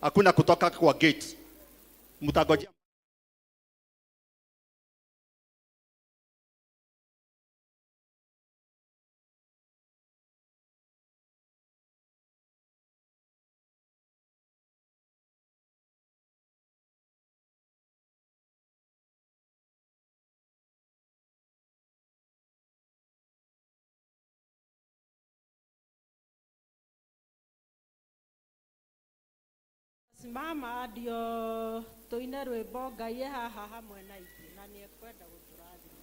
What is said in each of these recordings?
Hakuna kutoka kwa gate. Mtangojea. Simama ndio tuine rwimbo Ngai e haha hamwe na ithuĩ na nĩ ekwenda gũtũrathima.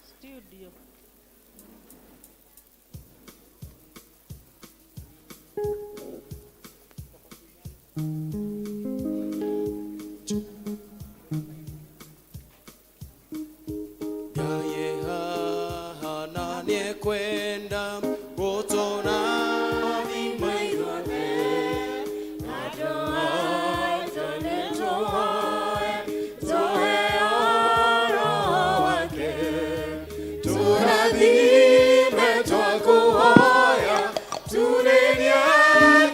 Studio. Ngai e haha na nĩekwenda gũtũrathima ithuothe. Andũ aitũ nĩtũhoe, tũheo Roho wake. Tũrathime twakũhoya, turĩrie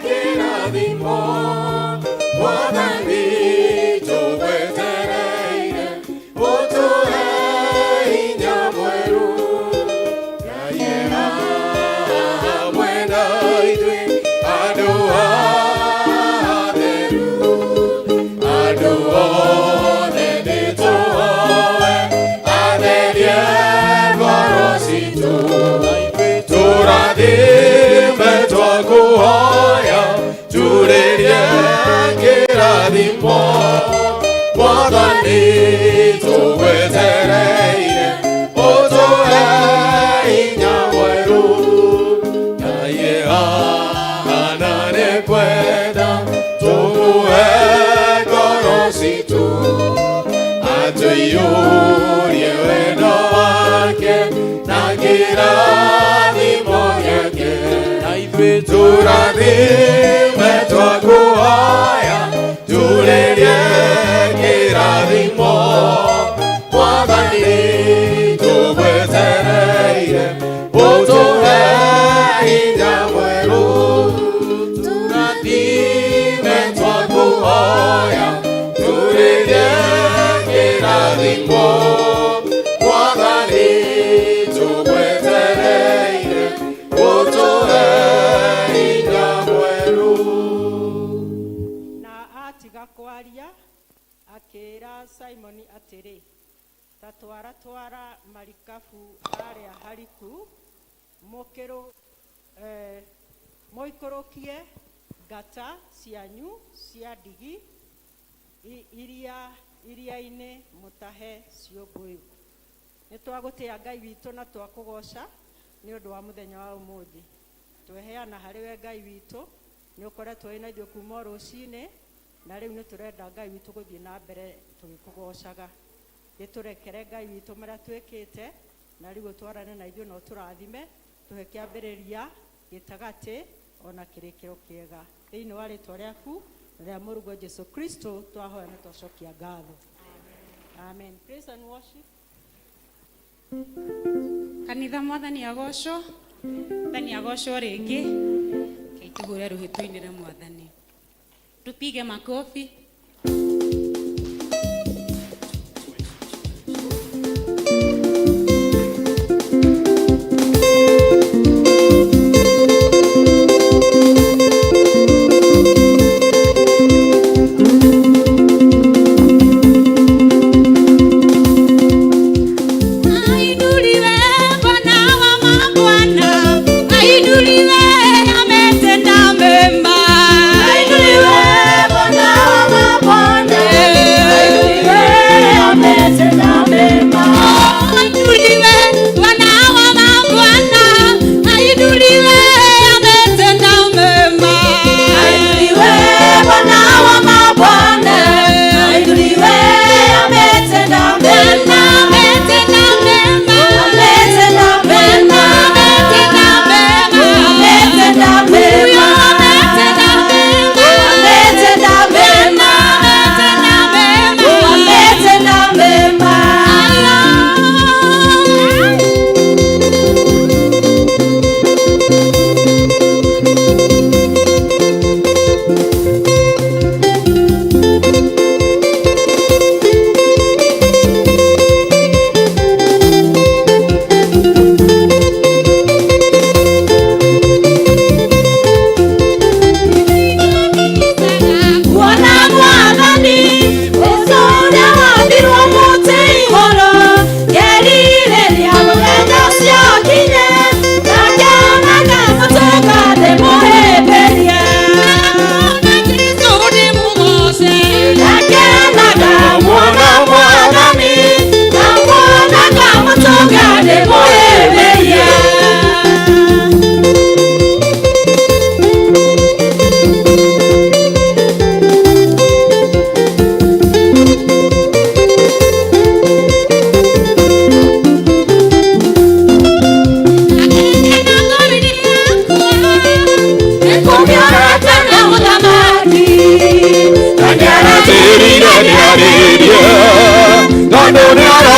kĩrathimo. Mwathani tũgwetereire, ũtũhe hinya mwerũ. Ngai e hamwe na ithuĩ, andũ atheru. Andũ othe nĩtũhoe, atherie ngoro citũ. Tũrathime twakũhoya, turĩrie kĩrathimo. Mwathani tũgwetereire, ũtũhe hinya mwerũ. Ngai e haha na nĩekwenda tũmũhe ngoro citũ, atũiyũrie wendo wake na kĩrathimo gĩake. Na ithuĩ tũrathime twakũhoya, turĩrie kĩrathimo. Mwathani tũgwetereire, ũtũhe hinya mwerũ. Tũrathime twakũhoya, turĩrie kĩrathimo. Mwathani tũgwetereire, ũtũhe hinya mwerũ. Na atiga kwaria akĩĩra Simoni atĩrĩ, ta twara twara marikabu harĩa hariku mũkĩrũ mũikũrũkie ngata cianyu cia ndigi iria iria-inĩ mũtahe ciũngũyũ. Nĩ twagũtĩa Ngai witũ na twakũgoca nĩ ũndũ wa mũthenya wa ũmũthĩ. Tweheana harĩ we Ngai witũ, nĩ ũkoretwo wĩ na ithuĩ kuma o rũcinĩ, na rĩu nĩ tũrenda Ngai witũ gũthiĩ na mbere tũgĩkũgocaga. Gĩtũrekere Ngai witũ marĩa twĩkĩte, na rĩu ũtwarane na ithuĩ na ũtũrathime, tũhe kĩambĩrĩria, gĩtagatĩ, ona kĩrĩkĩro kĩega. Thĩinĩ wa rĩtwa rĩaku na rĩa mũrũguo Jesu Kristo twahoya na twacokia ngatho. Amen. Praise and worship. Kanitha, Mwathani agocwo, Mwathani agocwo rĩngĩ. Rekei tũhũre rũhĩ tũinĩre Mwathani, tupige makofi. Ainuliwe Bwana wa mabwana, ainuliwe, ametenda mema. Ainuliwe Bwana wa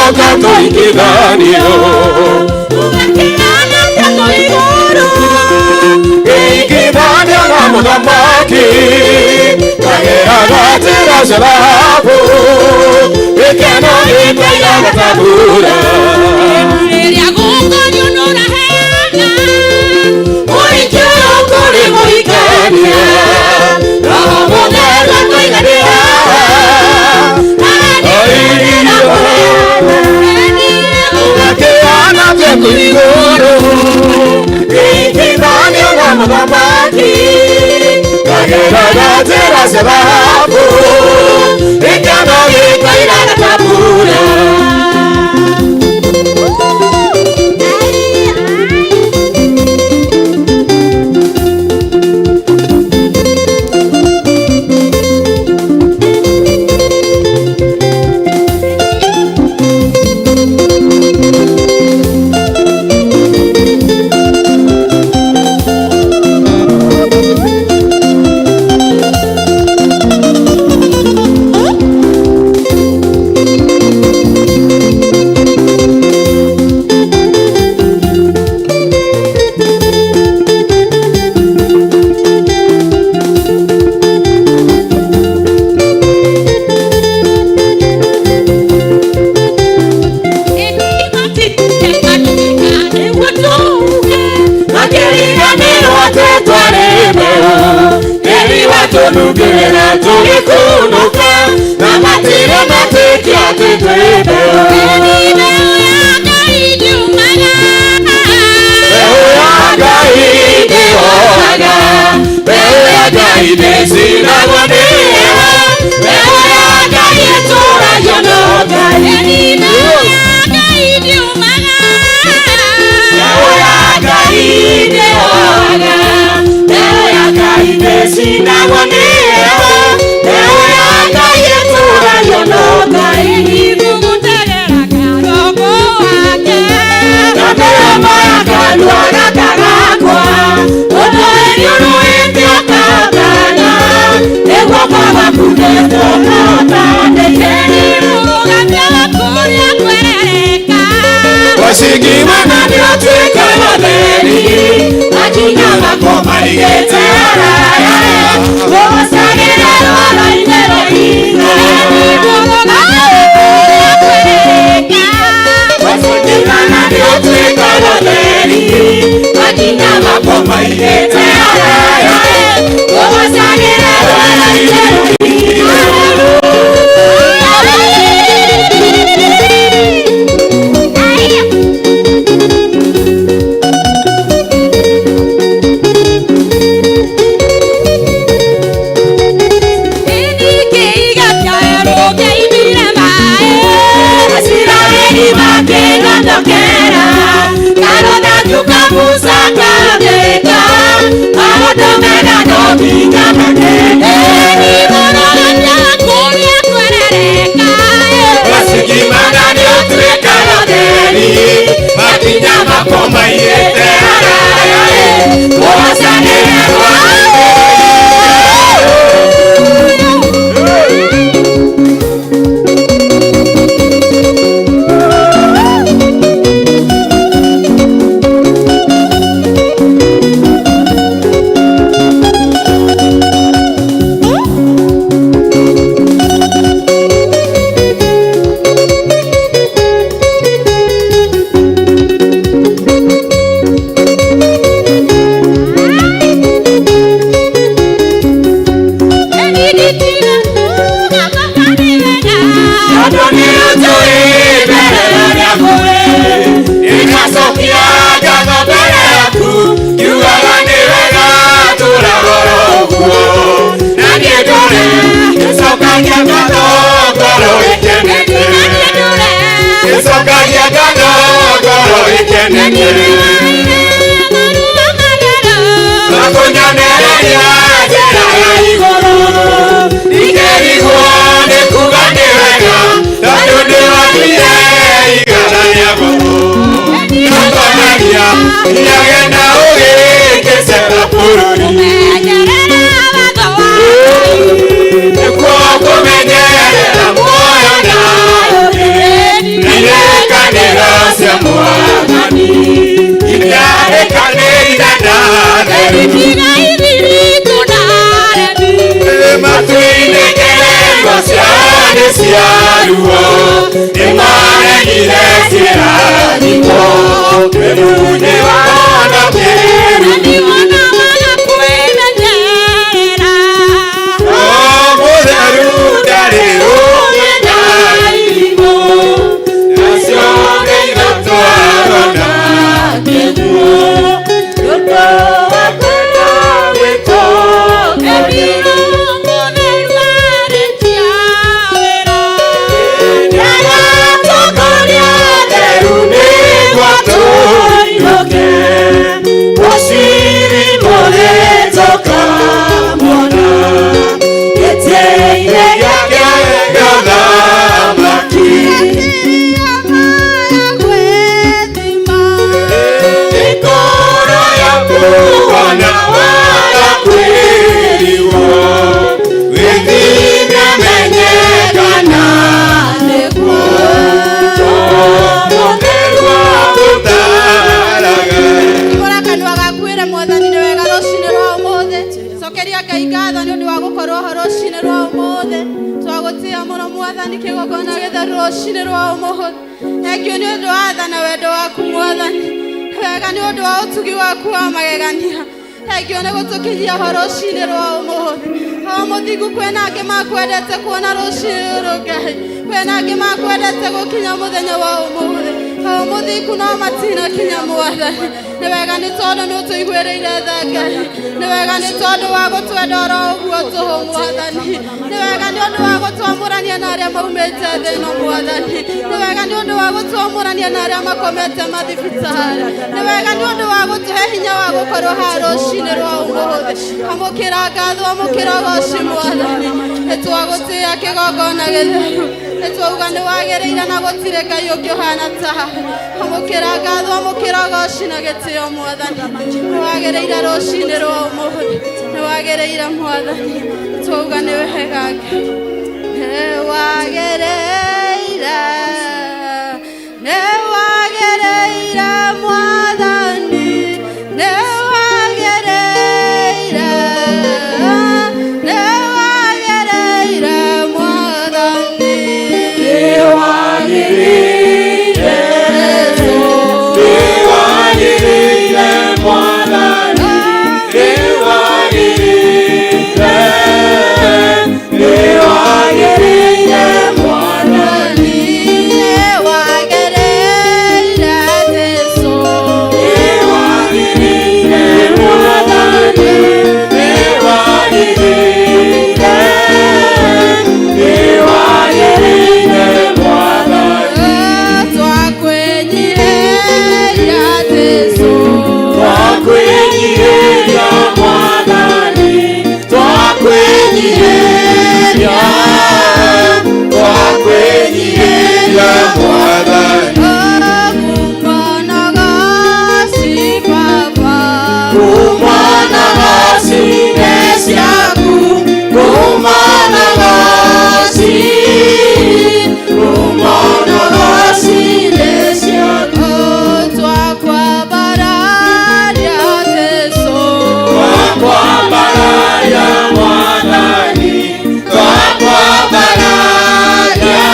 Tũgoka tũhikithanio Tũgakĩrana ta kũu igũrũ Ngĩhikithanio na mũthamaki Ngageraga njĩra cia thahabu Gĩkeno gĩkairaga ta mbura Rĩrĩa gũkũrio nũraheana Mũhiki ũyũ kũrĩ mũhikania Roho Mũtheru akũiganĩra Tũgakĩana ta kũu igũrũ Ngĩhikithanio na mũthamaki Ngageraga njĩra cia thahabu Gĩkeno gĩkairaga ta mbura Makĩriganĩrwo atĩ twarĩ mbeũ Tĩri watũnungĩrĩra tũgĩkunũka Na matirĩ metĩkia atĩ twĩ mbeũ Mbeũ ya Ngai ndĩhohaga Mbeũ ya Ngai ndĩcinagwo nĩ heho Mbeũ ya Ngai ĩtũragio no Ngai Mbeũ ya Ngai ndĩhohaga Mbeũ ya Ngai ndĩcinagwo nĩ heho Mbeũ ya Ngai ĩtũragio no Ngai Na mĩromo ya kanua gaka gakwa ũtũũrio rũĩte ũkangana nĩguo kwaga kunĩtwo kũtandĩke Wacingimana nĩũtuĩka mũtheri makinya makwa maigĩte haraya gũcagĩra rwaro-inĩ rwa ihiga Wacingimana nĩũtuĩka mũtheri makinya makwa maigĩte haraya gũcagĩra rwaro-inĩ rwa ihiga Isiraeli makĩgandũkĩra karũthanju ka Musa kathĩka maũndũ mega no nginya manene Wacingimana nĩũtuĩkaga ũtheri makinya makwa maigĩte haraya gũcanĩra Tondũ nĩũnjũĩ mbere ya kũrĩ Nĩngacokia ngatho mbere yaku Ngiugaga nĩ wega tũraga oro ũguo Na niĩ ndũre ngĩcokagia ngatho ngoro ĩkenete Ngĩcokagia ngatho ngoro ĩkenete Makũnyonereria njĩra ya igũrũ Ndingĩrigwo nĩ kuuga nĩ wega Tondũ nĩwatuire igana rĩa ngoro Ngakonagia nginyage na ũgĩ ngĩcera bũrũri Nĩkuo kũmenyerera muoyo na ũgĩ. nĩ cia ruo nĩmaregire kĩrathimo twĩmunĩ wana kĩrumi Roho Mũtheru ndarĩ rũme na irimũ nacio nĩ igatwarwo na kĩguũ ũndũ wa kwenda gwĩtongoria Nĩagatongoria theru nĩguo tũinũke mũciri mũrĩtũkamona gĩtĩ-inĩ gĩake gĩa ũthamaki Mĩkũrũ yakuona wala kwĩrigwo wĩthime menye kana nĩguo Mũtheru agũtaaraga Hingũra kanua gaku wĩre mwathani nĩ wega rũcinĩ rwa ũmũthĩ. Cokeria Ngai ngatho nĩ ũndũ wa gũkorwo ho rũcinĩ rwa ũmũthĩ. Twagũtĩĩa mũno mwathani kĩgongona gĩtheru rũcinĩ rwa ũmũthĩ. Thengiũ nĩ ũndũ wa tha na wendo waku mwathani. Wega nĩ ũndũ wa ũtugi waku wa magegania. Thengiũ nĩ gũtũkinyia ho rũcinĩ rwa ũmũthĩ. O mũthingu kwĩna angĩ makwendete kuona rũcinĩ rũrũ Ngai. Kwĩna angĩ makwendete gũkinya mũthenya wa ũmũthĩ. O mũthingu no matinakinya mwathani. Nĩ wega nĩ tondũ nĩ ũtũiguĩrĩire tha Ngai. Nĩ wega nĩ tondũ wa gũtwenda oro ũguo tũhũ mwathani. Nĩ wega nĩ ũndũ wa gũtwamũrania na arĩa maumĩte thĩ ĩno mwathani. Nĩ wega nĩ ũndũ wa gũtwamũrania na arĩa makomete mathibitarĩ. Nĩ wega nĩ ũndũ wa gũtũhe hinya wa gũkorwo haha rũcinĩ rwa ũmũthĩ. Amũkĩra ngatho, amũkĩra ũgoci mwathani. Nĩ twagũtĩĩa kĩgongona gĩtheru. Nĩ twauga nĩ wagĩrĩire na gũtirĩ Ngai ũngĩ ũhana tawe. Amũkĩra ngatho, amũkĩra ũgoci na gĩtĩo mwathani. Nĩ wagĩrĩire rũcinĩ rwa ũmũthĩ. Nĩ wagĩrĩire mwathani. Twauga nĩ wega Ngai. Nĩ wagĩrĩire, nĩ wagĩrĩire mwathani. Nĩ wagĩrĩire, nĩ wagĩrĩire mwathani. Nĩwagĩrĩire mwathani nĩwagĩrĩire nĩwagĩrĩire mwathani Nĩ wagĩrĩire Jesũ. Nĩwagĩrĩire mwathani nĩwagĩrĩire nĩwagĩrĩire mwathani Twakwĩnyihĩria Jesũ. Twakwĩnyihĩria mwathani twakwĩnyihĩria twakwĩnyihĩria mwathani Kumana ngacine ciaku kumana ngaci kumana ngacine ciaku twakwambararia mwathani twakwambararia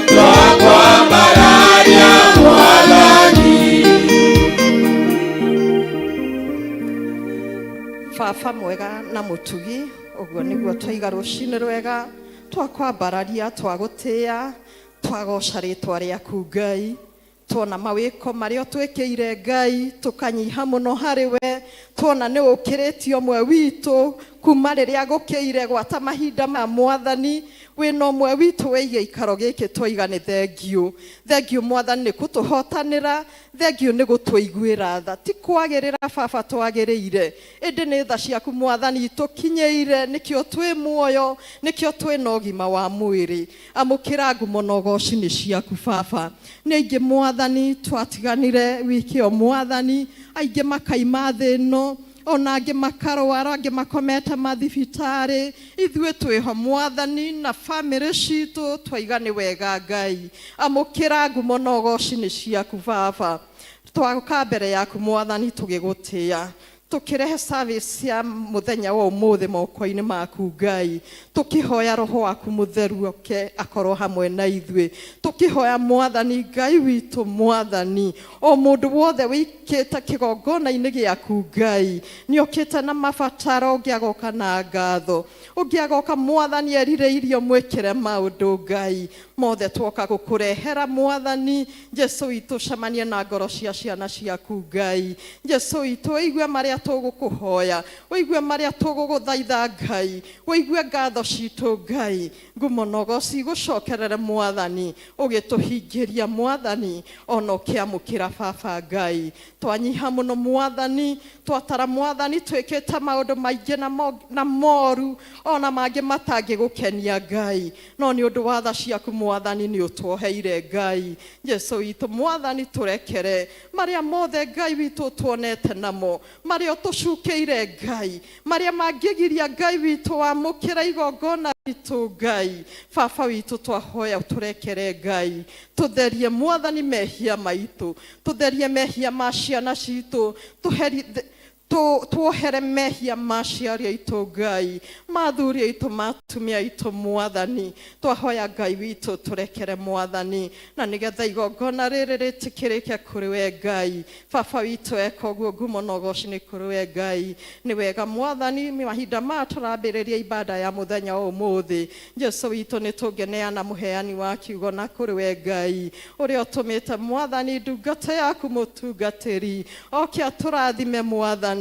twakwambararia mwathani Baba mwega na mũtugi ũguo nĩguo twaiga rũcinĩ rwega twakwambararia twagũtĩĩa twagoca rĩtwa rĩaku Ngai tuona mawĩko marĩa ũtwĩkĩire Ngai tũkanyiha mũno harĩ we tuona nĩ ũkĩrĩtie ũmwe witũ kuma rĩrĩa gũkĩire gwata mahinda ma mwathani wĩna ũmwe witũ wĩ gĩikaro gĩkĩ twaiga nĩ thengiũ thengiũ mwathani nĩ kũtũhotanĩra thengiũ nĩ gũtũiguĩra tha ti kwagĩrĩra baba twagĩrĩire ĩndĩ nĩ tha ciaku mwathani itũkinyĩire nĩkĩo twĩ muoyo nĩkĩo twĩ na ũgima wa mwĩrĩ amũkĩra ngumo na ũgoci nĩ ciaku baba nĩ aingĩ mwathani twatiganire wiki ĩyo mwathani aingĩ makaima thĩ ĩno ona angĩ makarwara angĩ makomete mathibitarĩ ithuĩ twĩho mwathani na bamĩrĩ citũ twaiga nĩ wega Ngai amũkĩra ngumo na ũgoci nĩ ciaku baba twaũka mbere yaku mwathani tũgĩgũtĩĩa Tukirehe service ya muthenya wa umuthi moko-inĩ maku Ngai, tukihoya Roho waku Mũtheru oke akorwo hamwe na ithuĩ. Tukihoya Mwathani Ngai witũ, Mwathani, o mũndũ wothe wĩkĩte kĩgongona-inĩ gĩaku Ngai nĩ okĩte na mabataro, ũngĩ agoka na ngatho, ũngĩ agoka Mwathani erirĩirio mwĩkĩre maũndũ. Ngai mothe twoka gũkũrehera Mwathani Jesu witũ, cemanie na ngoro cia ciana ciaku. Ngai Jesu witũ, ũigue marĩa tũgũkũhoya, ũigue marĩa tũgũgũthaitha. Ngai, ũigue ngatho citũ. Ngai, ngumo na ũgoci igũcokerere Mwathani, ũgĩtũhingĩria Mwathani ona ũkĩamũkĩra. Baba Ngai, twanyiha mũno Mwathani, twatara Mwathani twĩkĩte maũndũ maingĩ na moru ona mangĩ matangĩgũkenia Ngai, no nĩ ũndũ wa tha ciaku Mwathani nĩ ũtuoheire. Ngai Jesu witũ, Mwathani, tũrekere marĩa mothe Ngai witũ tuonete namo, marĩa ũtũcukĩire Ngai, marĩa mangĩgiria Ngai witũ wamũkĩra igongona ritũ. Ngai Baba witũ, twahoya ũtũrekere. Ngai, tũtherie Mwathani mehia maitũ, tũtherie mehia ma ciana citũ, tuohere mehia ma aciari aitũ Ngai, ma athuri aitũ, ma atumia aitũ. Mwathani, twahoya Ngai witũ tũrekere Mwathani, na nĩgetha igongona rĩrĩ rĩtĩkĩrĩke kũrĩ we. Ngai Baba witũ, eka ũguo, ngumo na ũgoci nĩ kũrĩ we. Ngai, nĩ wega Mwathani, mahinda maya tũrambĩrĩria ibada ya mũthenya wa ũmũthĩ, Jesu witũ, nĩ tũngĩneana mũheani wa kiugo na kũrĩ we Ngai, ũrĩa ũtũmĩte Mwathani ndungata yaku mũtungatĩri oke atũrathime. Mwathani,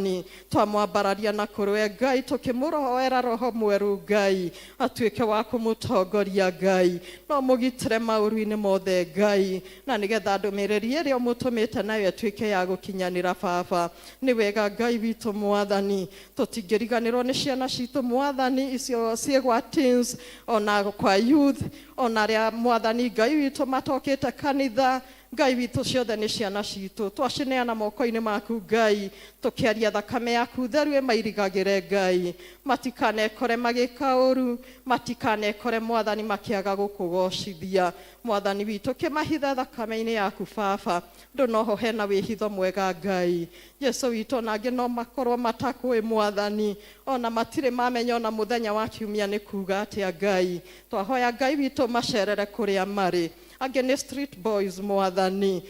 twamwambararia na kũrĩ we Ngai, tũkĩmũhoera Roho Mweru Ngai atuĩke wa kũmũtongoria. Ngai, no mũgitĩre maũru-inĩ mothe Ngai, na nĩgetha ndũmĩrĩri ĩrĩa ũmũtũmĩte nayo ĩtuĩke ya gũkinyanĩra. Baba, nĩ wega. Ngai witũ Mwathani, tũtingĩriganĩrwo nĩ ciana citũ Mwathani, icio ciĩ gwa teens ona kwa youth, ona arĩa Mwathani Ngai witũ matokĩte kanitha. Ngai witũ, ciothe nĩ ciana citũ, twacineana moko-inĩ maku Ngai, tũkĩaria thakame yaku theru ĩmairigagĩre. Ngai, matikanekore magĩka ũru, matikanekore Mwathani makĩaga gũkũgocithia. Mwathani witũ, kĩmahithe thakame-inĩ yaku. Baba, ndũnoho hena wĩhitho mwega. Ngai Jesu witũ, ona angĩ no makorwo matakũĩ Mwathani, ona matirĩ mamenya ona mũthenya wa kiumia nĩ kuga atĩa. Ngai, twahoya Ngai witũ macerere kũrĩa marĩ. Angĩ nĩ street boys Mwathani,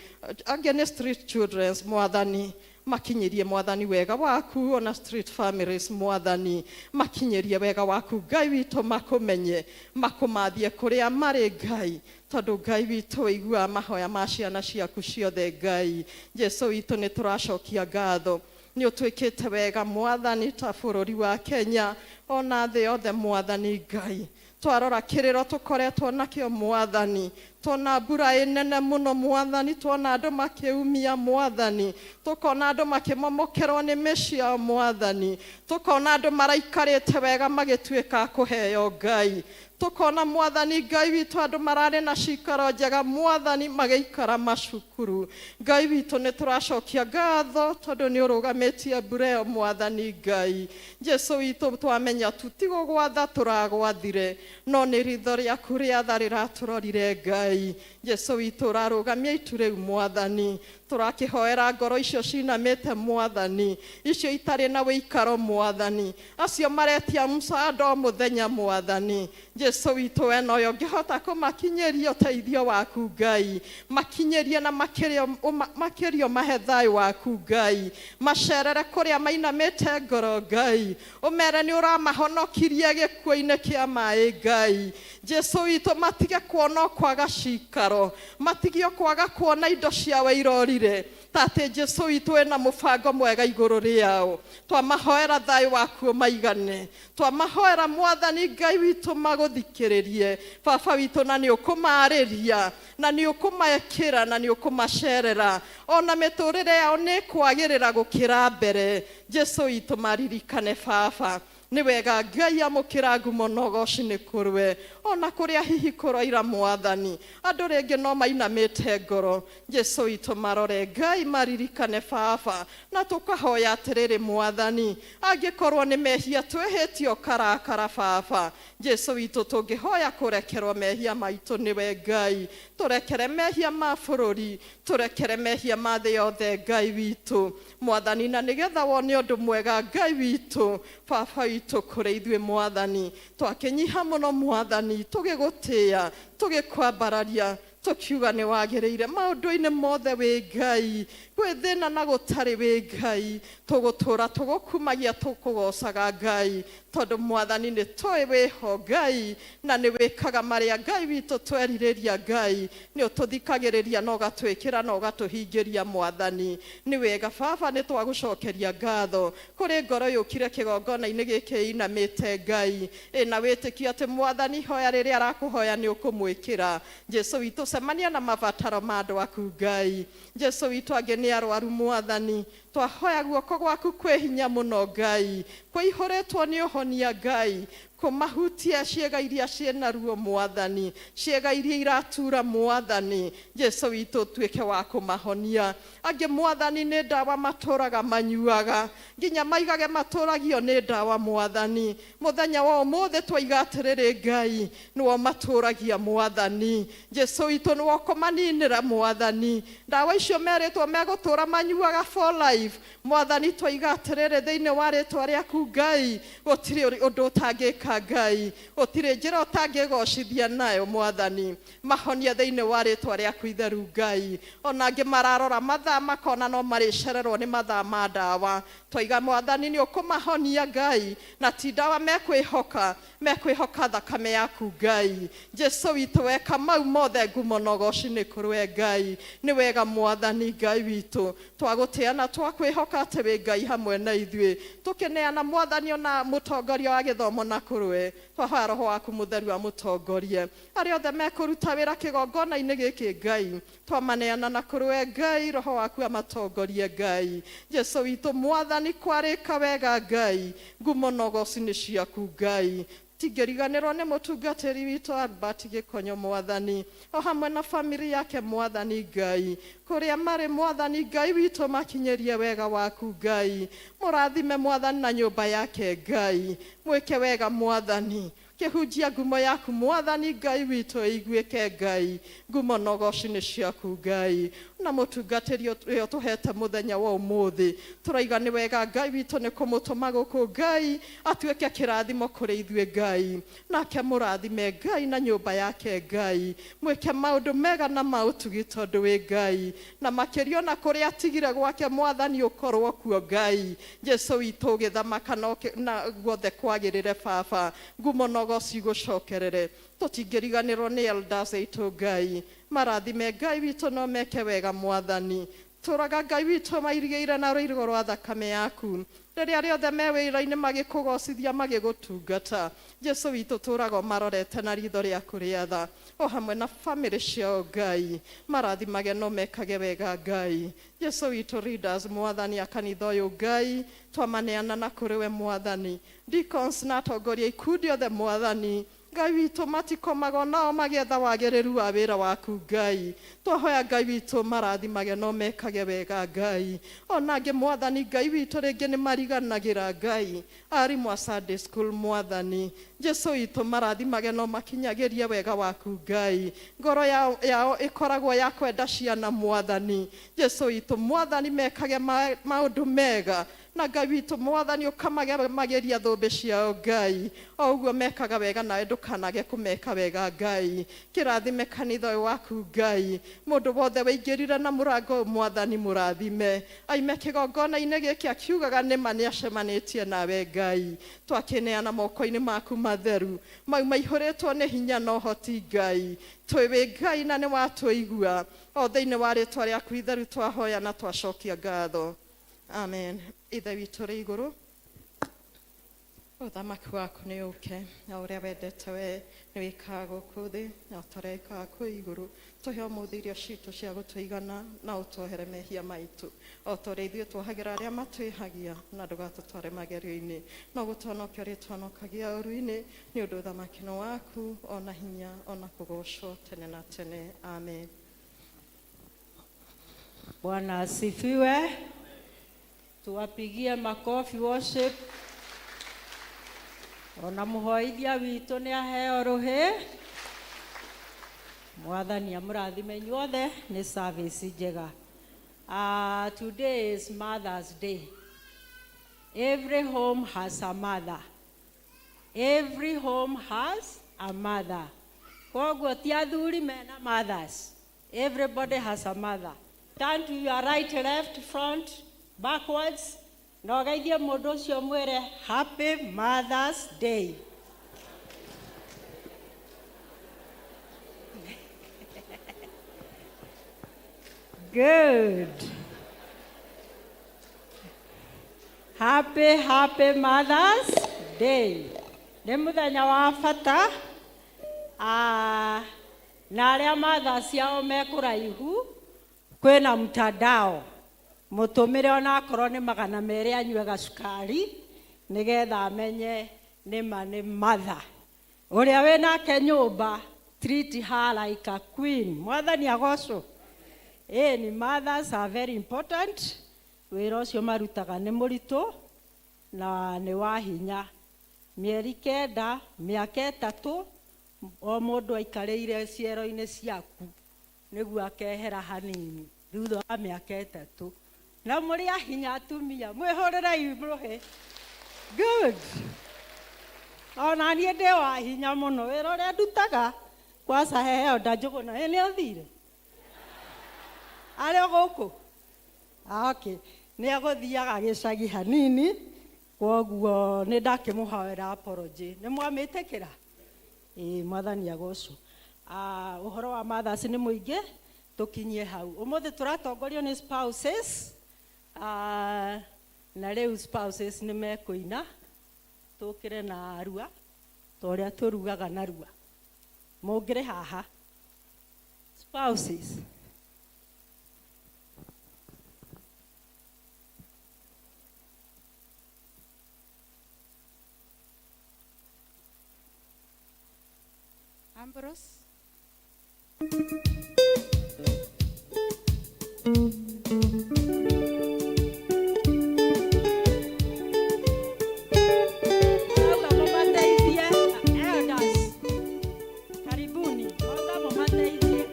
angĩ nĩ street children Mwathani, makinyĩrie Mwathani wega waku. Ona street families Mwathani, makinyĩrie wega waku. Ngai witũ, makũmenye, makũmathie kũrĩa marĩ Ngai, tondũ Ngai witũ ũiguaga mahoya ma ciana ciaku ciothe. Ngai Jesu witũ, nĩ tũracokia ngatho, nĩ ũtwĩkĩte wega Mwathani, ta bũrũri wa Kenya ona thĩ yothe. Mwathani Ngai, twarora kĩrĩro tũkoretwo nakĩo Mwathani, tuona mbura ĩnene mũno Mwathani, tuona andũ makĩumia Mwathani, tũkona andũ makĩmomokerwo nĩ mĩciĩ yao Mwathani, tũkona andũ maraikarĩte wega magĩtuĩka a kũheo. Ngai, tũkona Mwathani Ngai witũ andũ mararĩ na cikaro njega Mwathani magĩikara macukuru. Ngai witũ, nĩ tũracokia ngatho tondũ nĩ ũrũgamĩtie mbura ĩyo. Mwathani Ngai Jesu witũ, twamenya tu ti gũgwatha tũragwathire, no nĩ ritho rĩaku rĩatha rĩratũrorire. Ngai Jesu witũ, ũrarũgamia itu rĩu Mwathani. Tũrakĩhoera ngoro icio cinamĩte Mwathani, icio itarĩ na wĩikaro Mwathani, acio maretia msaada o mũthenya. Mwathani Jesu witũ, we noyo ũngĩhota kũmakinyĩria ũteithio waku. Ngai, makinyĩrie na makĩrio mahe thayũ waku. Ngai, macerere kũrĩa mainamĩte ngoro. Ngai, ũmere nĩ ũramahonokirie gĩkuũ-inĩ kĩa maĩ. Ngai Jesu witũ, matige kuona o kwaga cikaro, matige o kwaga kuona indo ciao irorire, ta atĩ Jesu witũ wĩna mũbango mwega igũrũ rĩao. Twamahoera thayũ waku ũmaigane, twamahoera Mwathani Ngai witũ magũthikĩrĩrie, Baba witũ, na nĩ ũkũmarĩria na nĩ ũkũmekĩra na nĩ ũkũmacerera, ona mĩtũrĩre yao nĩ ĩkwagĩrĩra gũkĩra mbere. Jesu witũ, maririkane Baba. Nĩ wega Ngai, amũkĩra ngumo na ũgoci nĩ kũrwe ona kũrĩa hihi kũroira Mwathani. Andũ rĩngĩ no mainamĩte ngoro, Jesu witũ, marore Ngai, maririkane Baba, na tũkahoya atĩrĩrĩ Mwathani, angĩkorwo nĩ mehia twĩhĩtio karakara Baba, Jesu witũ, tũngĩhoya kũrekerwo mehia maitũ nĩwe Ngai. Tũrekere mehia ma bũrũri, tũrekere mehia ma thĩ yothe, Ngai witũ Mwathani, na nĩgetha wone ũndũ mwega, Ngai witũ, Baba witũ, kũrĩ ithuĩ Mwathani. Twakĩnyiha mũno Mwathani, tũgĩgũtĩĩa, tũgĩkwambararia, tũkiuga nĩ wagĩrĩire maũndũ-inĩ mothe. Wĩ Ngai gwĩ thĩna na gũtarĩ, wĩ Ngai tũgũtũra tũgũkumagia, tũkũgocaga Ngai, tondũ Mwathani nĩ tũĩ wĩho Ngai, na nĩ wĩkaga marĩa Ngai witũ twerirĩria. Ngai, nĩ ũtũthikagĩrĩria na ũgatwĩkĩra na ũgatũhingĩria. Mwathani, nĩ wega Baba, nĩ twagũcokeria ngatho kũrĩ ngoro yũkire kĩgongona-inĩ gĩkĩ ĩinamĩte Ngai, ĩna wĩtĩkio atĩ Mwathani, ihoya rĩrĩa arakũhoya nĩ ũkũmwĩkĩra. Jesu witũ, cemania na mabataro ma andũ aku Ngai. Jesu witũ, angĩ nĩ arwaru Mwathani, twahoya guoko gwaku kwĩ hinya mũno Ngai, kũihũrĩtwo nĩ ũhonia Ngai, kũmahutia ciĩga iria ciĩna ruo Mwathani, ciĩga iria iratura Mwathani. Jesu witũ, ũtuĩke wa kũmahonia. Angĩ Mwathani nĩ ndawa matũraga manyuaga, nginya maigage matũragio nĩ ndawa Mwathani. Mũthenya wa ũmũthĩ twaiga atĩrĩrĩ Ngai, nĩwo matũragia Mwathani. Jesu witũ, nĩwo kũmaninĩra Mwathani ndawa icio merĩtwo megũtũra manyuaga for life. Mwathani, twaiga atĩrĩrĩ, thĩinĩ wa rĩtwa rĩaku Ngai, gũtirĩ ũndũ ũtangĩka Ngai, gũtirĩ njĩra ũtangĩgocithia nayo Mwathani. Mahonia thĩinĩ wa rĩtwa rĩaku itheru Ngai. Ona angĩ mararora mathaa makona no marĩcererwo nĩ mathaa ma ndawa, twaiga Mwathani nĩ ũkũmahonia Ngai, na ti ndawa mekwĩhoka, mekwĩhoka thakame yaku Ngai. Jesu witũ, weka mau mothe, ngumo na ũgoci nĩ kũrwe Ngai. Nĩ wega Mwathani Ngai witũ, twagũtĩa na twakwĩhoka atĩ wĩ Ngai hamwe na ithuĩ. Tũkĩneana Mwathani ona mũtongoria wa gĩthomo na kũrwe, twahoya Roho waku Mũtheru amũtongorie. Arĩa othe mekũruta wĩra kĩgongona-inĩ gĩkĩ Ngai, twamaneana na kũrwe Ngai, Roho waku amatongorie Ngai. Jesu witũ Mwathani, kwarĩka wega Ngai, ngumo na ũgoci nĩ ciaku Ngai. Tingĩriganĩrwo nĩ mũtungatĩri witũ Albert Gĩkonyo Mwathani, o hamwe na famĩlĩ yake Mwathani Ngai, kũrĩa marĩ Mwathani Ngai witũ, makinyĩrie wega waku Ngai. Mũrathime Mwathani na nyũmba yake Ngai, mwĩke wega Mwathani, kĩhunjia ngumo yaku Mwathani Ngai witũ ĩiguĩke Ngai. Ngumo na ũgoci nĩ ciaku Ngai. Na mũtungatĩri ũrĩa ũtũhete mũthenya wa ũmũthĩ, tũraiga nĩ wega Ngai witũ nĩ kũmũtũma gũkũ Ngai, atuĩke kĩrathimo kũrĩ ithuĩ Ngai. Nake mũrathime Ngai na nyũmba yake Ngai, mwĩke maũndũ mega na ma ũtugi, tondũ wĩ Ngai, na makĩria ona kũrĩa atigire gwake Mwathani, ũkorwo kuo Ngai. Jesu witũ, ũgĩthamaka na guothe kwagĩrĩre Baba, ngumo na ũgoci gũcokerere. Tũtingĩriganĩrwo nĩ elders aitũ Ngai, marathime Ngai witũ, no meke wega Mwathani. Tũraga Ngai witũ mairigĩire na rũirigo rwa thakame yaku rĩrĩa rĩothe me wĩra-inĩ, magĩkũgocithia, magĩgũtungata. Jesu witũ, tũraga marorete na ritho rĩaku rĩa tha, o hamwe na famĩlĩ ciao Ngai, marathimage no mekage wega Ngai. Jesu witũ, leaders Mwathani a kanitha ũyũ Ngai, twamaneana na kũrĩ we Mwathani, deacons na atongoria ikundi othe Mwathani Ngai witũ, matikomaga nao magĩetha wagĩrĩru wa wĩra waku Ngai. Twahoya Ngai witũ marathimage no mekage wega Ngai. Ona angĩ Mwathani Ngai witũ rĩngĩ nĩ mariganagĩra Ngai, arimũ a Sunday school Mwathani Jesu witũ, marathimage no makinyagĩrie wega waku Ngai. Ngoro yao ĩkoragwo ya kwenda ciana Mwathani Jesu witũ. Mwathani, mekage maũndũ mega, na Ngai witũ Mwathani, ũkamagemageria thũmbĩ ciao Ngai, o ũguo mekaga wega, nawe ndũkanage kũmeka wega Ngai. Kĩrathime kanitha ũyũ waku Ngai. Mũndũ wothe wĩingĩrire na mũrango ũyũ Mwathani, mũrathime aime kĩgongona-inĩ gĩkĩ akiugaga nĩma nĩ acemanĩtie nawe Ngai. Twakĩneana moko-inĩ maku matheru, mau maihũrĩtwo nĩ hinya na ũhoti Ngai. Twĩ wĩ Ngai na nĩ watũigua. O thĩinĩ wa rĩtwa rĩaku itheru twahoya na twacokia ngatho, amen. Ithe witũ rĩ igũrũ. Ũthamaki waku nĩ ũke, na ũrĩa wendete we nĩ wĩkaga gũkũ thĩ na ta ũrĩa wĩkaga kũu igũrũ. Tũhe ũmũthĩ irio citũ cia gũtũigana, na ũtuohere mehia maitũ o ta ũrĩa ithuĩ tuohagĩra arĩa matwĩhagia, na ndũgatũtware magerio-inĩ, no gũtũhonokia ũrĩtũhonokagia ũũru-inĩ, nĩ ũndũ ũthamaki nĩ waku, ona hinya, ona kũgoocwo tene na tene. Amen. Bwana asifiwe. Tuwapigie makofi worship. Ona muhoithia witũ nĩ aheo rũhĩ. Mwathani amũrathime inyuothe nĩ service njega. Today is Mother's Day. Every home has a mother. Every home has a mother. Koguo ti athuri mena mothers. Everybody has a mother. Turn to your right, left, front, backwards. Na ũgeithie mũndũ ũcio mwĩre Happy Mother's Day. Good. Happy, happy Mother's Day. Nĩ mũthenya wa bata. Ah, na arĩa mothers ciao me kũraihu kwĩna mtandao, mũtũmĩre onakorwo nĩ 200 anyue gacukari nĩgetha amenye nĩma nĩ mother ũrĩa wĩ nake nyũmba. Treat her like a queen. Mwathani agocwo. Ĩni, mothers are very important. Wĩra ũcio marutaga nĩ mũritũ na nĩ wa hinya. Mĩeri 9, mĩaka 3, o mũndũ aikarĩire ciero-inĩ ciaku nĩguo akehera hanini thutha wa mĩaka 3. Na mũrĩ a hinya atumia, mwĩhũrĩrei rũhĩ. Good. Ona niĩ ndĩ wa hinya mũno, wĩra ũrĩa ndutaga kwaca heheo ndanjũgũna ĩ nĩ athire arĩ o gũkũ. Ah, okay, nĩ agũthiaga gĩcagi hanini, kwoguo nĩ ndakĩmũhoera apology. Nĩ mwamĩtĩkĩra? Ĩĩ, mwathani agocwo. Ah, ũhoro wa mothers nĩ mũingĩ, tũkinyie hau. Ũmũthĩ tũratongorio nĩ spouses. Ah, na rĩu spouses nĩ mekũina tũkĩre na arua ta ũrĩa tũrugaga narua. Mũngĩrĩ haha spouses. Ambrose. Auga mũmateithie elders. Karibuni, auga mũmateithie.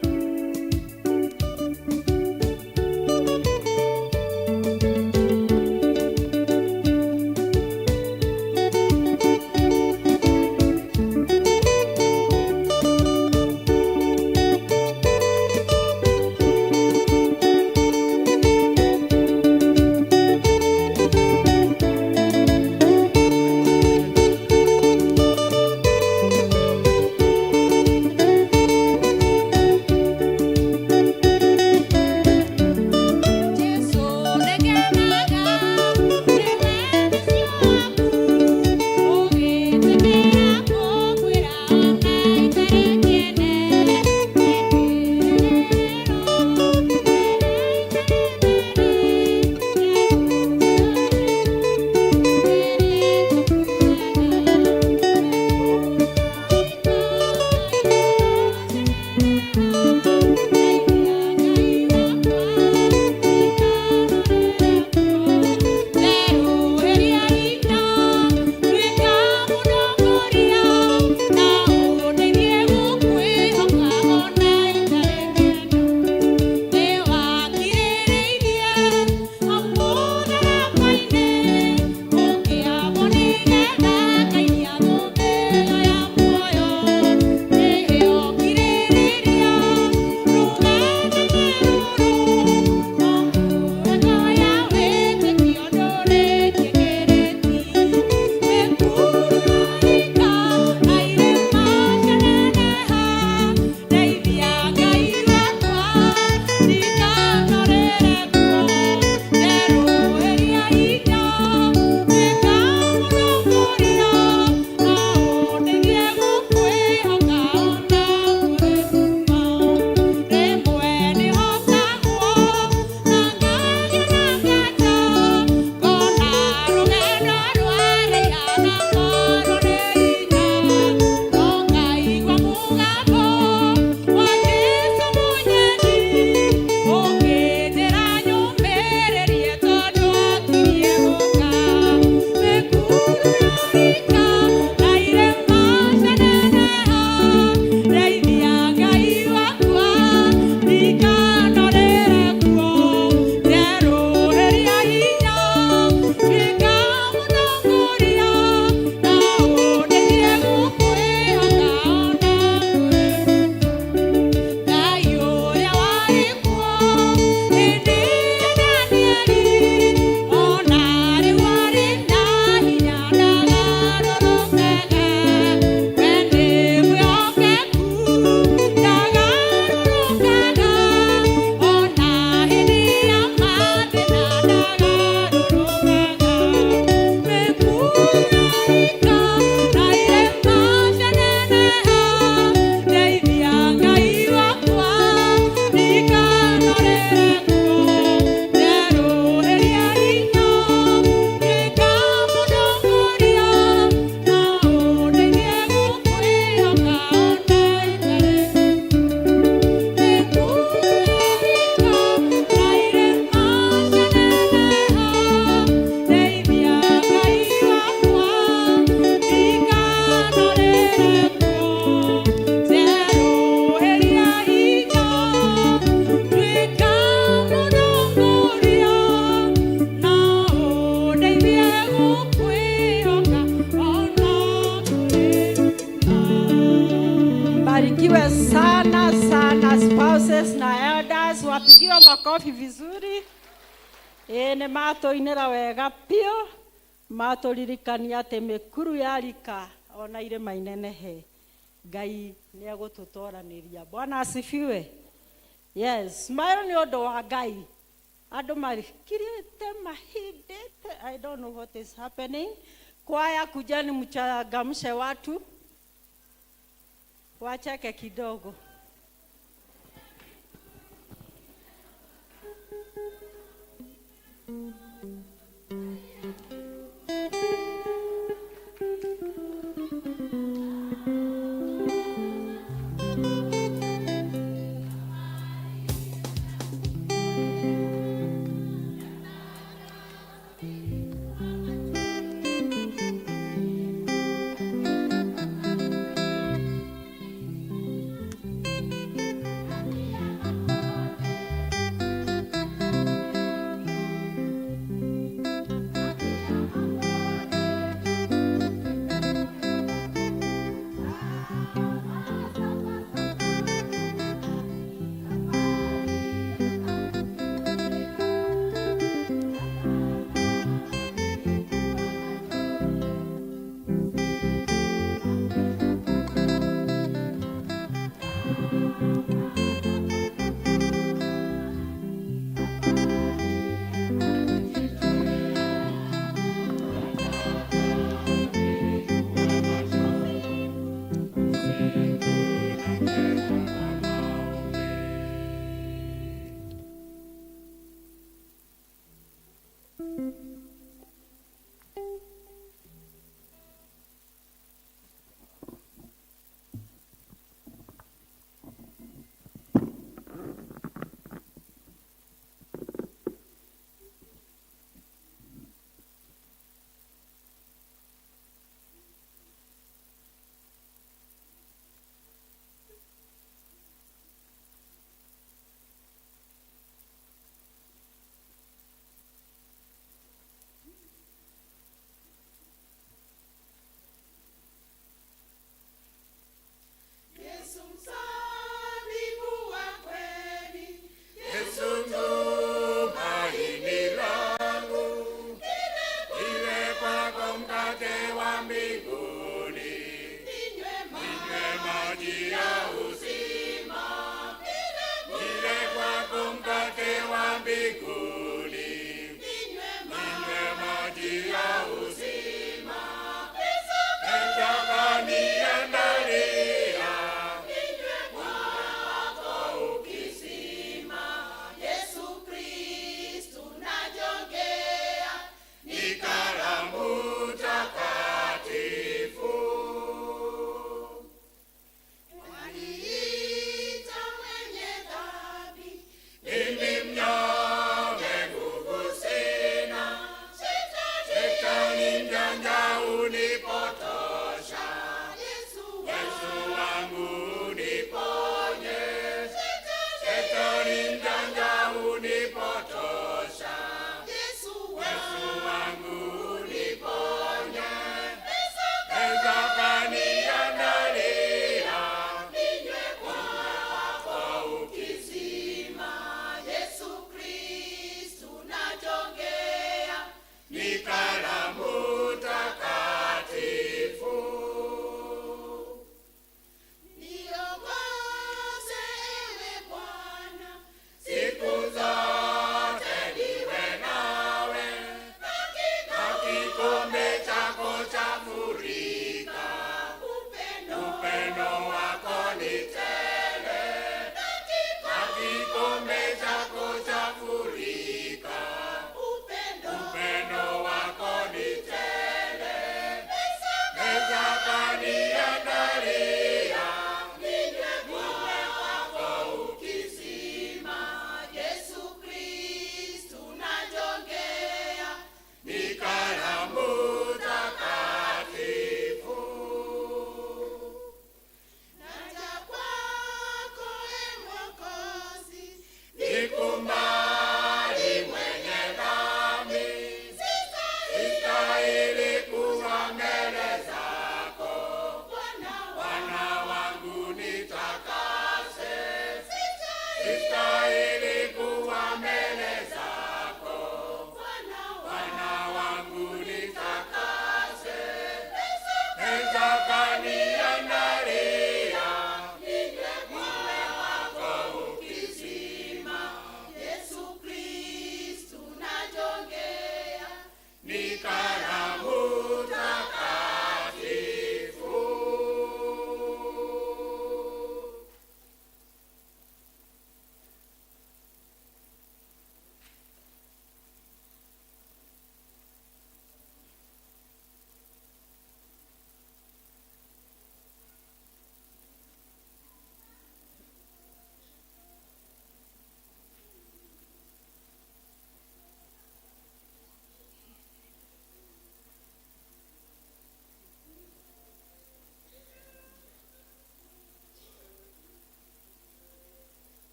Thank Nĩngũkwĩhoka ona kũrĩ. Barikiwe sana sana spouses na elders, wapigiwe makofi vizuri. Ĩ nĩ matũinĩra wega piũ, matũririkania atĩ mĩkuru yarika ona irĩma inenehe, Ngai nĩ egũtũtoranĩria. Bwana asifiwe. Yes, smile nĩ ũndũ wa Ngai. Andũ marikirĩte mahindĩte, I don't know what is happening. Kwaya, kujani mchangamshe watu wacheke kidogo. Yesu mzabibu wa kweli, Yesu tumaini langu, ile kwako mkate wa mbinguni, ninywe ninywe maji ya uzima, ile kwako mkate wa mbinguni, ninywe maji ya uzima, niandalia Yesu Kristu najongea, ni karamu takatifu.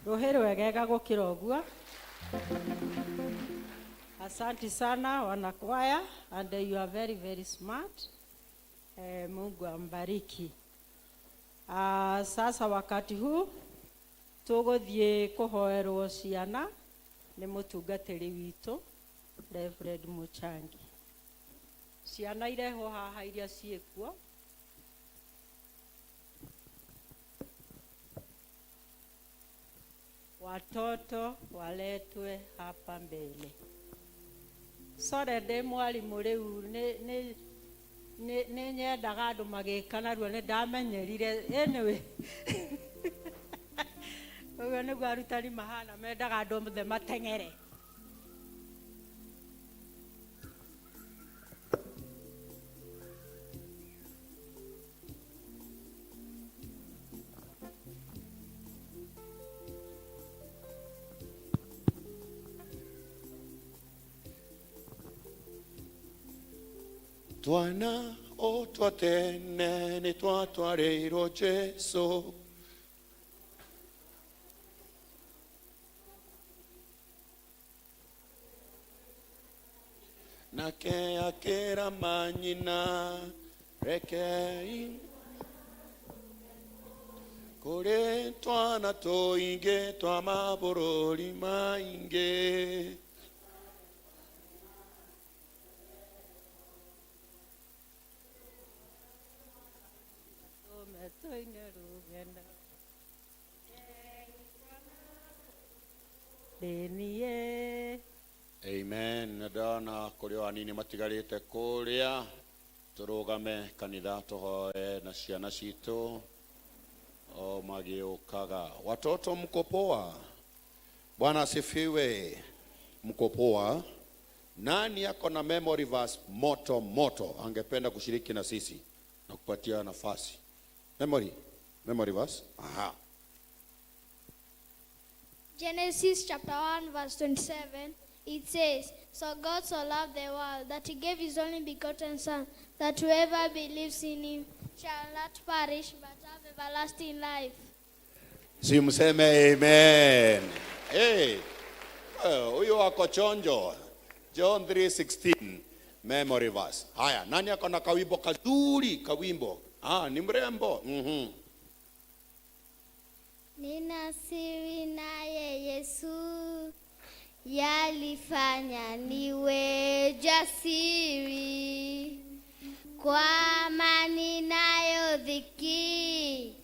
Rũhĩ rwegega gũkĩra ũguo. Asante sana wanakwaya, and you are very very smart. Mungu ambariki. Sasa wakati huu tũgũthiĩ kũhoerwo ciana nĩ mũtungatĩri witũ Reverend Muchangi. Ciana irehwo haha iria ciĩkuo. Watoto waletwe hapa mbele. Sore ndĩ mwarimũ rĩu nĩ nyendaga andũ magĩka narua, nĩ ndamenyerire. Anyway, ũguo nĩguo arutani mahana, mendaga andũ othe mateng'ere. Twana o twatene nĩ twatwarĩirwo Jesu. Nake akĩra manyina, rekei kũrĩ twana tũingĩ twa mabũrũri maingĩ. Amen. Ndona kũrĩ o anini matigarĩte kũrĩa, tũrũgame kanitha tũhoe na ciana citũ o magĩũkaga. Watoto mko poa? Bwana asifiwe. Mko poa? Nani ako na memory verse moto moto angependa kushiriki na sisi na kupatia nafasi? Memory verse. Aha. Genesis chapter 1 verse 27, it says, "So God so loved the world that he gave his only begotten Son, that whoever believes in him shall not perish but have everlasting life." Si mseme amen. Hey, huyu wako chonjo. John 3:16 memory verse. Haya, nani ako na kawimbo kazuri kawimbo? Ah, ni mrembo. Nina siri naye Yesu, yalifanya niwe jasiri, kwa amani nayo dhiki,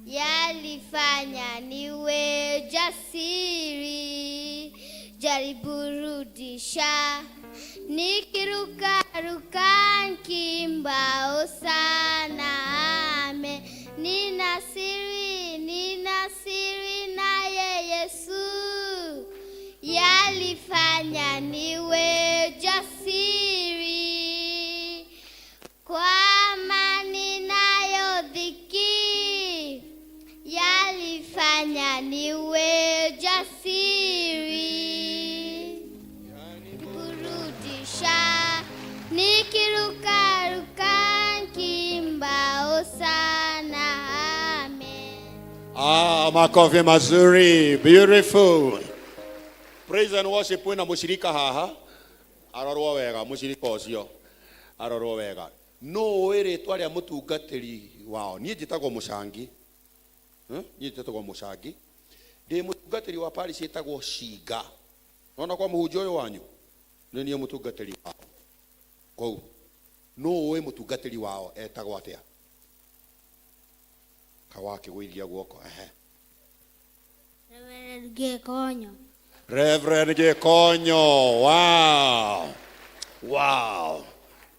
yalifanya niwe jasiri, jaribu rudisha, nikiruka ruka nkimbao sana, amen. Nina siri, nina siri naye Yesu, yalifanya niwe jasiri, kwa amani nayo dhiki, yalifanya niwe jasiri, kurudisha, nikiruka ruka nkimbao sana, amen. Ah, makofi mazuri, beautiful. Praise and worship wina mushirika haha. Arorwo wega mushirika ucio. Arorwo wega. No ũĩ rĩtwa rĩa mũtungatĩri wao. Niĩ njĩtagwo Mũcangi. Niĩ njĩtagwo Mũcangi. Ndĩ mũtungatĩri wa parish ĩtagwo Cinga. Nona kwa mũhunjia ũyũ wanyu? Nĩ niĩ mũtungatĩri wao. Kũu. No ũĩ mũtungatĩri wao etagwo atĩa? Kawakĩgũithia guoko. Ehe. Reverend Gikonyo. Reverend Gikonyo. Wow. Wow.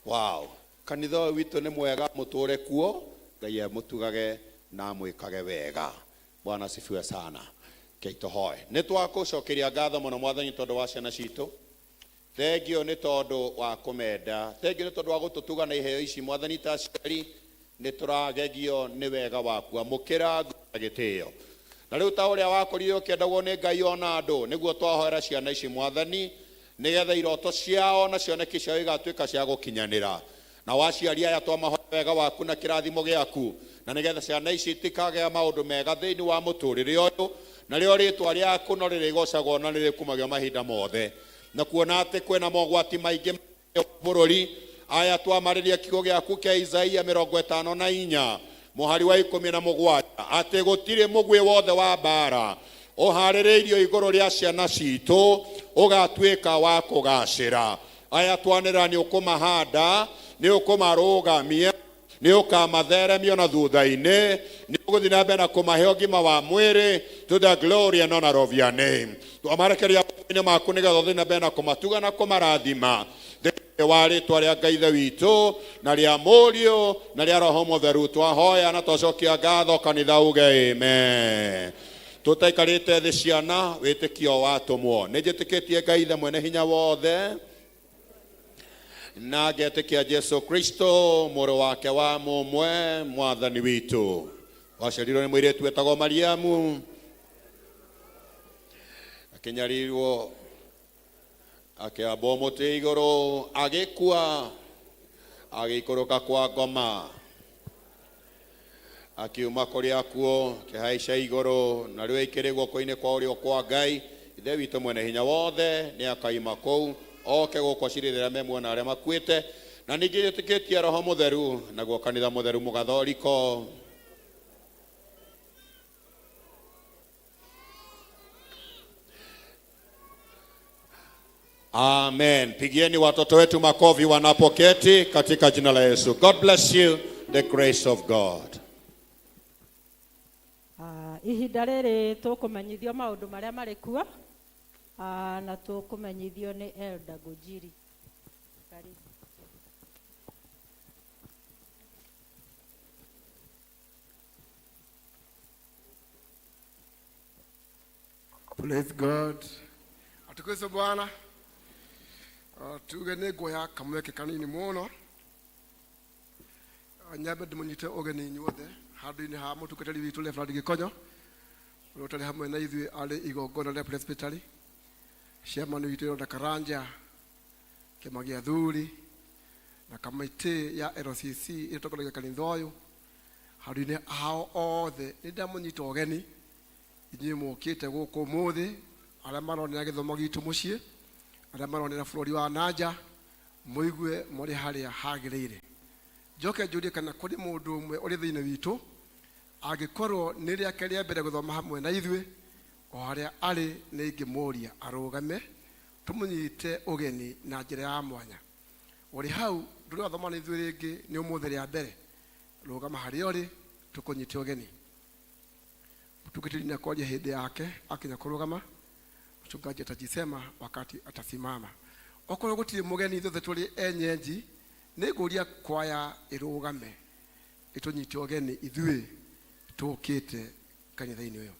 Wow. Kanitha ũyũ witũ nĩ mwega, mũtũre kuo, Ngai amũtugage na amwĩkage wega. Bwana asifiwe sana. Kei tũhoe. Nĩ twakũcokeria ngatho mũno Mwathani tondũ wa ciana citũ. Thengio nĩ tondũ wa kũmenda. Thengio nĩ tondũ wa gũtũtuga na iheo ici Mwathani ta aciari nĩ tũragegio nĩ wega waku. Amũkĩra na gĩtĩo. Na rĩu ta ũrĩa wakũrire ũkĩendagwo nĩ Ngai ona andũ, nĩguo twahoera ciana ici Mwathani, nĩgetha iroto ciao na cioneki ciao igatuĩka cia gũkinyanĩra. Na waciari aya twamahoera wega waku na kĩrathimo gĩaku, na nĩgetha ciana ici itikagĩa maũndũ mega thĩinĩ wa mũtũrĩre ũyũ, Narĩo rĩtwa rĩaku no rĩrĩgocagwo na rĩrĩkumagio mahinda mothe. Na kuona atĩ kwĩna mogwati maingĩ bũrũri, aya twamarĩria kiugo gĩaku kĩa Isaia 54 mũhari wa 17, atĩ gũtirĩ mũguĩ wothe wa mbara ũharĩrĩirio igũrũ rĩa ciana citũ ũgatuĩka wa kũgacĩra. Aya twanĩrĩra nĩ ũkũmahanda, nĩ ũkũmarũgamia, nĩ ũkamatheremia na thutha-inĩ, nĩ ũgũthiĩ na mbere na kũmahe ũgima wa mwĩrĩ, to the glory and honor of your name. Twamarekeria moko-inĩ maku nĩgetha ũthiĩ na mbere na kũmatuga na kũmarathima thĩinĩ wa rĩtwa rĩa Ngai Ithe witũ na rĩa Mũriũ na rĩa Roho Mũtheru. Twahoya na twacokia ngatho, kanitha uge amen. Tũtaikarĩte thĩ ciana, wĩtĩkio watũmwo. Nĩ njĩtĩkĩtie Ngai Ithe mwene hinya wothe, na ngetĩkia Jesu Kristo mũrũ wake wa mũmwe mwathani witũ, waciarirwo nĩ mũirĩtu wetagwo Mariamu, akĩnyarirwo, akĩambwo mũtĩ igũrũ, agĩkua, agĩikũrũka kwa ngoma, akiuma kũrĩa kuo, akĩhaica igũrũ, na rĩu aikĩrĩ guoko-inĩ kwa ũrĩo kwa Ngai Ithe witũ mwene hinya wothe. Nĩ akaima kũu oke gũkũ acirĩrĩra me muona arĩa makuĩte. Na ningĩ njĩtĩkĩtie Roho Mũtheru, naguo kanitha mũtheru mũgathoriko, Amen. Pigieni watoto wetu makofi wanapoketi katika jina la Yesu. God bless you. The grace of God. Ah, ihinda rĩrĩ tũkũmenyithio maũndũ marĩa marĩ kuo. Ah, na tũkũmenyithio nĩ Elder Gojiri. Karibu. Praise God. Atukuzwe Bwana. Tuge nĩ nguoya kamweke kanini mũno. Nyambe ndĩmũnyite ũgeni inyuothe handũ-inĩ ha mũtungatĩri witũ Reverend Gĩkonyo, ũrĩa ũtarĩ hamwe na ithuĩ arĩ igongona rĩa Presbytery, chairman witũ Elder Karanja, kĩama gĩa athuri na kamĩtĩ ya LCC ĩrĩa ĩtongoragia kanitha ũyũ. Handũ-inĩ hao othe nĩ ndamũnyita ũgeni inyuĩ mũkĩte gũkũ ũmũthĩ, arĩa maronera gĩthomo gitũ mũciĩ, arĩa maronera bũrũri wa nanja, mũigue mũrĩ harĩa hagĩrĩire. Njoke njũrie kana kũrĩ mũndũ ũmwe ũrĩ thĩinĩ witũ angĩkorwo nĩ rĩake rĩa mbere gũthoma hamwe na ithuĩ, o harĩa arĩ nĩ ingĩmũria arũgame tũmũnyite ũgeni na njĩra ya mwanya. Ũrĩ hau ndũrĩ wathoma na ithuĩ rĩngĩ, nĩ ũmũthĩ rĩa mbere, rũgama harĩa ũrĩ tũkũnyite ũgeni. Mũtungatĩri nĩ akwaria hĩndĩ yake akinya kũrũgama, mchungaji atajisema wakati atasimama. Okorwo gũtirĩ mũgeni, ithuothe tũrĩ enyenji, nĩ ngũria kwaya ĩrũgame ĩtũnyite ũgeni ithuĩ tũkĩte kanitha-inĩ ũyũ.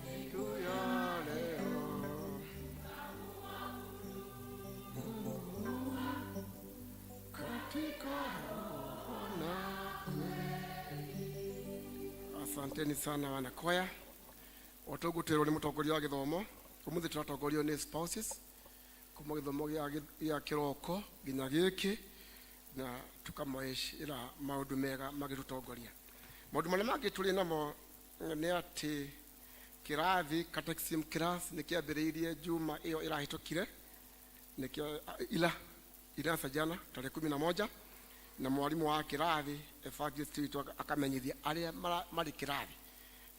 Siku ya leo katika roho na kweli. Asanteni sana wanakwaya. Otũgũtĩrwo nĩ mũtongoria wa gĩthomo, ũmũthĩ tũratongorio nĩ spouses kuma gĩthomo gĩa kĩroko nginya gĩkĩ, na tũkamwĩra maũndũ mega magĩtũtongoria. Maũndũ marĩa mangĩ tũrĩ namo nĩ atĩ kĩrathi catechism class nĩ kĩambĩrĩirie juma ĩyo ĩrahĩtũkire, nĩkĩo ila ilianza jana tarehe 11, na mwalimu wa kĩrathi evangelist witũ akamenyithia arĩa marĩ kĩrathi.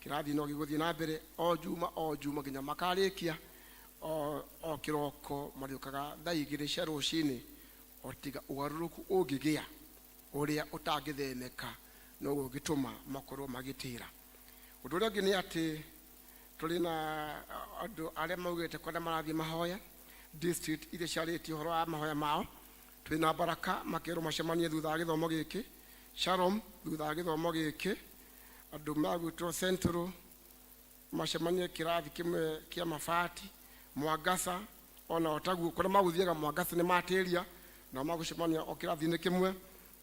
Kĩrathi no gĩgũthiĩ na mbere o juma o juma nginya makarĩkia. O kĩroko marĩũkaga thaa 2 cia rũcinĩ, o tiga ũgarũrũku ũngĩgĩa ũrĩa ũtangĩthemeka noguo ũngĩtũma makorwo magĩtĩra. Ũndũ ũrĩa ũngĩ nĩ atĩ tũrĩ na andũ arĩa maugĩte kũrĩa marathiĩ mahoya district iria ciarĩtie ũhoro wa mahoya mao. Twĩ na Baraka makerwo macemanie thutha wa gĩthomo gĩkĩ, Shalom thutha wa gĩthomo gĩkĩ, andũ magwĩtwo Central macemanie kĩrathi kĩmwe kĩa Mabati, Mwangaza. Ona o taguo kũrĩa magũthiaga Mwangacĩ nĩ matĩria, nao magũcemania o kĩrathi-inĩ kĩmwe.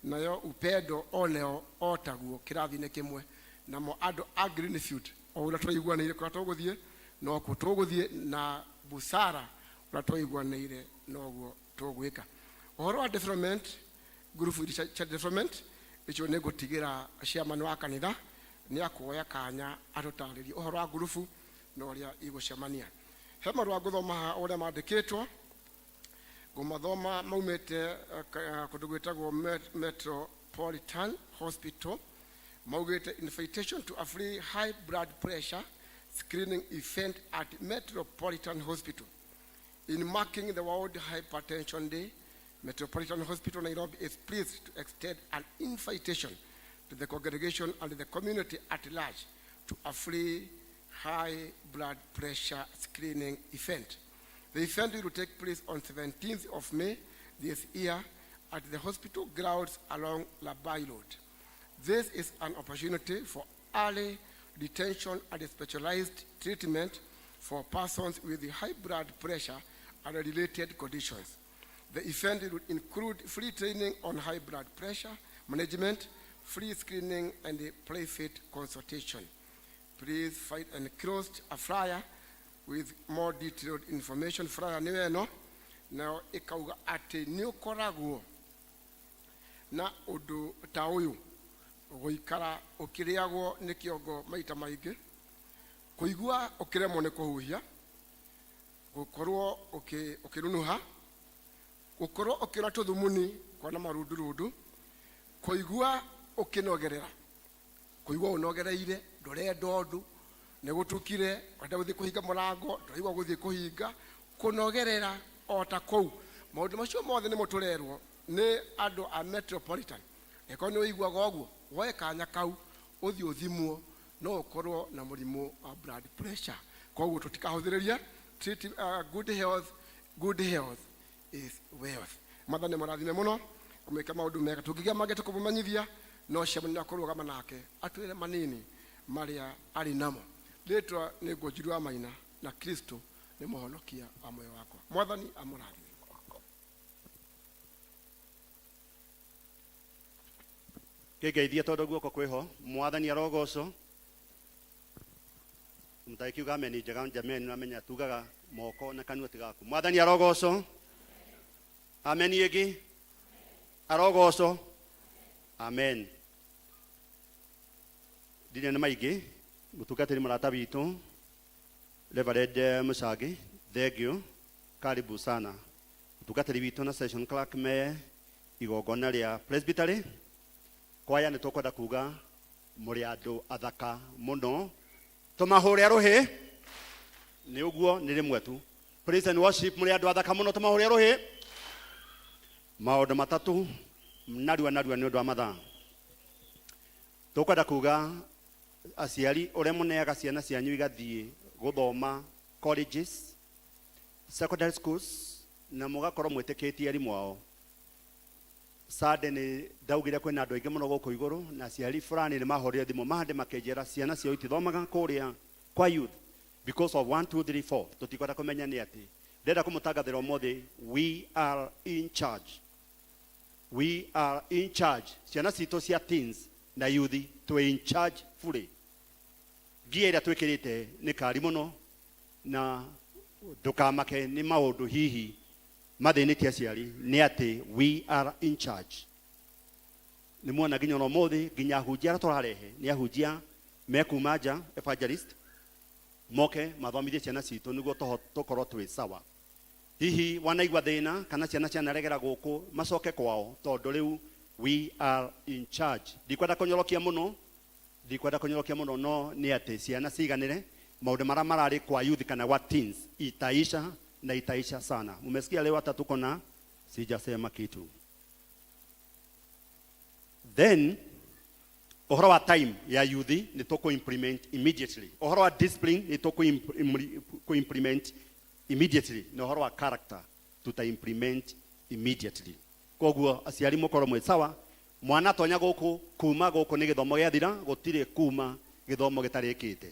Nayo Upendo oneo o taguo kĩrathi-inĩ kĩmwe. Namo andũ a Greenfield o ũrĩa tũraiguanĩire kũrĩa tũgũthiĩ nokuo tũgũthiĩ, na Busara ũrĩa twaiguanĩire noguo tũgwĩka. Ũhoro wa development, ngurubu iria cia development icio nĩ ngũtigĩra chairman wa kanitha nĩ akuoya kanya atũtarĩrie ũhoro wa ngurubu na ũrĩa igũcemania. He marũa ngũthoma haha ũrĩa mandĩkĩtwo, ngũmathoma maumĩte kũndũ gwĩtagwo Metropolitan Hospital. Maugĩte, "Invitation to a free high blood pressure screening event at Metropolitan Hospital. In marking the World Hypertension Day, Metropolitan Hospital Nairobi is pleased to extend an invitation to the congregation and the community at large to a free high blood pressure screening event. The event will take place on 17th of May this year at the hospital grounds along Labai Road. This is an opportunity for early detection and specialized treatment for persons with high blood pressure and related conditions. The event will include free training on high blood pressure management, free screening, and a private consultation. Please find enclosed a flyer with more detailed information." Flyer nĩ ĩno, nayo ĩkauga atĩ nĩ ũkoragwo na ũndũ ta ũyũ: gũikara ũkĩrĩagwo nĩ kĩongo maita maingĩ, kũigua ũkĩremwo nĩ kũhuhia, gũkorwo ũkĩnunuha, gũkorwo ũkĩona tũthumuni, kuona marundurundu, kũigua ũkĩnogerera, kũigua ũnogereire, ndũrenda ũndũ, nĩ gũtukire, ũrenda gũthiĩ kũhinga mũrango, ndũraigua gũthiĩ kũhinga, kũnogerera o ta kũu. Maũndũ macio mothe nĩmo tũrerwo nĩ andũ a Metropolitan. Ĩkorwo nĩ ũiguaga ũguo, woe kanya kau ũthiĩ ũthimwo, no ũkorwo na mũrimũ wa blood pressure. Koguo tũtikahũthĩrĩria. Treat, good health, good health is wealth. Mwathani mũrathime mũno, amwĩke maũndũ mega. Tũngĩgĩa mangĩ tũkũmũmenyithia, no ciamani kũrũgama nake atwĩre manini marĩa arĩ namo. Rĩtwa nĩ Ngũnjiri wa Maina, na Kristo nĩ mũhonokia wa muoyo wakwa. Mwathani amũrathime. Kĩngeithia tondũ guoko kwĩho. Mwathani arogocwo. Mũtagĩkiuga ameni njega njameni, namenya tugaga moko na kanua tigaku. Mwathani arogocwo. Ameni ĩngĩ. Arogocwo. Amen. Ndirĩ na maingĩ. Mũtungatĩri mũrata witũ Reverend Mũcangi, thank you, karibu sana. Mũtungatĩri witũ na session clerk me igongona rĩa presbytery. Kwaya, nĩ tũkwenda kuga mũrĩ andũ athaka mũno, tũmahũre rũhĩ. Nĩ ũguo, nĩ rĩmwe tu. Praise and worship, mũrĩ andũ athaka mũno, tũmahũre rũhĩ. Maũndũ matatũ narua narua nĩ ũndũ wa mathaa. Tũkwenda kuga aciari ũrĩa mũneaga ciana cianyu igathiĩ gũthoma colleges, secondary schools, na mũgakorwo mwĩtĩkĩtie arimũ ao. Sunday nĩ ndaugire kwĩna andũ aingĩ mũno gũkũ igũrũ, na aciari fulani nĩ mahũrire thimũ mande makĩnjĩra ciana ciao itithomaga kũrĩa kwa youth because of 1 2 3 4. Tũtikwenda kũmenya. Nĩ atĩ ndĩrenda kũmũtangathĩra ũmũthĩ, we are in charge, we are in charge. Ciana citũ cia teens na youth, twĩ in charge fully. Ngia ĩrĩa twĩkĩrĩte nĩ kari mũno, na ndũkamake nĩ maũndũ hihi mathĩnĩtie aciari. Nĩ atĩ we are in charge. Nĩ muona nginya ona ũmũthĩ, nginya ahunjia arĩa tũrarehe nĩ ahunjia mekuma nja, evangelist, moke mathomithie ciana citũ nĩguo tũkorwo twĩ sawa. Hihi wanaigua thĩna kana ciana cianaregera gũkũ, macoke kwao, tondũ rĩu we are in charge. Ndikwenda kũnyorokia mũno, ndikwenda kũnyorokia mũno, no nĩ atĩ ciana ciganĩre maũndũ marĩa mararĩ kwa youth kana kwa teens itaisha na itaisha sana. Umesikia leo hata tuko na, sijasema kitu. Then ũhoro wa time ya youth nĩ tũkũ implement immediately, ũhoro wa discipline nĩ tũkũ implement immediately, na ũhoro wa character tuta implement immediately. Koguo aciari mũkorwo mwĩ sawa. Mwana tonya gũkũ, kuma gũkũ nĩ gĩthomo gĩathira, gũtirĩ kuma gĩthomo gĩtarĩkĩte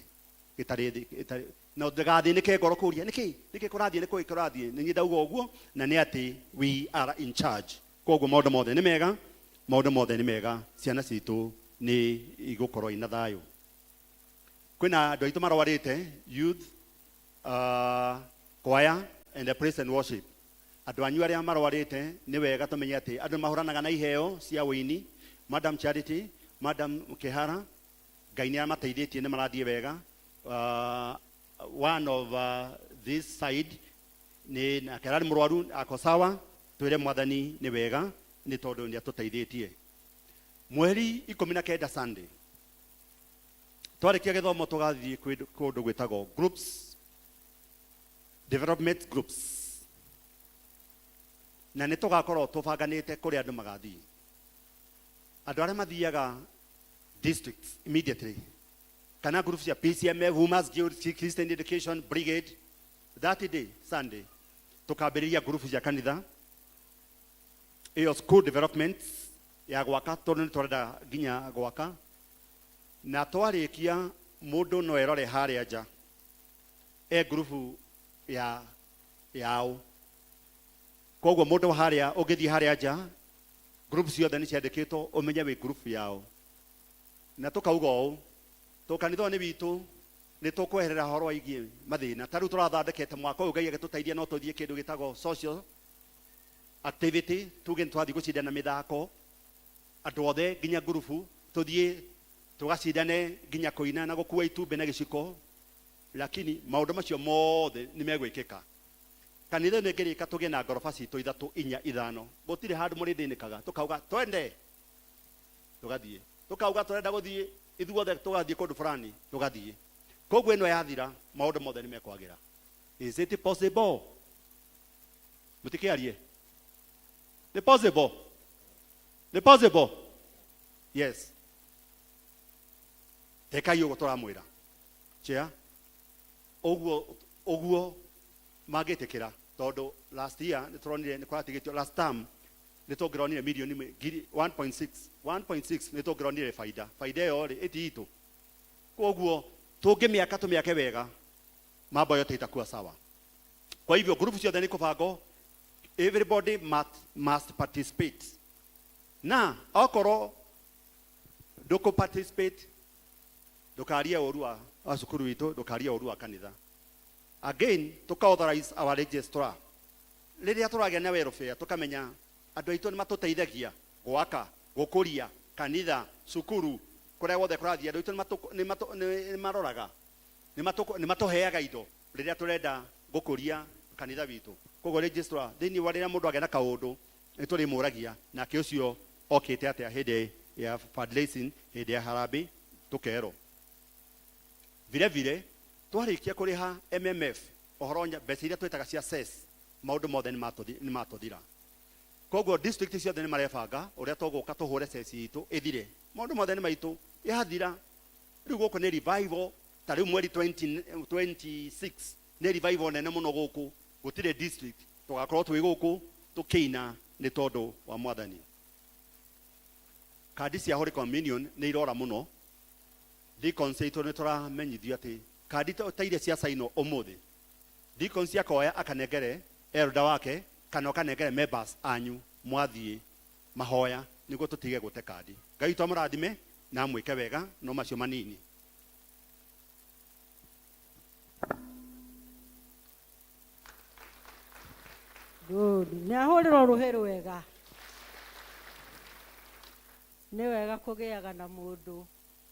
gĩtarĩ. Na ndũgathĩnĩke ngoro kũria nĩkĩ nĩkĩ kũrathiĩ nĩkĩ kũrathiĩ. Nĩ niĩ ndauga ũguo, na nĩ atĩ we are in charge. Koguo maũndũ mothe nĩ mega, maũndũ mothe nĩ mega, ciana citũ nĩ igũkorwo ina thayũ. Kwĩna andũ aitũ marwarĩte, youth, choir and the praise and worship. Andũ anyu arĩa marwarĩte, nĩ wega tũmenye atĩ andũ mahũranaga na iheo cia ũini. Madam Charity, Madam Kehara, Ngai nĩ amateithĩtie, nĩ marathiĩ wega. One of this side nĩ nake ararĩ mũrwaru, ako sawa. Twĩre Mwathani nĩ wega nĩ tondũ nĩ atũteithĩtie. Mweri 19 Sunday, twarĩkia gĩthomo, tũgathiĩ kũndũ gwĩtagwo groups development groups, na nĩ tũgakorwo tũbanganĩte kũrĩa andũ magathiĩ. Andũ arĩa mathiaga districts immediately kana groups cia PCMF, Women's Guild, Christian Education Brigade, that day Sunday tukambĩrĩria group cia kanitha ĩyo, school development ya gwaka, tondũ nĩ tũrenda nginya gwaka. Na twarĩkia, mũndũ no erore harĩa nja e group ya yao. Koguo mũndũ harĩa ũngĩthiĩ harĩa nja, group ciothe nĩ ciandĩkĩtwo, ũmenye wĩ group yao. Na tũkauga ũũ, tũ kanitha ũyũ nĩ witũ, nĩ tũkweherera horo waigiĩ mathĩna. Ta rĩu tũrathondekete mwaka ũyũ, Ngai agĩtũteithia, no tũthiĩ kĩndũ gĩtagwo social activity. Tuge nĩ twathiĩ gũcindana mĩthako, andũ othe nginya ngurubu, tũthiĩ tũgacindane nginya kũina na gũkua itumbĩ na gĩciko. Lakini maũndũ macio mothe nĩ megwĩkĩka kanitha ĩno ĩngĩrĩka, tũgĩe na ngoroba citũ ithatũ, inya, ithano. Gũtirĩ handũ mũrĩthĩnĩkaga. Tũkauga twende, tũgathiĩ. Tũkauga tũrenda gũthiĩ ithuothe, tũgathiĩ kũndũ fulani, tũgathiĩ. Koguo ĩno yathira, maũndũ mothe nĩ mekwagĩra. Is it possible? Mũtikĩarie. Nĩ possible? Nĩ possible? Yes. Tekai ũguo tũramwĩra chia, ũguo ũguo mangĩtĩkĩra, tondũ last year nĩ tũronire nĩ kũratigĩtio, last term nĩ tũngĩronire milioni ngiri 1.6, 1.6 nĩ tũngĩronire baida. Baida ĩyo rĩ, ĩti itũ. Koguo tũngĩmĩaka, tũmĩake wega, mambo yote itakuwa sawa. Kwa hivyo group ciothe nĩ kũbangwo, everybody must participate. Na okorwo ndũkũ participate, ndũkarie ũru wa cukuru witũ, ndũkarie ũru wa kanitha. Again, tuka authorize our registrar. Rĩrĩa tũragĩa na welfare, tũkamenya andũ aitũ nĩ matũteithagia gwaka, gũkũria kanitha, cukuru, kũrĩa wothe kũrathiĩ. Andũ aitũ nĩ maroraga, nĩ matũheaga indo rĩrĩa tũrenda gũkũria kanitha witũ. Koguo registrar, thĩinĩ wa rĩrĩa mũndũ agĩa na kaũndũ, nĩ tũrĩmũragia nake ũcio okĩte atĩa hĩndĩ ya fundraising, hĩndĩ ya harambee, tũkerwo. Vile vile, twarĩkia kũrĩha MMF ũhoro mbeca iria twĩtaga cia cess, maũndũ mothe nĩ matũthira. Koguo district ciothe nĩ marebanga ũrĩa tũgũka tũhũre cess itũ ĩthire. Maũndũ mothe nĩ maitũ, yathira rĩu gũkũ nĩ revival. Ta rĩu mweri 20 26 nĩ revival nene mũno gũkũ, gũtirĩ district tũgakorwo twĩ gũkũ tũkĩina nĩ tondũ wa Mwathani. Kandi cia Holy Communion nĩ irora mũno. Deacons aitũ nĩ tũramenyithio atĩ kandi ta iria cia saino ũmũthĩ, deacons akoya akanengere elder wake kana ũkanengere members anyu mwathiĩ mahoya, nĩguo tũtige gũte kandi. Ngai witũ amũrathime na amwĩke wega. No macio manini. Good. Nĩ ahũrĩrwo rũhĩ rwega. Nĩ wega kũgĩaga na mũndũ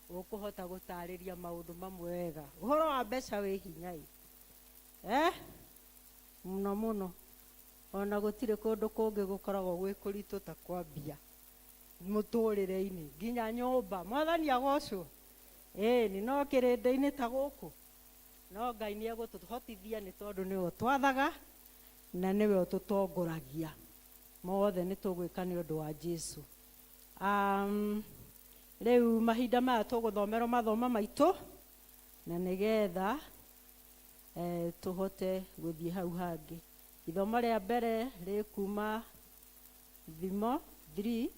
ũkũhota gũtarĩria maũndũ mamwe wega. Ũhoro wa mbeca wĩ hinya ĩ. Eh? Mũno mũno. Ona gũtirĩ kũndũ kũngĩ gũkoragwo gwĩ kũritũ ta kwambia mũtũrĩre-inĩ nginya nyũmba. Mwathani agocwo. Ĩni no kĩrĩndĩ-inĩ ta gũkũ. No Ngai nĩ egũtũhotithia nĩ tondũ nĩwe ũtwathaga na nĩwe ũtũtongoragia. Mothe nĩ tũgwĩka nĩ ũndũ wa Jesu. Rĩu mahinda maya tũgũthomerwo mathomo maitũ na nĩgetha tũhote gũthiĩ hau hangĩ. Ithomo rĩa mbere rĩkuma Thimo 3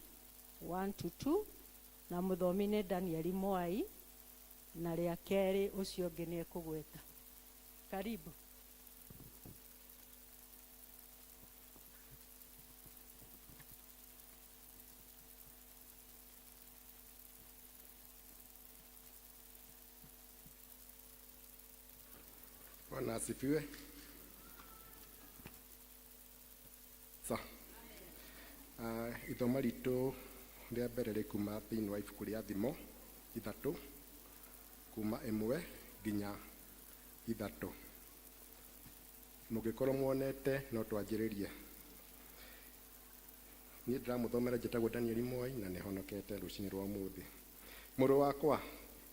1 to 2, na mũthomi nĩ Daniel Mwai, na rĩa kerĩ ũcio ũngĩ nĩ ekũgweta. Karibu. Bwana asifiwe. Sa. Ithoma ritũ rĩa mbere rĩ kuma thĩinĩ wa ibuku rĩa Thimo 3 kuma 1 nginya 3. Mũngĩkorwo muonete no twanjĩrĩrie. Niĩ ndĩramũthomera njĩtagwo Daniel Mwai na nĩhonokete rũcinĩ rwa ũmũthĩ. Mũrũ wakwa,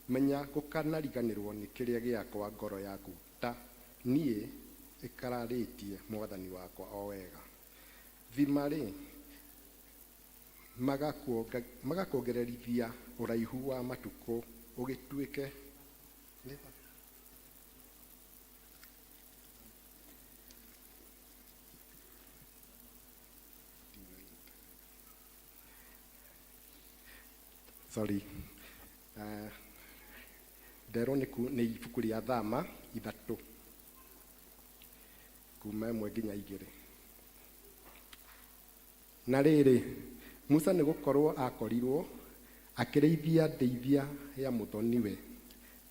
menya gũkanariganĩrwo nĩ kĩrĩa gĩakwa ngoro yaku ta niĩ ĩkararĩtie mwathani wakwa o wega. Thima-rĩ, magakuongererithia ũraihu wa matukũ ũgĩtuĩke sorry. Nderwo nĩ ibuku rĩa Thama 3 kuma 1 nginya 2. Na rĩrĩ, Musa nĩ gũkorwo akorirwo akĩrĩithia ndĩithia ya mũthoniwe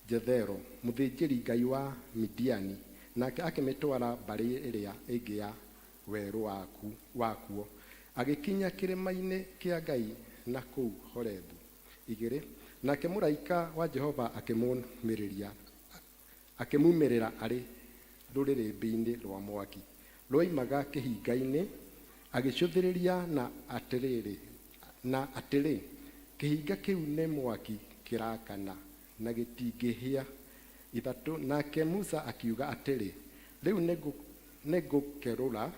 Jethero, mũthĩnjĩri Ngai wa Midiani, nake akĩmĩtwara mbarĩ ĩrĩa ĩngĩ ya werũ wakuo, agĩkinya kĩrĩma-inĩ kĩa Ngai na kũu Horebu. 2. Nake mũraika wa Jehova akĩmumĩrĩra arĩ rũrĩrĩmbĩ-inĩ rwa mwaki rwoimaga kĩhinga-inĩ, agĩcũthĩrĩria na atĩrĩ, kĩhinga kĩu nĩ mwaki kĩrakana na gĩtingĩhĩa. 3. Nake Musa akiuga atĩrĩ, rĩu nĩngũkĩrora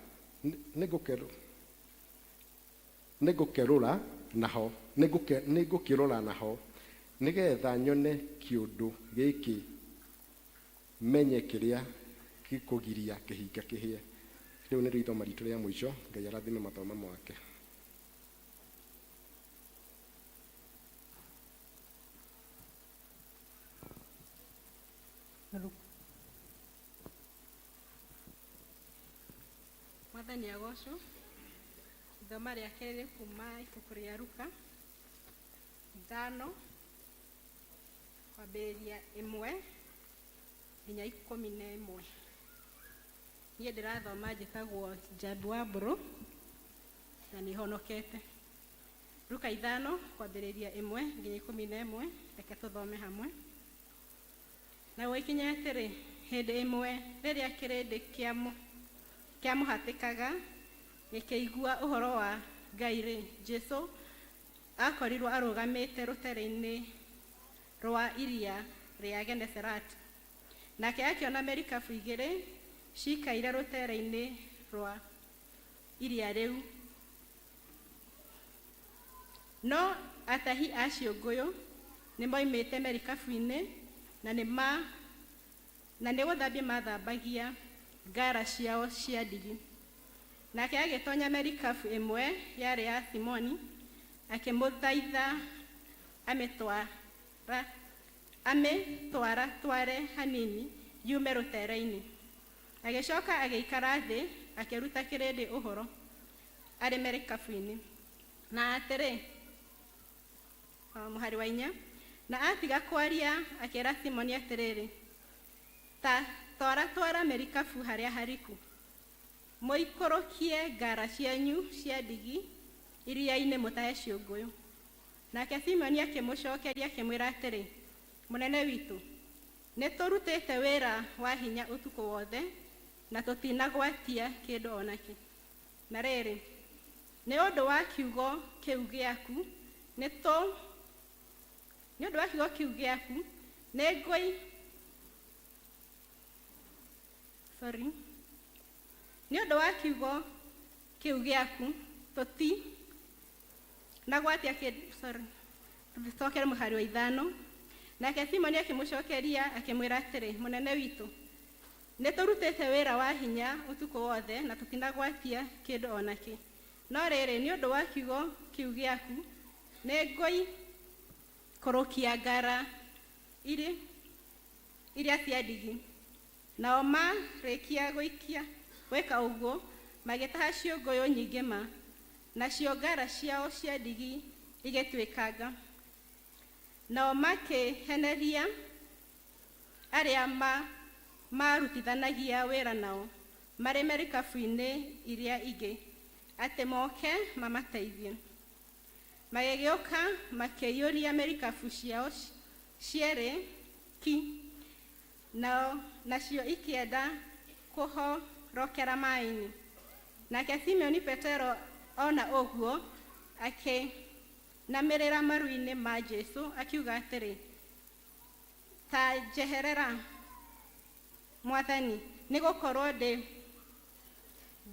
naho nĩgetha nyone kĩũndũ gĩkĩ, menye kĩrĩa gĩkũgiria kĩhinga kĩhĩe. Rĩu nĩrĩo ithoma ritũ rĩa mũico. Ngai arathime mathomo make. Mwathani agocwo. Ithoma rĩa kerĩ kuma ibuku rĩa Luka 5 kwambĩrĩria 1 nginya 11. Niĩ ndĩrathoma njĩtagwo Njambi wa Mbũrũ na nĩhonokete. Luka 5 kwambĩrĩria 1 nginya 11, reke tũthome hamwe. Na gũgĩkinya atĩrĩ, hĩndĩ ĩmwe rĩrĩa kĩrĩndĩ kĩamũhatĩkaga gĩkĩigua ũhoro wa Ngai-rĩ, Jesũ akorirwo arũgamĩte rũtere-inĩ rwa iria rĩa Genesareti. Nake akĩona merikabu 2 cikaire rũtere-inĩ rwa iria rĩu. No atahi a ciũngũyũ nĩmoimĩte merikabu-inĩ na nĩ gũthambia mathambagia ngara ciao cia ndigi. Nake agĩtonya merikabu ĩmwe yarĩ ya Simoni, akĩmũthaitha amĩtwaratware hanini yume rũtere-inĩ. Agĩcoka agĩikara thĩ akĩruta kĩrĩndĩ ũhoro arĩ merikabu-inĩ. Na atĩrĩ, mũhari wa 4, na atiga kwaria akĩra Simoni atĩrĩrĩ, ta twaratwara merikabu harĩa hariku, mũikũrũkie ngara cianyu cia ndigi iria-inĩ mũtahe ciũngũyũ. Nake Simoni akĩmũcokeria akĩmwĩra atĩrĩ, mũnene witũ, nĩtũrutĩte wĩra wa hinya ũtukũ wothe na tũtinagwatia kĩndũ o nakĩ. Na rĩrĩ, nĩ ũndũ wa kiugo kĩu gĩaku, nĩ ũndũ wa kiugo kĩu gĩaku, sorry. Nĩ ũndũ wa kiugo kĩu gĩaku, tũti na gwatia kĩndũ, sorry. Tũcokere mũhari wa 5. Nake Simoni akĩmũcokeria akĩmwĩra atĩrĩ, mũnene witũ, nĩtũrutĩte wĩra wa hinya ũtukũ wothe na tũtinagwatia kĩndũ o nakĩ. No rĩrĩ, nĩ ũndũ wa kiugo kĩu gĩaku, nĩngũikũrũkia ngara iria cia ndigi. Nao marĩkia gũikia gwĩka ũguo, magĩtaha ciũngũyũ nyingĩ ma, nacio ngara ciao cia ndigi igĩtuĩkanga. Nao makĩheneria arĩa maarutithanagia wĩra nao marĩ merikabu-inĩ iria ingĩ, atĩ moke mamateithie. Magĩgĩũka makĩiyũria merikabu ciao cierĩ ki, nao nacio ikĩenda kũhorokera maĩ-inĩ. Nake Simeoni Petero ona ũguo akĩinamĩrĩra maru-inĩ ma Jesu akiuga atĩrĩ, ta njeherera, Mwathani, nĩ gũkorwo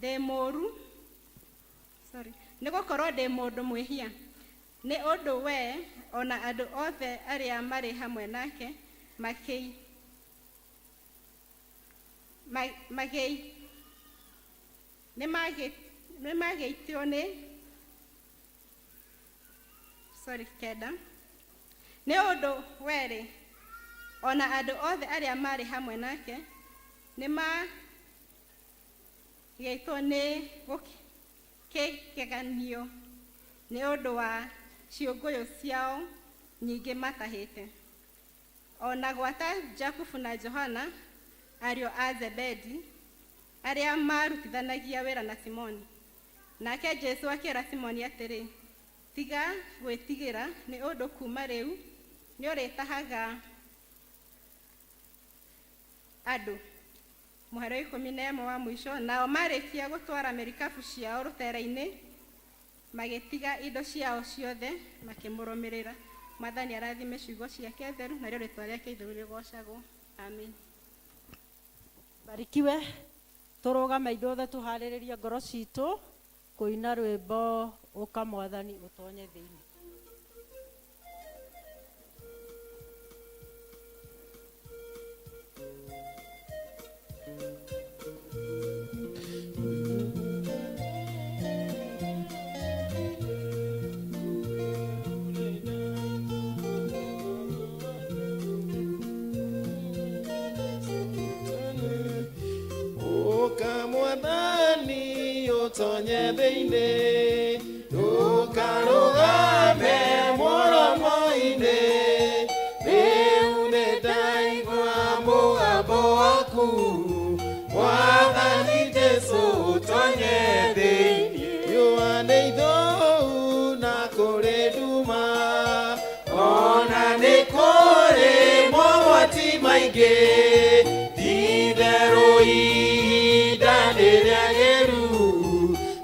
ndĩ mũũru, sorry, nĩ gũkorwo ndĩ mũndũ mwĩhia. Nĩ ũndũ we ona andũ othe arĩa marĩ hamwe nake nĩmagĩitio nĩ, sorry, kenda. Nĩ ũndũ werĩ ona andũ othe arĩa marĩ hamwe nake nĩmagĩitwo nĩ gũkĩgeganio nĩ ũndũ wa ciũngũyũ ciao nyingĩ matahĩte. Ona gwata Jakubu na Johana ariũ a Zebedi arĩa maarutithanagia wĩra na Simoni. Nake Jesu akĩra Simoni atĩrĩ, tiga gwĩtigĩra, nĩ ũndũ kuma rĩu nĩũrĩtahaga andũ. Mũhari wa 11 wa mũico. Nao marĩkia gũtwara merikabu ciao rũtere-inĩ, magĩtiga indo ciao ciothe makĩmũrũmĩrĩra. Mwathani arathime ciugo ciake theru, narĩo rĩtwa rĩake itheru rĩgocagwo. Amen. Barikiwe. Tũrũgame ithuothe tũharĩrĩrie ngoro citũ kũina rwĩmbo ũka Mwathani ũtonye thĩinĩ. Ũka Mwathani ũtonye thĩinĩ, ũkarũgame mũromo-inĩ. Rĩu nĩndaigua mũgambo waku, Mwathani Jesũ ũtonye thĩinĩ. Riũa nĩ ithũu na kũrĩ nduma, ona nĩ kũrĩ mogwati maingĩ. Ti-itherũ ihinda nĩ rĩagĩru,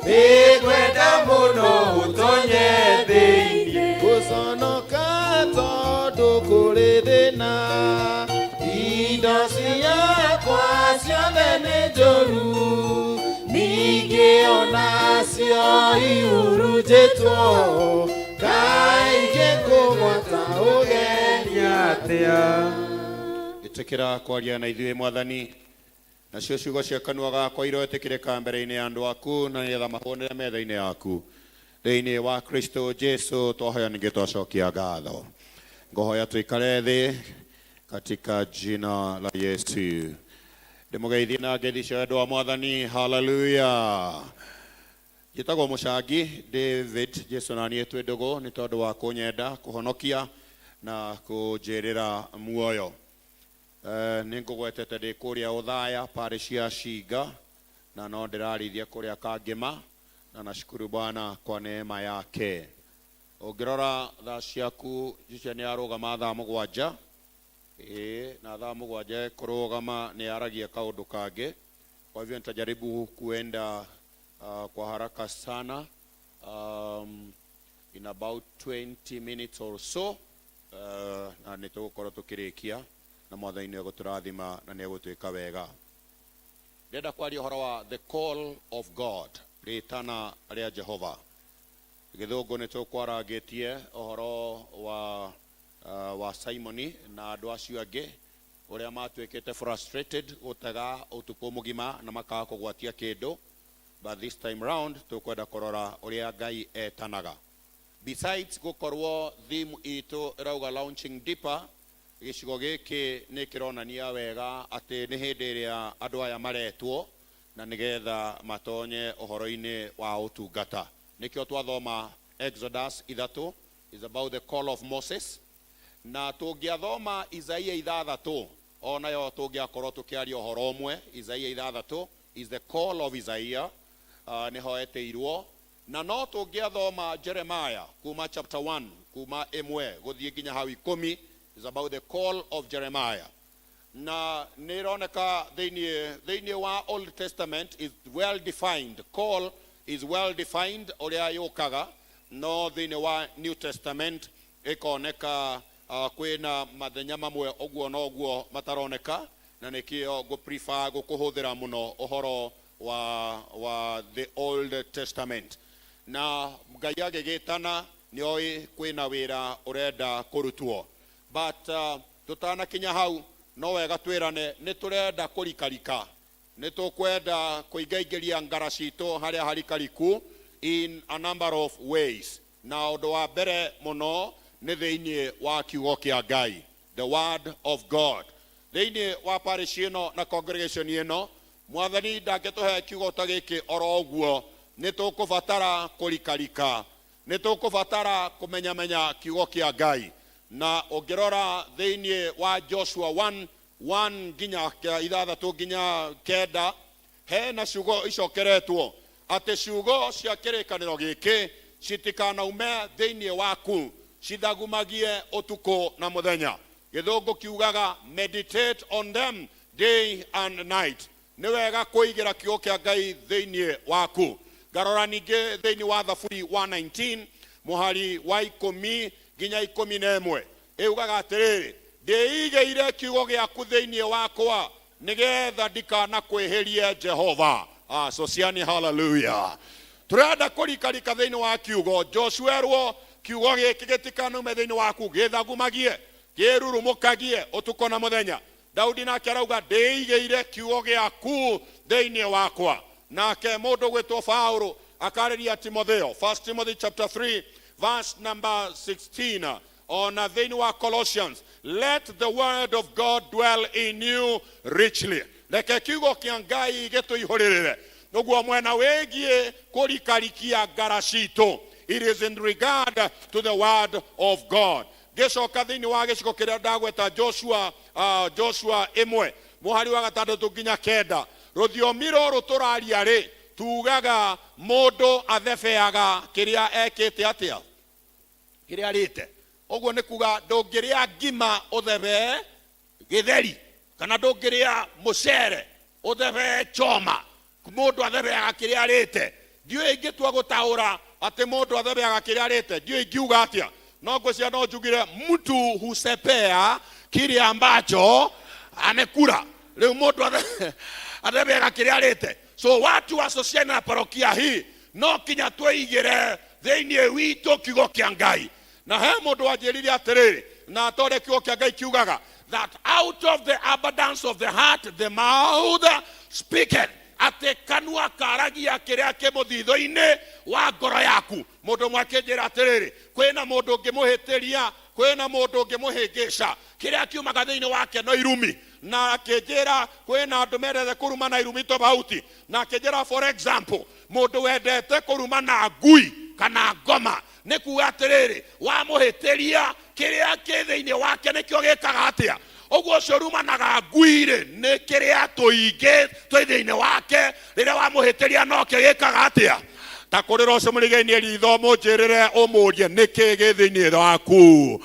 nĩngwenda mũno ũtonye thĩinĩ. Gũconoka tondũ kũrĩ thĩna, indo ciakwa ciothe nĩ njũru, ningĩ onacio ihurunjĩtwo, kaingĩ kũgwata ũgeni atĩa. Ĩtĩkĩra kwaria na ithuĩ Mwathani, nacio ciugo cia kanua gakwa iroĩtĩkĩrĩka mbere-inĩ ya andũ aku, na nĩgetha mahũnĩre metha-inĩ yaku. Thĩinĩ wa Kristo Jesu twahoya ningĩ twacokia ngatho. Ngohoya tuikare thĩ katika jina la Yesu. Ndĩmũgeithie na ngeithi cia wendo wa Mwathani. Haleluya. Njĩtagwo Mũcangi David. Jesu na niĩ twĩ ndũgũ nĩ tondũ wa kũnyenda, kũhonokia na kũnjĩrĩra muoyo. Nĩ ngũgwetete ndĩ kũrĩa Othaya parish ya Shinga, na no ndĩrarĩithia kũrĩa Kangĩma, na nashukuru Bwana kwa neema yake. Ũngĩrora thaa ciaku Joshua nĩ arũgama thaa 7, ĩĩ, na thaa 7 kũrũgama nĩ aragia kaũndũ kangĩ. Kwa hivyo nitajaribu kuenda kwa haraka sana, in about 20 minutes or so, na nĩ tũgũkorwo tũkĩrĩkia, na Mwathani nĩ egũtũrathima na nĩ egũtwĩka wega. Ndĩrenda kwaria ũhoro wa the call of God, rĩtana rĩa Jehova. Gĩthũngũ nĩ tũkwarangĩtie ũhoro wa Simoni na andũ acio angĩ ũrĩa matuĩkĩte frustrated gũtega ũtukũ mũgima na makaga kũgwatia kĩndũ, but this time round tũkwenda kũrora ũrĩa Ngai etanaga. Besides gũkorwo theme itũ ĩrauga launching deeper, Gĩcigo gĩkĩ nĩ kĩronania wega atĩ nĩ hĩndĩ ĩrĩa andũ aya maretwo na nĩgetha matonye ũhoro-inĩ wa ũtungata. Nĩkĩo twathoma Exodus 3 is about the call of Moses, na tũngĩathoma Isaia 6 onayo tũngĩakorwo tũkĩaria ũhoro ũmwe. Isaia 6 is the call of Isaiah, nĩho etĩirwo. Na no tũngĩathoma Jeremiah kuma chapter 1 kuma 1 gũthiĩ nginya hau 10 is about the call of Jeremiah. Na nĩ ĩroneka thĩinĩ wa Old Testament is well defined, call is well defined ũrĩa yũkaga, no thĩinĩ wa New Testament ĩkoneka kwĩna mathenya mamwe ũguo noguo mataroneka, na nĩkĩo ngũ prefer gũkũhũthĩra mũno ũhoro wa the Old Testament. Na Ngai agĩgĩtana nĩoĩ kwĩna wĩra ũrenda kũrutwo, but tũtanakinya hau no wega twĩrane nĩ tũrenda kũrikarika, nĩ tũkwenda kũingaingĩria ngara citũ harĩa harikariku in a number of ways. Na ũndũ wa mbere mũno nĩ thĩinĩ wa kiugo kĩa Ngai, the word of God. Thĩinĩ wa parish ĩno na congregation ĩno, Mwathani ndangĩtũhe kiugo ta gĩkĩ oro ũguo. Nĩ tũkũbatara kũrikarika, nĩ tũkũbatara kũmenyamenya kiugo kĩa Ngai. Na ũngĩrora thĩinĩ wa Joshua 1 1 nginya 6 nginya 9, hena ciugo icokeretwo atĩ ciugo cia kĩrĩkanĩro gĩkĩ citikanaume thĩinĩ waku, cithagumagie ũtukũ na mũthenya. Gĩthũngũ kiugaga meditate on them day and night. Nĩ wega kũigĩra kiugo kĩa Ngai thĩinĩ waku. Ngarora ningĩ thĩinĩ wa Thaburi wa 19 mũhari wa 10 nginya 11, ĩugaga atĩrĩrĩ, ndĩigĩire kiugo gĩaku thĩinĩ wakwa nĩgetha ndikanakwĩhĩrie Jehova. Sociani, hallelujah. Tũrenda kũrikarika thĩinĩ wa kiugo. Joshua erwo kiugo gĩkĩ gĩtikanaume thĩinĩ waku, gĩthagumagie, kĩrurumũkagie ũtukũ na mũthenya. Daudi nake arauga ndĩigĩire kiugo gĩaku thĩinĩ wakwa. Nake mũndũ gwĩtwo Paulo akarĩria Timotheo, 1 Timothy chapter 3 verse number 16, ona thĩinĩ wa Colossians, let the word of God dwell in you richly. Reke kiugo kĩa Ngai gĩtũihũrĩrĩre. Ũguo mwena wĩgiĩ kũrikarikia ngara citũ, it is in regard to the word of God. Ngĩcoka thĩinĩ wa gĩcigo kĩrĩa ndagweta Joshua, Joshua 1 mũhari wa 6 nginya 9, rũthiomi rũrũ tũraria rĩ, tugaga mũndũ athebeaga kĩrĩa ekĩte atĩa, kĩrĩa arĩte. Ũguo nĩ kuga ndũngĩrĩa ngima ũthebee gĩtheri, kana ndũngĩrĩa mũcere ũthebee choma. Mũndũ athebeaga kĩrĩa arĩte. Ndiũĩ ingĩtua gũtaũra atĩ mũndũ athebeaga kĩrĩa arĩte, ndiũĩ ingiuga atĩa, no ngwĩciria no njugire mtu husepea kile ambacho amekula. Rĩu mũndũ athebeaga kĩrĩa arĩte. So watu wa Sociani na parokia hii no kinya twĩigĩre thĩinĩ witũ kiugo kĩa Ngai. Na he mũndũ wanjĩrire atĩrĩrĩ, na ta ũrĩa kiugo kĩa Ngai kiugaga, that out of the abundance of the heart the mouth speaketh, atĩ kanua karagia kĩrĩa kĩ mũthithũ-inĩ wa ngoro yaku. Mũndũ ũmwe akĩnjĩra atĩrĩrĩ, kwĩna mũndũ ũngĩmũhĩtĩria, kwĩna mũndũ ũngĩmũhĩngĩca, kĩrĩa kiumaga thĩinĩ wake no irumi. Na akĩnjĩra kwĩna andũ mendete kũruma na irumi tofauti. Na akĩnjĩra for example, mũndũ wendete kũruma na ngui kana ngoma, nĩ kuga atĩrĩrĩ, wamũhĩtĩria kĩrĩa kĩ thĩinĩ wake nĩkĩo gĩkaga atĩa. Ũguo ũcio ũrumanaga ngui-rĩ, nĩ kĩrĩa tũingĩ twĩ thĩinĩ wake, rĩrĩa wamũhĩtĩria nokĩo gĩkaga atĩa. Ta kũrĩra ũcio mũrigainie ritho mũnjĩrĩre ũmũrie nĩkĩ gĩ thĩinĩ waku.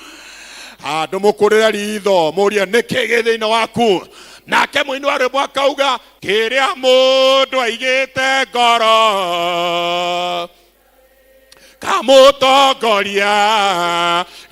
Andũ mũkũrĩre ritho mũrie nĩkĩ gĩ thĩinĩ waku. Nake mũini wa rwĩmbo akauga kĩrĩa mũndũ aigĩte ngoro kamũtongoria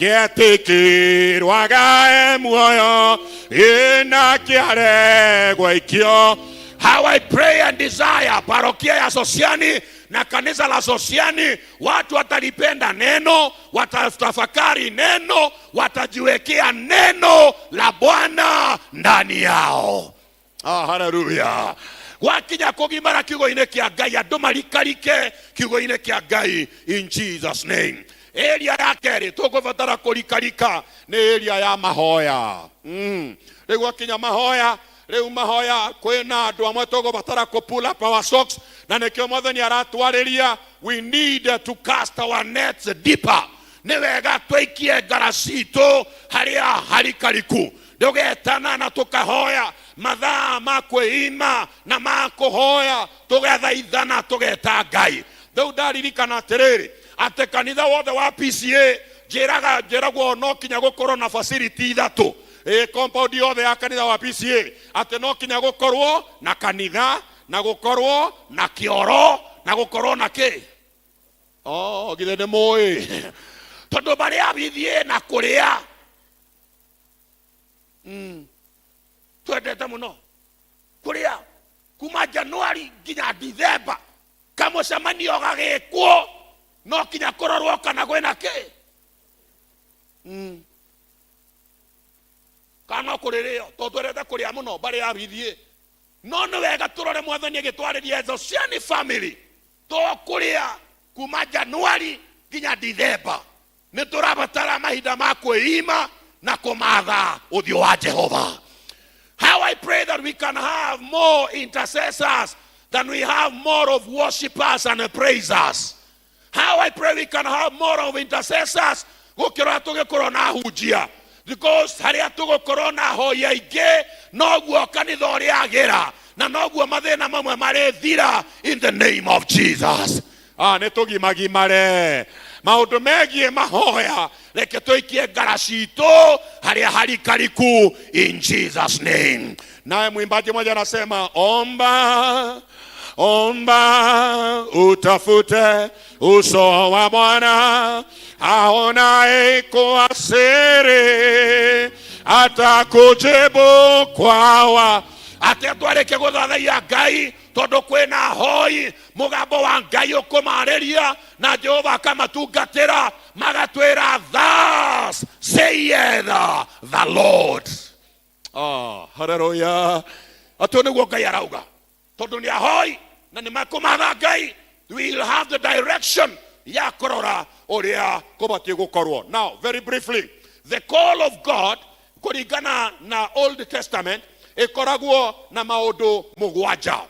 getĩkĩrwo agae muoyo ĩna kĩaregwa ikio. How I pray and desire parokia ya Sociani na kanisa la Sociani, watu watalipenda neno, watatafakari neno, watajiwekea neno la Bwana ndani yao. Haleluya. Wakinya kũgimara kiugo-inĩ kĩa Ngai, andũ marikarike kiugo-inĩ kĩa Ngai in Jesus name. Area ya kerĩ tũkũbatara kũrikarika nĩ area ya mahoya. Rĩu gwakinya mahoya, rĩu mahoya kwĩna andũ amwe tũgũbatara kũ pull up our socks, na nĩkĩo Mwathani aratwarĩria, we need to cast our nets deeper. Nĩ wega tũikie ngara citũ harĩa harikariku, ndũgetana na tũkahoya mathaa ma kwĩima na ma kũhoya, tũgathaithana, tũgeta Ngai. Rĩu ndaririkana atĩrĩrĩ, atĩ kanitha wothe wa PCA njĩraga njĩragwo no kinya gũkorwo na facility ithatũ, ĩ compound yothe ya kanitha wa PCA, atĩ no kinya gũkorwo na kanitha, na gũkorwo na kĩoro, na gũkorwo na kĩ. Oh, githĩ nĩ mũĩ tondũ marĩa bithiĩ na kũrĩa twendete mũno kũrĩa kuma Januari nginya Dithemba, kamũcemanio gagĩkwo no kinya kũrorwo kana kwĩna kĩ, kana no kũrĩrĩo, tondũ twendete kũrĩa mũno mbarĩ ya bithiĩ. No nĩ wega tũrore Mwathani agĩtwarĩria Zosiani family, to kũrĩa kuma Januari nginya Dithemba, nĩ tũrabatara mahinda ma kwĩima na kũmatha ũthiũ wa Jehova. How I pray that we can have more intercessors than we have more of worshipers and praisers. How I pray we can have more of intercessors gũkĩra tũgĩkorwo na hunjia, because harĩa tũgũkorwo na hoi aingĩ noguo kanitha ũrĩa agĩra na noguo mathĩna mamwe marĩthira, in the name of Jesus. Ah, nĩ tũgimagimare maũndũ megiĩ mahoya, reke tũikie ngara citũ harĩa harikariku, in Jesus' name. Naye mwimbaji mmoja anasema, omba, omba, utafute uso wa Bwana, aonaye kwa siri atakujibu kwawa. Atĩ twarĩkia gũthathaiya Ngai, tondũ kwĩna hoi mũgambo wa Ngai ũkũmarĩria na Jehova akamatungatĩra, magatwĩra, "Thus saith the Lord." Ah, haleluya! Atĩ nĩguo Ngai arauga, tondũ nĩ ahoi na nĩ makũmatha Ngai, we will have the direction ya kũrora ũrĩa kũbatiĩ gũkorwo. Now, very briefly, the call of God kũringana na Old Testament ĩkoragwo na maũndũ mũgwanja,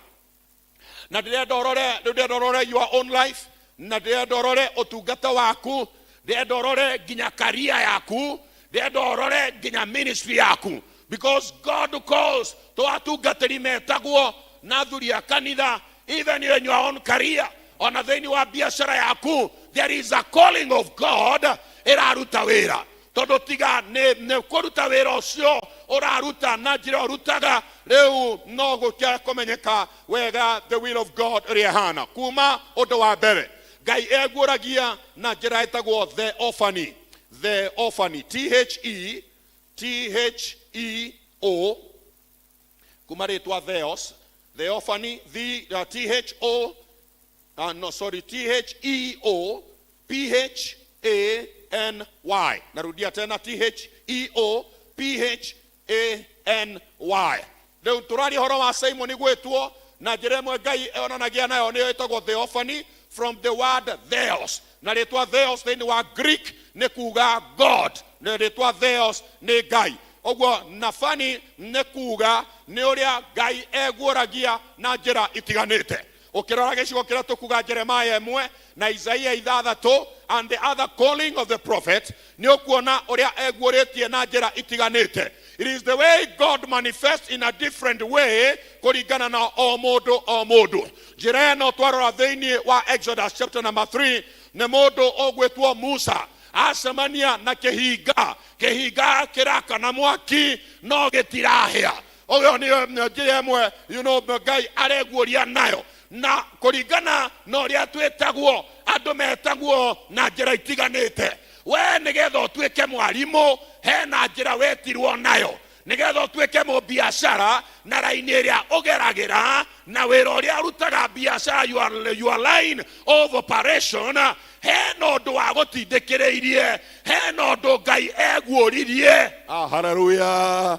na ndĩrenda ũrore rĩu, ndĩrenda ũrore your own life, na ndĩrenda ũrore ũtungata waku, ndĩrenda ũrore nginya career yaku, ndĩrenda ũrore nginya ministry yaku, because God calls to atungatĩri metagwo na athuri a kanitha. Even in your own career, ona thĩinĩ wa biacara yaku, there is a calling of God ĩraruta wĩra, tondũ tiga nĩ kũruta wĩra ũcio ũraruta na njĩra ũrutaga rĩu, no gũkĩa kũmenyeka wega the will of God ũrĩa ĩhana. Kuma ũndũ wa mbere, Ngai eguũragia na njĩra ĩtagwo theophany. Theophany, T H E T H E O, kuma rĩtwa theos, theophany, the T H O, no, sorry, T H E O P H A N Y. Narudia tena, T H E O P H A N Y. Rĩu tũraria ũhoro wa Simon gwĩtwo na njĩra ĩmwe Ngai onanagia nayo nĩyo ĩtagwo theophany, from the word theos, na rĩtwa theos thĩinĩ wa Greek nĩ kuga God, na rĩtwa theos nĩ Ngai. Ũguo nafani nĩ kuga nĩ ũrĩa Ngai eguũragia na njĩra itiganĩte. Ũkĩrora gĩcigo kĩrĩa tũkuga Jeremiah 1 na Isaia 6 and the other calling of the prophet, nĩ ũkuona ũrĩa eguũrĩtie na njĩra itiganĩte. It is the way God manifests in a different way kũringana na o mũndũ o mũndũ. Njĩra ĩno twarora thĩinĩ wa Exodus chapter number 3, nĩ mũndũ ũgwĩtwo Musa acemania na kĩhinga, kĩhinga kĩrakana mwaki no gĩtirahĩa. Ũyũ nĩyo njĩra ĩmwe Ngai areguũria nayo, na kũringana na ũrĩa twĩtagwo, andũ metagwo na njĩra itiganĩte. We nĩgetha ũtuĩke mwarimũ, hena njĩra wetirwo nayo, nĩgetha ũtuĩke mũbiacara na raini ĩrĩa ũgeragĩra na wĩra ũrĩa ũrutaga biacara, your line of operation, hena ũndũ wa gũtindĩkĩrĩirie, hena ũndũ Ngai eguũririe. Ah, haleluya!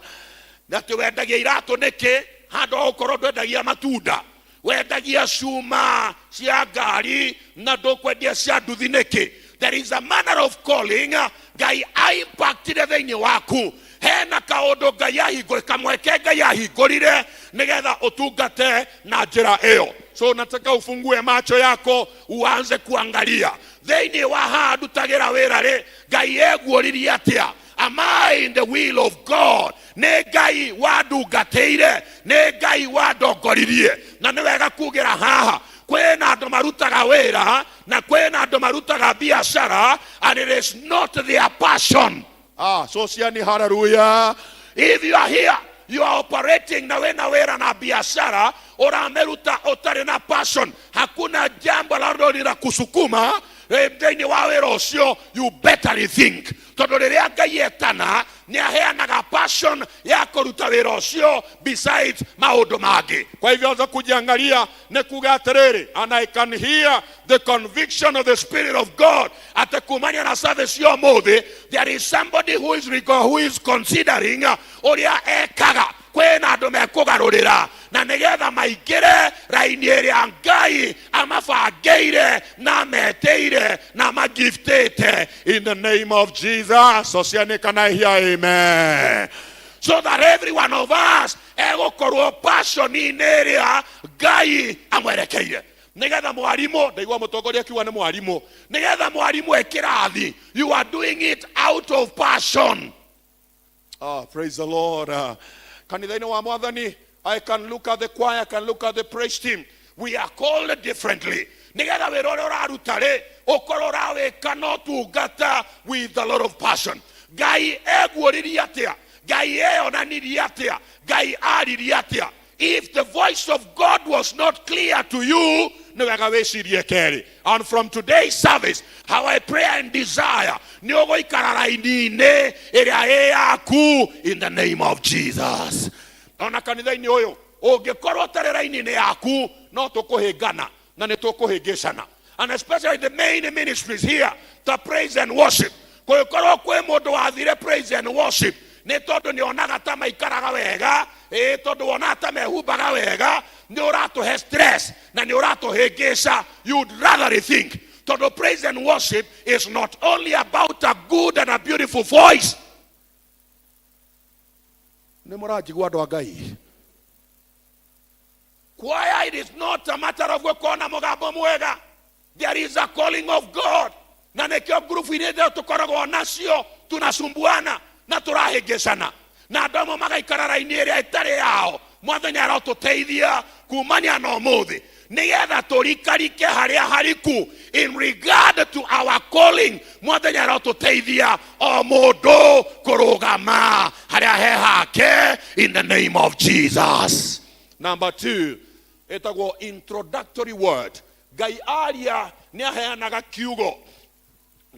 Na atĩ wendagia iratũ nĩkĩ handũ ha gũkorwo ndwendagia matunda? Wendagia cuma cia ngari na ndũkwendia cia nduthi nĩkĩ? There is a manner of calling Ngai aimpactire thĩinĩ waku. Hena kaũndũ Ngai ahingũrire, kamweke Ngai ahingũrire nĩgetha ũtungate na njĩra ĩyo. So nataka ufungue macho yako uanze kuangalia thĩinĩ wa haha ndutagĩra wĩra rĩ, Ngai eguũririe atĩa? Am I in the will of God? Nĩ Ngai wandungatĩire, nĩ Ngai wandongoririe. Na nĩ wega kugĩra haha kwĩna andũ marutaga wĩra na kwĩna andũ marutaga biashara, and it is not their passion. Ah, so ciani, hallelujah. If you are here, you are operating na wĩna wĩra na biashara ũramĩruta ũtarĩ na passion, hakuna jambo ambalo linakusukuma thĩinĩ wa wĩra ũcio, you better rethink, tondũ rĩrĩa Ngai etana nĩ aheanaga passion ya kũruta wĩra ũcio besides maũndũ mangĩ. Kwa hivyo anza kujiangalia. Nĩ kuga atĩrĩrĩ, and I can hear the conviction of the Spirit of God atĩ kumania na service ya ũmũthĩ, there is somebody who is considering ũrĩa ekaga. Kwĩna andũ mekũgarũrĩra na nĩgetha maingĩre raini ĩrĩa Ngai amabangĩire na ametĩire na amagiftĩte, in the name of Jesus. Ociani, can I hear amen? So that every one of us egũkorwo passion-inĩ ĩrĩa Ngai amwerekeire, nĩgetha mwarimũ, ndaigua mũtongoria akiuga nĩ mwarimũ, nĩgetha mwarimũ e kĩrathi, you are doing it out of passion. Ah, praise the Lord. Kanitha-inĩ wa Mwathani, I can look at the choir, I can look at the praise team. We are called differently. Nĩgetha wĩra ũrĩa ũraruta rĩ, ũkorwo ũrawĩka no tungata with a lot of passion. Ngai eguũririe atĩa? Ngai eyonanirie atĩa? Ngai aririe atĩa? If the voice of God was not clear to you, nĩ wega wĩcirie kerĩ. And from today's service, how I pray and desire, nĩ ũgũikara raini-inĩ ĩrĩa ĩ yaku, in the name of Jesus. Ona kanitha-inĩ ũyũ, ũngĩkorwo ũtarĩ raini-inĩ yaku, no tũkũhĩngana na nĩ tũkũhĩngĩcana. And especially the main ministries here, the praise and worship. Kũngĩkorwo kwĩ mũndũ wathire praise and worship nĩ tondũ nĩ onaga ta maikaraga wega, ĩ tondũ wonaga ta mehumbaga wega, nĩ ũratũhe stress na nĩ ũratũhĩngĩca. You'd rather rethink, tondũ praise and worship is not only about a good and a beautiful voice. Nĩ mũranjigua, andũ a Ngai? Choir, it is not a matter of gũkorwo na mũgambo mwega. There is a calling of God, na nĩkĩo ngurubu iria ithuĩ tũkoragwo nacio tunasumbuana na tũrahĩngĩcana na andũ amwe magaikara raini ĩrĩa ĩtarĩ yao. Mwathani arotũteithia kumania na ũmũthĩ, nĩgetha tũrikarike harĩa hariku in regard to our calling. Mwathani arotũteithia o mũndũ kũrũgama harĩa he hake, in the name of Jesus. Number two ĩtagwo introductory word. Ngai aria nĩ aheanaga kiugo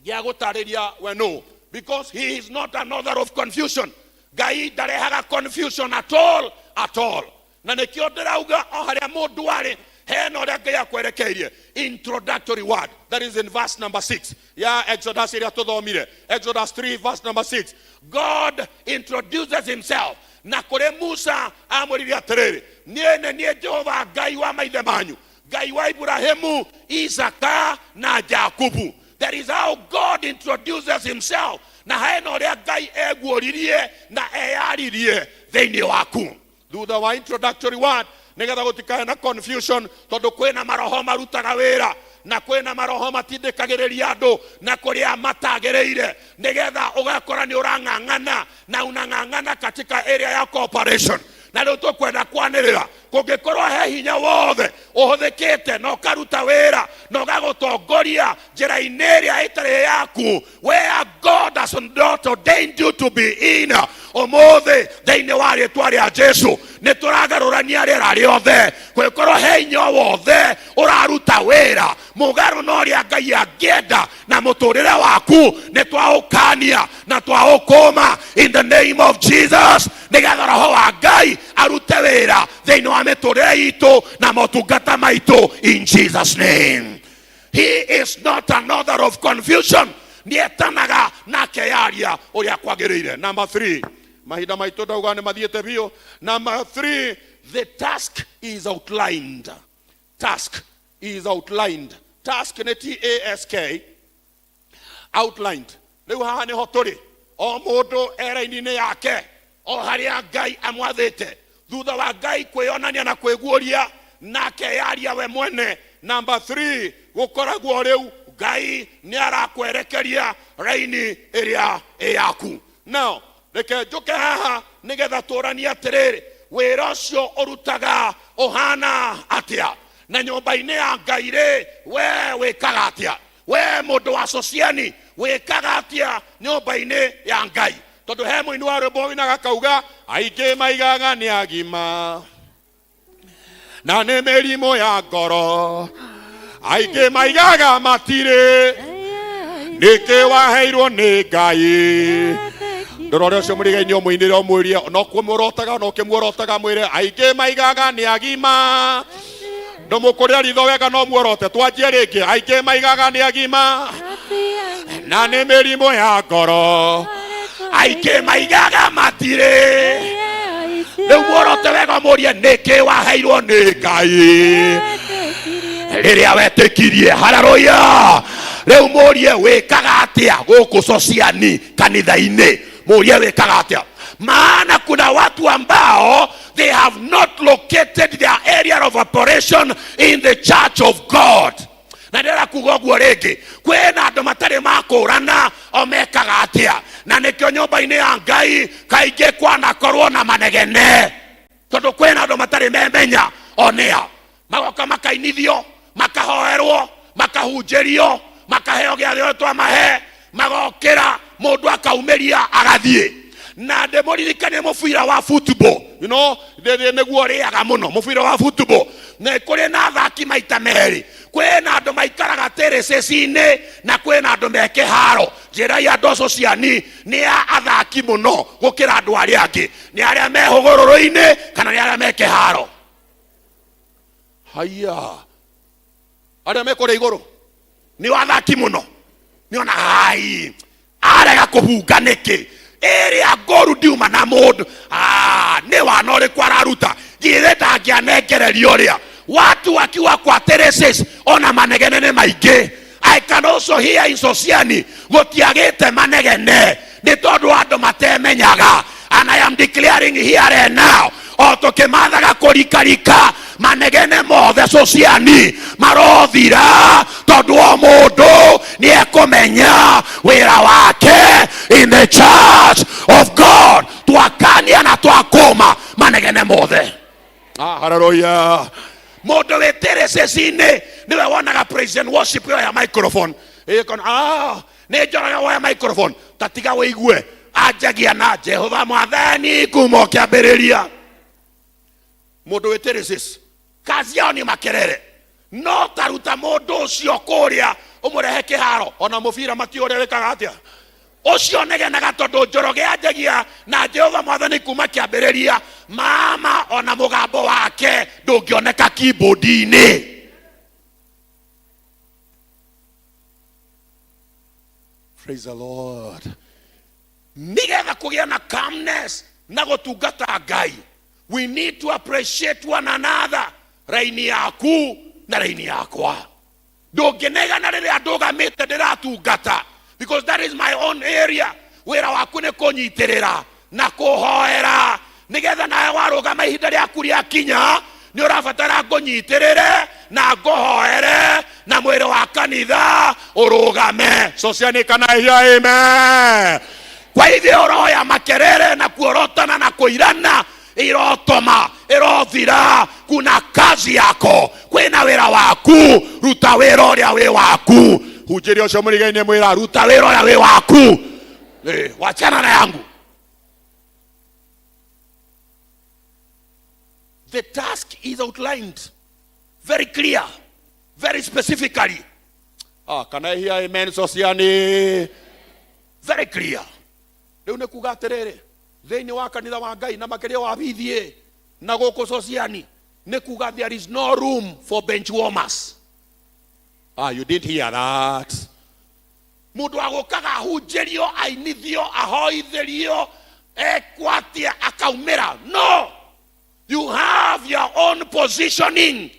gĩa gũtarĩria we no, because he is not an author of confusion. Ngai ndarehaga confusion at all, at all. Na nĩkĩo ndĩrauga o harĩa mũndũ arĩ hena ũrĩa Ngai akwerekeirie. Introductory word, that is in verse number 6 ya Exodus ĩrĩa tũthomire, Exodus 3 verse number 6. God introduces himself na kũrĩ Musa, amwĩrire atĩrĩrĩ, "Niĩ nĩ niĩ Jehova Ngai wa maithe manyu, Ngai wa Ibrahimu, Isaka na Jakubu." That is how God introduces himself, na hena ũrĩa Ngai eguũririe na eyaririe thĩinĩ waku thutha wa introductory word, nigetha gũtikae na confusion, tondũ kwĩna maroho marutaga wĩra na kwĩna maroho matindĩkagĩrĩria andũ na kũrĩa matagĩrĩire, nigetha ũgakora nĩ ũrang'ang'ana na unang'ang'ana katika area ya cooperation. Na rĩu tũkwenda kwanĩrĩra, kũngĩkorwo he hinya wothe ũhũthĩkĩte na ũkaruta wĩra na ũgagũtongoria njĩra-inĩ ĩrĩa ĩtarĩ yaku, where God has not ordained you to be in, ũmũthĩ thĩinĩ wa rĩtwa rĩa Jesu nĩ tũragarũrania rĩera rĩothe. Kũngĩkorwo he hinya wothe ũraruta wĩra mũgarũ na ũrĩa Ngai angĩenda na mũtũrĩre waku, nĩ twaũkania na twaũkũma in the name of Jesus, nĩgetha roho wa Ngai arute wĩra thĩinĩ wa mĩtũrĩre itũ na motungata maitũ, in Jesus' name. He is not an author of confusion. Nĩetanaga na akeyaria ũrĩa kwagĩrĩire. Number three, mahinda maitũ ndauga nĩ mathiĩte biũ. Number three, the task is outlined. Task is outlined. Task nĩ task. Outlined. Rĩu haha nĩho tũrĩ, o mũndũ e raini-inĩ yake, o harĩa Ngai amwathĩte. Thutha wa Ngai kwĩyonania na kwĩguũria na akeyaria we mwene, number 3 gũkoragwo rĩu Ngai nĩ arakwerekeria raini ĩrĩa ĩ yaku. Now reke njũke haha nĩgetha tũranie atĩrĩrĩ, wĩra ũcio ũrutaga ũhana atĩa? Na nyũmba-inĩ ya Ngai rĩ, we wĩkaga atĩa? We mũndũ wa Sociani wĩkaga atĩa nyũmba-inĩ ya Ngai? Tondũ he mũini wa rwĩmbo winaga akauga, aingĩ maigaga nĩ agima na nĩ mĩrimũ ya ngoro, aingĩ maigaga matirĩ nĩkĩ waheirwo nĩ Ngai. Ndũrore ũcio mũrigainĩ ũmũinĩre ũmwĩrie no kũmũrotaga no ũkĩmuorotaga mwĩre aingĩ maigaga nĩ agima ndũmũkũrĩa ritho wega no muorote twanjie rĩngĩ aingĩ maigaga nĩ agima na nĩ mĩrimũ ya ngoro aingĩ maigaga matirĩ rĩu muorote wega ũmũrie nĩkĩ waheirwo nĩ Ngai rĩrĩa wetĩkirie. Haleluya. Rĩu mũrie wĩkaga atĩa gũkũ Sociani kanitha-inĩ, mũrie wĩkaga atĩa, maana kuna watu ambao they have not located their area of operation in the church of God. Na ndĩrenda kuga ũguo rĩngĩ, kwĩna andũ matarĩ makũrana o mekaga atĩa, na nĩkĩo nyũmba-inĩ ya Ngai kaingĩ kwanakorwo na manegene, tondũ kwĩna andũ matarĩ memenya onĩa, magoka makainithio, makahoerwo, makahunjĩrio, makaheo gĩathĩ ũrĩa twamahe, magokĩra mũndũ akaumĩria agathiĩ. Na ndĩmũririkanie mũbira wa football, you know, nĩguo ũrĩaga mũno mũbira wa football. Nĩ kũrĩ na athaki maita merĩ, kwĩna andũ maikaraga terraces-inĩ na kwĩna andũ me kĩharo. Njĩrai andũ acio ciani nĩ a athaki mũno gũkĩra andũ arĩa angĩ, nĩ arĩa me hũgũrũrũ-inĩ kana nĩ arĩa me kĩharo? Haiya, arĩa me kũrĩa igũrũ nĩ athaki mũno. Nĩona hai arega kũbunga nĩkĩ? Ĩrĩa ngoru ndiuma na mũndũ. Nĩ wana ũrĩkũ araruta? Githĩ ndangĩanengereria ũrĩa watu wakiwa kwa terraces ona manegene nĩ maingĩ. I can also hear in Sociani gũtiagĩte manegene nĩ tondũ andũ matemenyaga. And I am declaring here and now, o tũkĩmathaga kũrikarika manegene mothe Sociani marothira, tondũ o mũndũ nĩ ekũmenya wĩra wake in the church of God. Twakania na twakũma manegene mothe. Hallelujah. Mũndũ wĩ terraces-inĩ nĩwe wonaga praise and worship yoya microphone. Ĩkona, nĩ Njoroge woya microphone, ta tiga wĩigue anjagia na Jehova mwathani kuma ũkĩambĩrĩria. Mũndũ wĩ terraces kazi yao ni makerere, no taruta mũndũ ũcio kũrĩa ũmũrehe kĩharo, ona mũbira matiũ ũrĩa wĩkaga atĩa ũcio negenaga, tondũ Njoroge anjagia na Jehova mwathani kuma kĩambĩrĩria. Mama ona mũgambo wake ndũngĩoneka keyboard-inĩ. Praise the Lord. Nigetha kũgĩa na calmness na gũtungata Ngai, we need to appreciate one another, raini yaku na raini yakwa. Ndũngĩnegana rĩrĩa ndũgamĩte ndĩratungata, because that is my own area. Wĩra waku nĩ kũnyitĩrĩra na kũhoera nĩgetha nawe warũgama ihinda rĩaku rĩakinya nĩ ũrabatara ngũnyitĩrĩre na ngũhoere na mwĩrĩ wa kanitha ũrũgame. Sociani kana hiya amen. Kwa hivyo ũroya makerere na kuorotana na kũirana irotoma irothira. Kuna kazi yako, kwĩna wĩra waku, ruta wĩra ũrĩa wĩ waku. Hunjĩria ũcio mũrigainĩ mwĩra ruta wĩra ũrĩa wĩ waku. Wachana na yangu. The task is outlined very clear, very specifically. Can I hear amen, Sociani? Very clear. Rĩu nĩ kuga atĩrĩrĩ, thĩinĩ wa kanitha wa Ngai na makĩria wa BDA na gũkũ Sociani, nĩ kuga there is no room for bench warmers. You didn't hear that. Mũndũ agũkaga ahunjĩrio, ainithio, ahoithĩrio, ekwatia akaumĩra. No, you have your own positioning.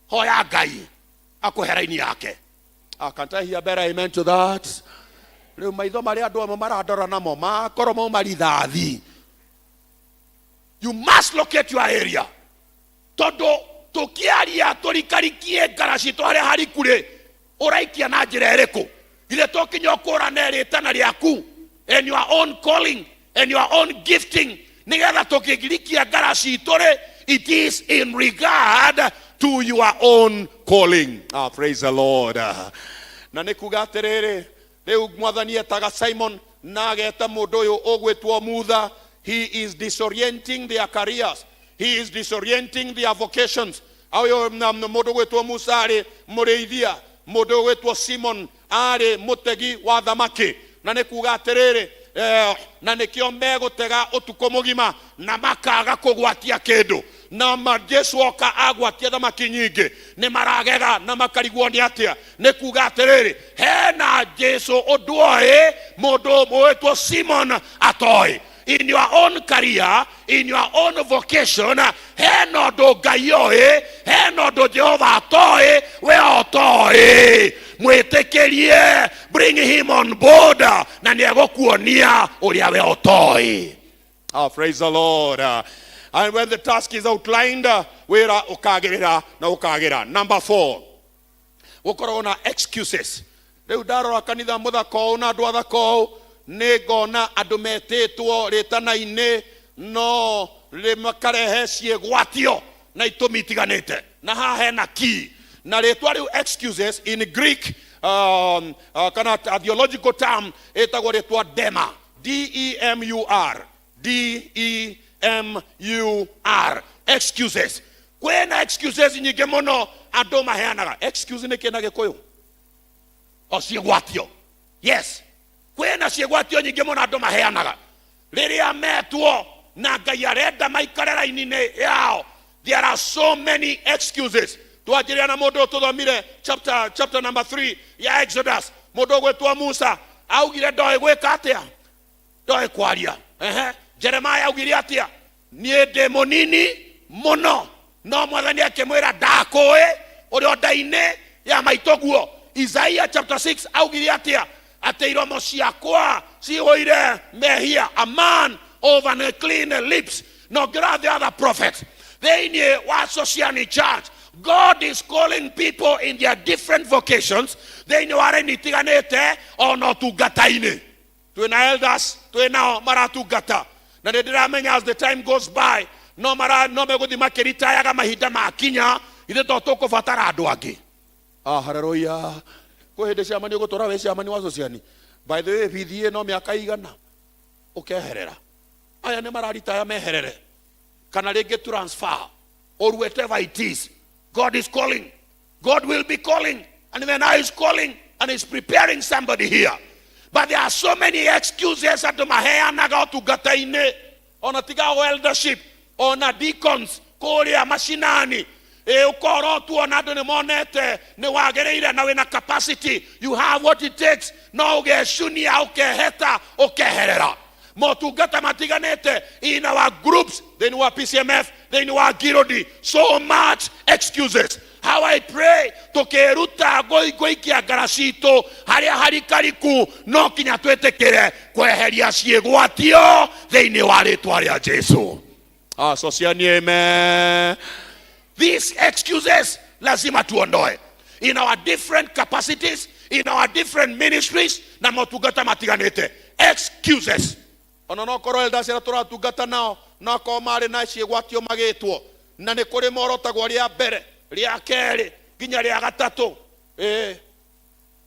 Hoya Ngai akũhe raini yake. Can't I hear better amen to that? Rĩu maitho marĩa andũ amwe marandora namo makorwo mauma rithathi. You must locate your area. Tondũ tũkĩaria tũrikarikie ngara citũ harĩa hariku rĩ, ũraikia na njĩra ĩrĩkũ? Githĩ to kinya ũkũrane rĩtana rĩaku and your own calling and your own gifting, nĩgetha tũkĩgirikia ngara citũ rĩ, it is in regard to your own calling. Ah, praise the Lord. Na nĩ kuga atĩrĩrĩ, rĩu mwathani etaga Simon na ageta mũndũ ũyũ ũgwĩtwo Mutha. He is disorienting their careers, he is disorienting their vocations. Ũyũ mũndũ ũgwĩtwo Musa arĩ mũrĩithia, mũndũ ũgwĩtwo Simon arĩ mũtegi wa thamaki. Na nĩ kuga atĩrĩrĩ, na nĩkĩo megũtega ũtukũ mũgima na makaga kũgwatia kĩndũ, na ma Jesu oka agwatia thamaki nyingĩ, nĩ maragega na makarigwo nĩ atĩa. Nĩ kuga atĩrĩrĩ, hena Jesu ũndũ oĩ mũndũ ũgwĩtwo Simon atoĩ. In your own career, in your own vocation, hena ũndũ Ngai oĩ, hena ũndũ Jehova atoĩ, we ũtoĩ. Mwĩtĩkĩrie, bring him on board, na nĩ egũkuonia ũrĩa we ũtoĩ. Ah, praise the Lord. And when the task is outlined, wĩra ũkagĩrĩra na ũkagĩra. Number 4, gũkoragwo na excuses. Rĩu ndarora kanitha mũthaka ũũ na andũ athaka ũũ, nĩ ngona andũ metĩtwo rĩtana-inĩ no makarehe ciĩgwatio na itũmi itiganĩte. Na haha hena key na rĩtwa rĩu excuses in Greek, kana a theological term ĩtagwo rĩtwa dema, D E M U R, D E M U R, excuses. Kwĩna excuses nyingĩ mũno andũ maheanaga. Excuse nĩ kĩ na Gĩkũyũ? O ciĩgwatio. Yes, kwĩna ciĩgwatio nyingĩ mũno andũ maheanaga rĩrĩa metwo na Ngai arenda maikare raini-inĩ yao. There are so many excuses. Twanjĩrĩra na mũndũ tũthomire chapter number 3 ya Exodus, mũndũ ũgwĩtwo Musa augire ndoĩ gwĩka atĩa, ndoĩ kwaria. Ehe, Jeremiah augire atĩa? Niĩ ndĩ mũnini mũno, no mwathani akĩmwĩra ndakũĩ ũrĩ o nda-inĩ ya maitũguo. Isaiah chapter 6 augire atĩa? Atĩ iromo ciakwa cihũire mehia, a man of unclean lips. No ngĩrora the other prophets thĩinĩ wa Sociani Church, God is calling people in their different vocations thĩinĩ wa raini itiganĩte ona ũtungata-inĩ. Twĩna elders, twĩnao maratungata, na nĩ ndĩramenya as the time goes by no mara no megũthiĩ makĩritayaga mahinda makinya, ithuĩ to tũkũbatara andũ angĩ. Ah, haleluya. Kwĩ hĩndĩ ciamani ũgũtũra wĩ ciamani wa Sociani. By the way, bithiĩ no mĩaka igana ũkeherera. Aya nĩ mararitaya meherere, kana rĩngĩ transfer or whatever it is. God is calling. God will be calling, and even now is calling and is preparing somebody here. But there are so many excuses andũ maheanaga ũtungata-inĩ, ona tiga o eldership, ona deacons kũrĩa macinani. Ũkorwo tuona andũ nĩ monete nĩ wagĩrĩire na wĩna capacity, you have what it takes, no ũgecunia, ũkeheta, ũkeherera motungata matiganĩte in our groups thĩinĩ wa PCMF, thĩinĩ wa Girodi. So much excuses. How I pray tũkĩruta gũikia ngara citũ harĩa harikariku, no kinya twĩtĩkĩre kweheria ciĩgwatio thĩinĩ wa rĩtwa rĩa Jesu. Ah, Sociani, amen. These excuses lazima tuondoe in our different capacities, in our different ministries na motungata matiganĩte. Excuses. Ona no korwo elders arĩa tũratungata nao no korwo marĩ na ciĩgwatio magĩtwo, na nĩ kũrĩ morotagwo rĩa mbere, rĩa kerĩ, nginya rĩa gatatũ.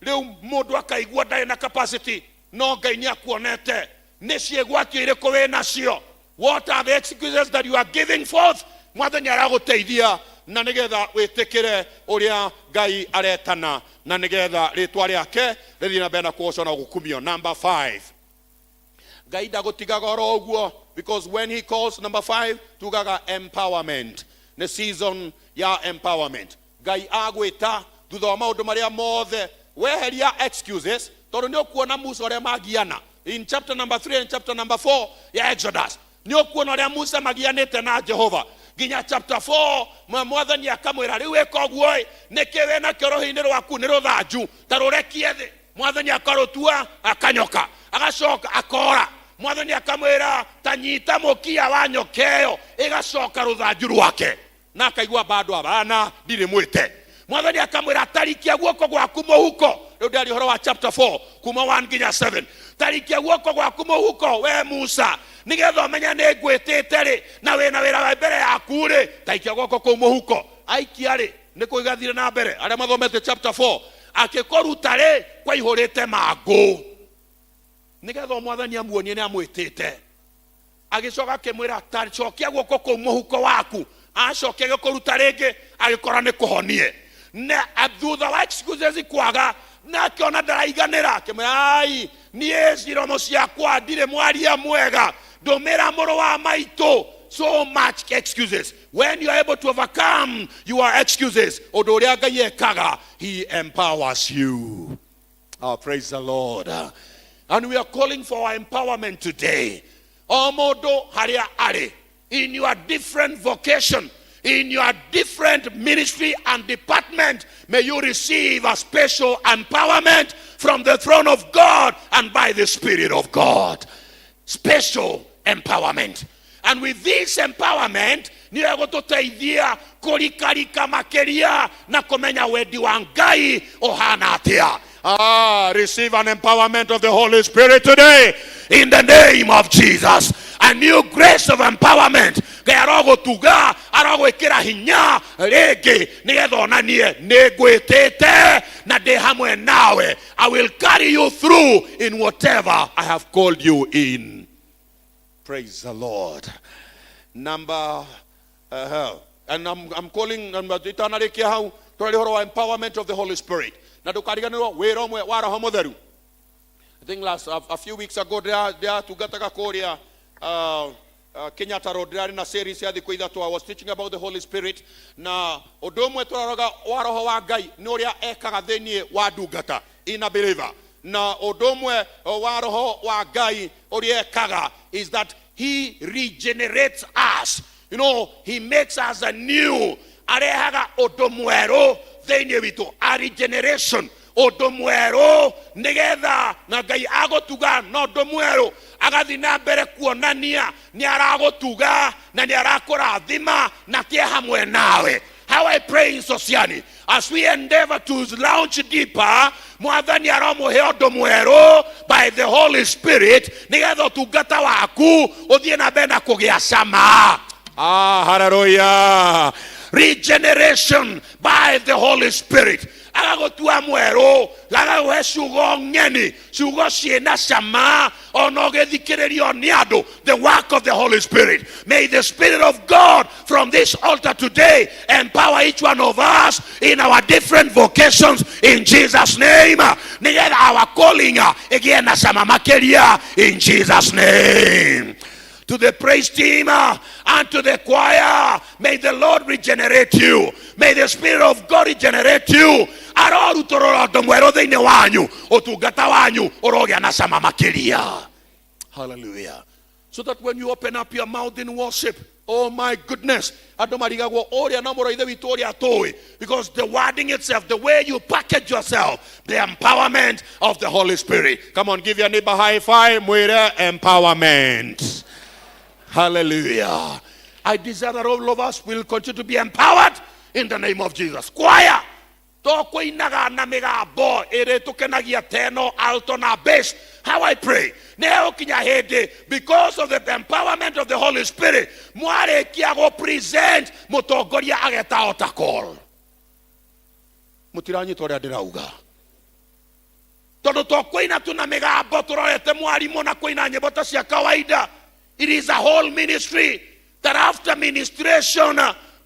Rĩu mũndũ akaigua ndarĩ na capacity, no Ngai nĩ akuonete. Nĩ ciĩgwatio irĩkũ wĩ nacio? What are the excuses that you are giving forth? Mwathani aragũteithia na nĩgetha wĩtĩkĩre ũrĩa Ngai aretana, na nĩgetha rĩtwa rĩake rĩthiĩ na mbere na kũgocwo na gũkumio. Number 5, Ngai ndagũtigaga oro ũguo, because when he calls, number 5 tugaga empowerment. Nĩ season ya empowerment. Ngai agwĩta thutha wa maũndũ marĩa mothe, weheria excuses, tondũ nĩ ũkuona Musa ũrĩa magiana in chapter number 3 and chapter number 4 ya Exodus. Nĩ ũkuona ũrĩa Musa magianĩte na Jehova nginya chapter 4, mwathani akamwĩra rĩu ĩka ũguo ĩ, nĩkĩ wĩ nakĩo rũhĩ-inĩ rwaku? Nĩ rũthanju, ta rũrekie thĩ. Mwathani akarũtua akanyoka, agacoka akora. Mwathani akamwĩra ta nyita mũkia wa nyoka ĩyo, ĩgacoka rũthanju rwake, na akaigua bado abana ndirĩ mwĩte. Mwathani akamwĩra tarikia guoko gwaku mũhuko. Rĩu ndĩraria ũhoro wa chapter 4 kuma 1 nginya 7. Tarikia guoko gwaku mũhuko we Musa, nĩgetha ũmenye nĩ ngwĩtĩte rĩ, na wĩna wĩra wa mbere yaku rĩ. Tarikia guoko kũu mũhuko. Aikia rĩ, nĩ kũigathire na mbere. Arĩa mathomete chapter 4, akĩkũruta rĩ, kwaihũrĩte mangũ, nĩgetha mwathani amuonie nĩ amwĩtĩte. Agĩcoka akĩmwĩra ta cokia guoko kũu mũhuko waku. Acokia agĩkũruta rĩngĩ, agĩkora nĩ kũhonie. Na thutha wa excuses kwaga, na akĩona ndaraiganĩra, akĩmwĩra ai, niĩ ciromo ciakwa ndirĩ mwaria mwega, ndũmĩra mũrũ wa maitũ. So much excuses. When you are able to overcome your excuses, ũndũ ũrĩa Ngai ekaga, he empowers you. Oh, praise the Lord. And we are calling for our empowerment today. O mũndũ harĩa arĩ, in your different vocation, in your different ministry and department, may you receive a special empowerment from the throne of God and by the Spirit of God. Special empowerment. And with this empowerment, nĩ egũtũteithia kũrikarika makĩria na kũmenya wendi wa Ngai ũhana atĩa. Ah, receive an empowerment of the Holy Spirit today in the name of Jesus. A new grace of empowerment. Ngai arogũtuga, arogwĩkĩra hinya rĩngĩ nĩgetha onanie nĩ ngwĩtĩte na ndĩ hamwe nawe. I will carry you through in whatever I have called you in. Praise the Lord. Number, and I'm calling, itanarĩkia hau, tũraria ũhoro wa empowerment of the Holy Spirit. Na ndũkariganĩrwo wĩra ũmwe wa Roho Mũtheru. I think last a few weeks ago ndĩratungataga kũrĩa Kenyatta Road, ndĩrarĩ na series ya thikũ ithatũ. I was teaching about the Holy Spirit, na ũndũ ũmwe tũraroga wa Roho wa Ngai nĩ ũrĩa ekaga thĩinĩ wa ndungata, in a believer. Na ũndũ ũmwe wa Roho wa Ngai ũrĩa ekaga is that he regenerates us. You know, he makes us anew. Arehaga ũndũ mwerũ thĩinĩ witũ, a regeneration, ũndũ mwerũ, nĩgetha na Ngai agũtuga na ũndũ mwerũ, agathiĩ na mbere kuonania nĩ aragũtuga na nĩ arakũrathima na tie hamwe nawe. How I pray in Sosiani, as we endeavor to launch deeper, mwathani aromũhe ũndũ mwerũ by the Holy Spirit, nĩgetha ũtungata waku ũthiĩ na mbere na kũgĩa cama. Ah, hallelujah. Regeneration by the Holy Spirit. Agagũtua mwerũ, agagũhe ciugo ng'eni, ciugo ciĩna cama, ona ũgĩthikĩrĩrio nĩ andũ. The work of the Holy Spirit. May the Spirit of God from this altar today empower each one of us in our different vocations in Jesus' name. Nĩgetha our calling ĩgĩe na cama makĩria in Jesus' name. To the praise team and to the choir, may the Lord regenerate you. May the Spirit of God regenerate you. Arorutũrũra ũndũ mwerũ thĩinĩ wanyu, ũtungata wanyu ũrogĩa na cama makĩria. Hallelujah. So that when you open up your mouth in worship, oh my goodness, andũ marigagwo ũrĩa no mũrũ ithe witũ ũrĩa tũĩ, because the wording itself, the way you package yourself, the empowerment of the Holy Spirit. Come on, give your neighbor high five, mwĩre empowerment. Hallelujah. I desire that all of us will continue to be empowered in the name of Jesus. Choir, to kũinaga na mĩgambo ĩrĩ tũkenagia teno, alto na bass. How I pray, nĩ gũkinya hĩndĩ, because of the empowerment of the Holy Spirit, mwarĩkia gũ present, mũtongoria ageta altar call. Mũtiranyita ũrĩa ndĩrauga, tondũ to kũina tu na mĩgambo tũrorete mwarimũ na kũina nyĩmbo ta cia kawaida. It is a whole ministry that after ministration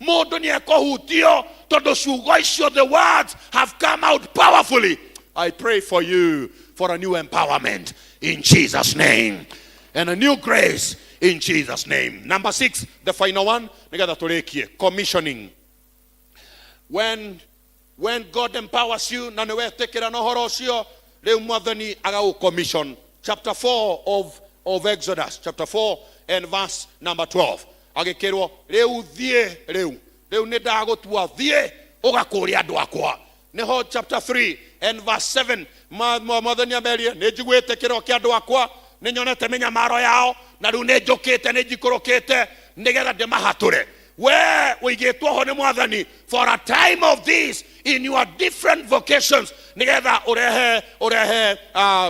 mũndũ nĩ ekũhutio, tondũ ciugo icio, the words have come out powerfully. I pray for you for a new empowerment in Jesus' name and a new grace in Jesus' name. Number 6, the final one, nĩgetha tũrĩkie, commissioning. When God empowers you na nĩ wetĩkĩra na ũhoro ũcio, rĩu mwathani agagũ commission. Chapter 4 of Exodus, chapter 4 and verse number 12, agĩkĩrwo rĩu thiĩ, rĩu nĩ ndagũtua, thiĩ ũgakũũria andũ akwa. Nĩho chapter 3 and verse 7, mwathani amerie nĩ njiguĩte kĩro kĩa andũ akwa, nĩ nyonete mĩnyamaro yao, na rĩu nĩ njũkĩte, nĩ njikũrũkĩte nĩgetha ndĩmahatũre. We ũigĩtwo ho nĩ mwathani for a time of this in your different vocations, nĩgetha ũrehe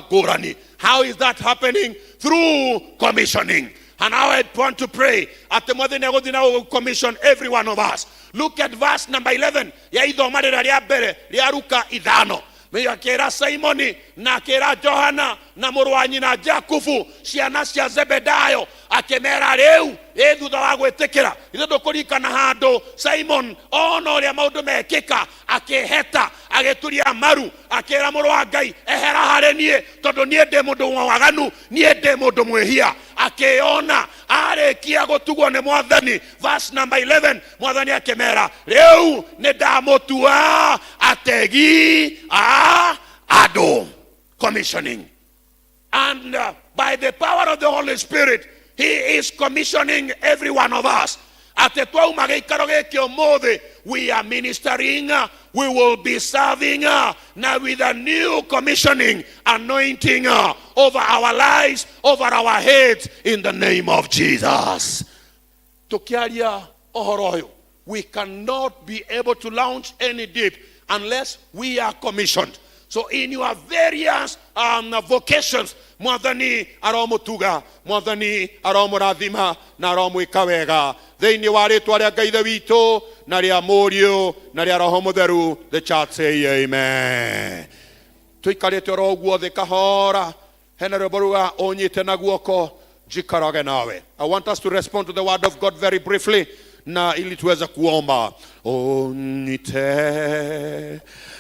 ngũrani. How is that happening? Through commissioning. And now I want to pray at the mwathani agũthiĩ na commission every one of us. Look at verse number 11 ya ithoma rĩrĩa rĩa mbere rĩa Luka 5. Akĩra Simoni na akĩra Johana na mũrũ wa nyina Jakubu, ciana cia Zebedayo, akĩmera rĩu ĩ thutha wa gwĩtĩkĩra. Ithuĩ ndũkũririkana handũ Simon ona ũrĩa maũndũ mekĩka, akĩheta, agĩturia maru, akĩra mũrũ wa Ngai, ehera harĩ niĩ, tondũ niĩ ndĩ mũndũ mwaganu, niĩ ndĩ mũndũ mwĩhia. Akĩona arĩkia gũtugwo nĩ mwathani. Verse number 11, mwathani akĩmera rĩu nĩ ndamũtua ategi a andũ. Commissioning. And by the power of the Holy Spirit, he is commissioning every one of us. Atĩ twauma gĩikaro gĩkĩ ũmũthĩ, we are ministering, we will be serving, now with a new commissioning, anointing, over our lives, over our heads, in the name of Jesus. Tukiaria ũhoro ũyũ, we cannot be able to launch any deep unless we are commissioned. So in your various vocations, mwathani aromutuga, mwathani aromurathima na aromwika wega. Thĩinĩ wa rĩtwa rĩa Ngai Ithe witũ na rĩa Mũriũ na rĩa Roho Mũtheru, the church say amen. Tũikarĩte oro ũguo thĩ kahora, hena rwĩmbo ruga ũnyite na guoko njikarage nawe. I want us to respond to the word of God very briefly na ili tuweze kuomba. Unyite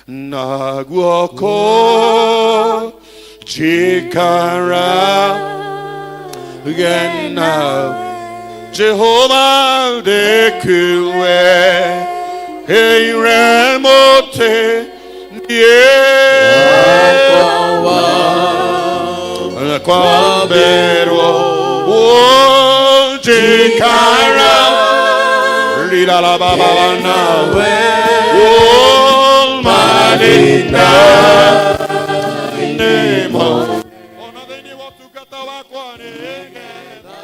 na guoko njikarage nawe, Jehova ndĩkuwe ĩire mũtĩ niĩ kwamberwo njikara lila la baba nawe madina nemo ona thĩinĩ wa ũtungata wakwa nĩgetha.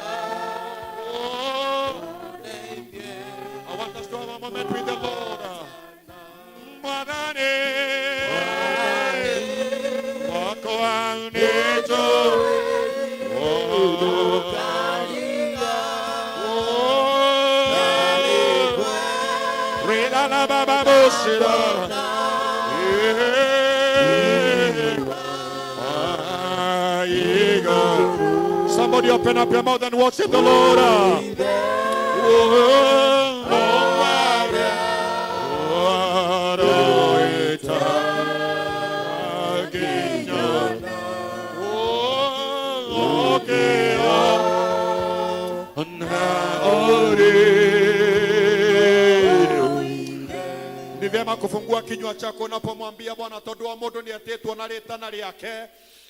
I want us to have a moment with the Lord. Mwathani wakwa nĩnjũĩ. Somebody open up your mouth and worship the Lord. Ni vyema kufungua kinywa chako unapomwambia Bwana, tondu wa mundu ni atĩtwo na rĩtana rĩake,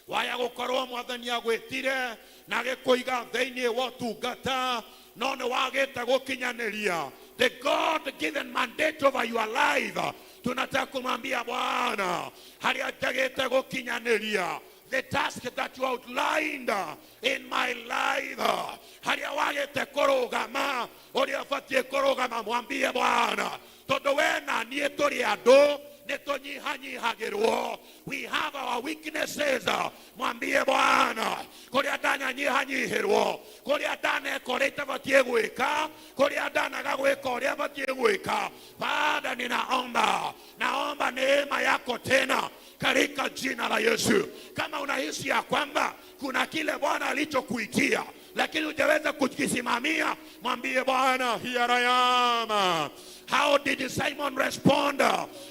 waya gũkorwo mwathani agwĩtire na agĩkũiga thĩinĩ wa ũtungata, no nĩ wagĩte gũkinyanĩria the God given mandate over your life. Tunataka kumwambia Bwana harĩa njagĩte gũkinyanĩria the task that you outlined in my life, harĩa wagĩte kũrũgama ũrĩa ũbatiĩ kũrũgama, mwambie Bwana, tondũ we na niĩ tũrĩ andũ nĩ tũnyihanyihagĩrwo, we have our weaknesses. Mwambie Bwana kũrĩa ndanyanyihanyihĩrwo, kũrĩa ndaneka ũrĩa itabatiĩ gwĩka, kũrĩa ndanaga gwĩka ũrĩa batiĩ gwĩka. Baba, ninaomba, naomba neema yako tena katika jina la Yesu. Kama unahisi ya kwamba kuna kile Bwana alichokuitia lakini hujaweza kukisimamia, mwambie Bwana, here I am. How did Simon respond?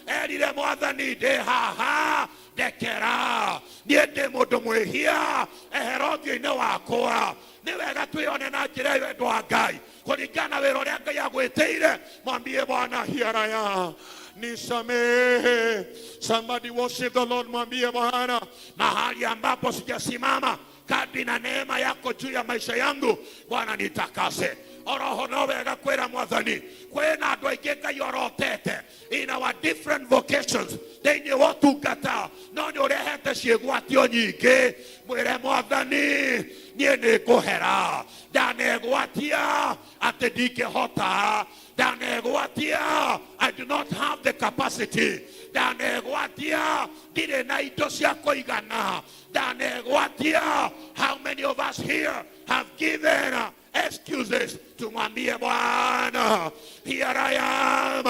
Erire mwathani, ndĩ haha, ndekera, niĩ ndĩ mũndũ mwĩhia, ehera ũthiũ-inĩ wakwa. Nĩ wega twĩone na njĩra ĩyo, endwa a Ngai, kũringana na wĩra ũrĩa Ngai agwĩtĩire. Mwambie Bwana, here I am, nisamehe. Somebody worship the Lord. Mwambie Bwana, mahali ambapo sijasimama kadri na neema yako juu ya maisha yangu, Bwana nitakase. Oroho no wega kwĩra mwathani kwĩna andũ aingĩ Ngai orotete in our different vocations thĩinĩ wa ũtungata, no nĩ ũrehete ciĩgwatio nyingĩ. Mwĩre mwathani niĩ nĩ ngũhera, ndanegwatia atĩ ndingĩhota, ndanegwatia I do not have the capacity, ndanegwatia ndirĩ na indo cia kũigana, ndanegwatia. How many of us here have given excuses? Tumwambie Bwana, here I am,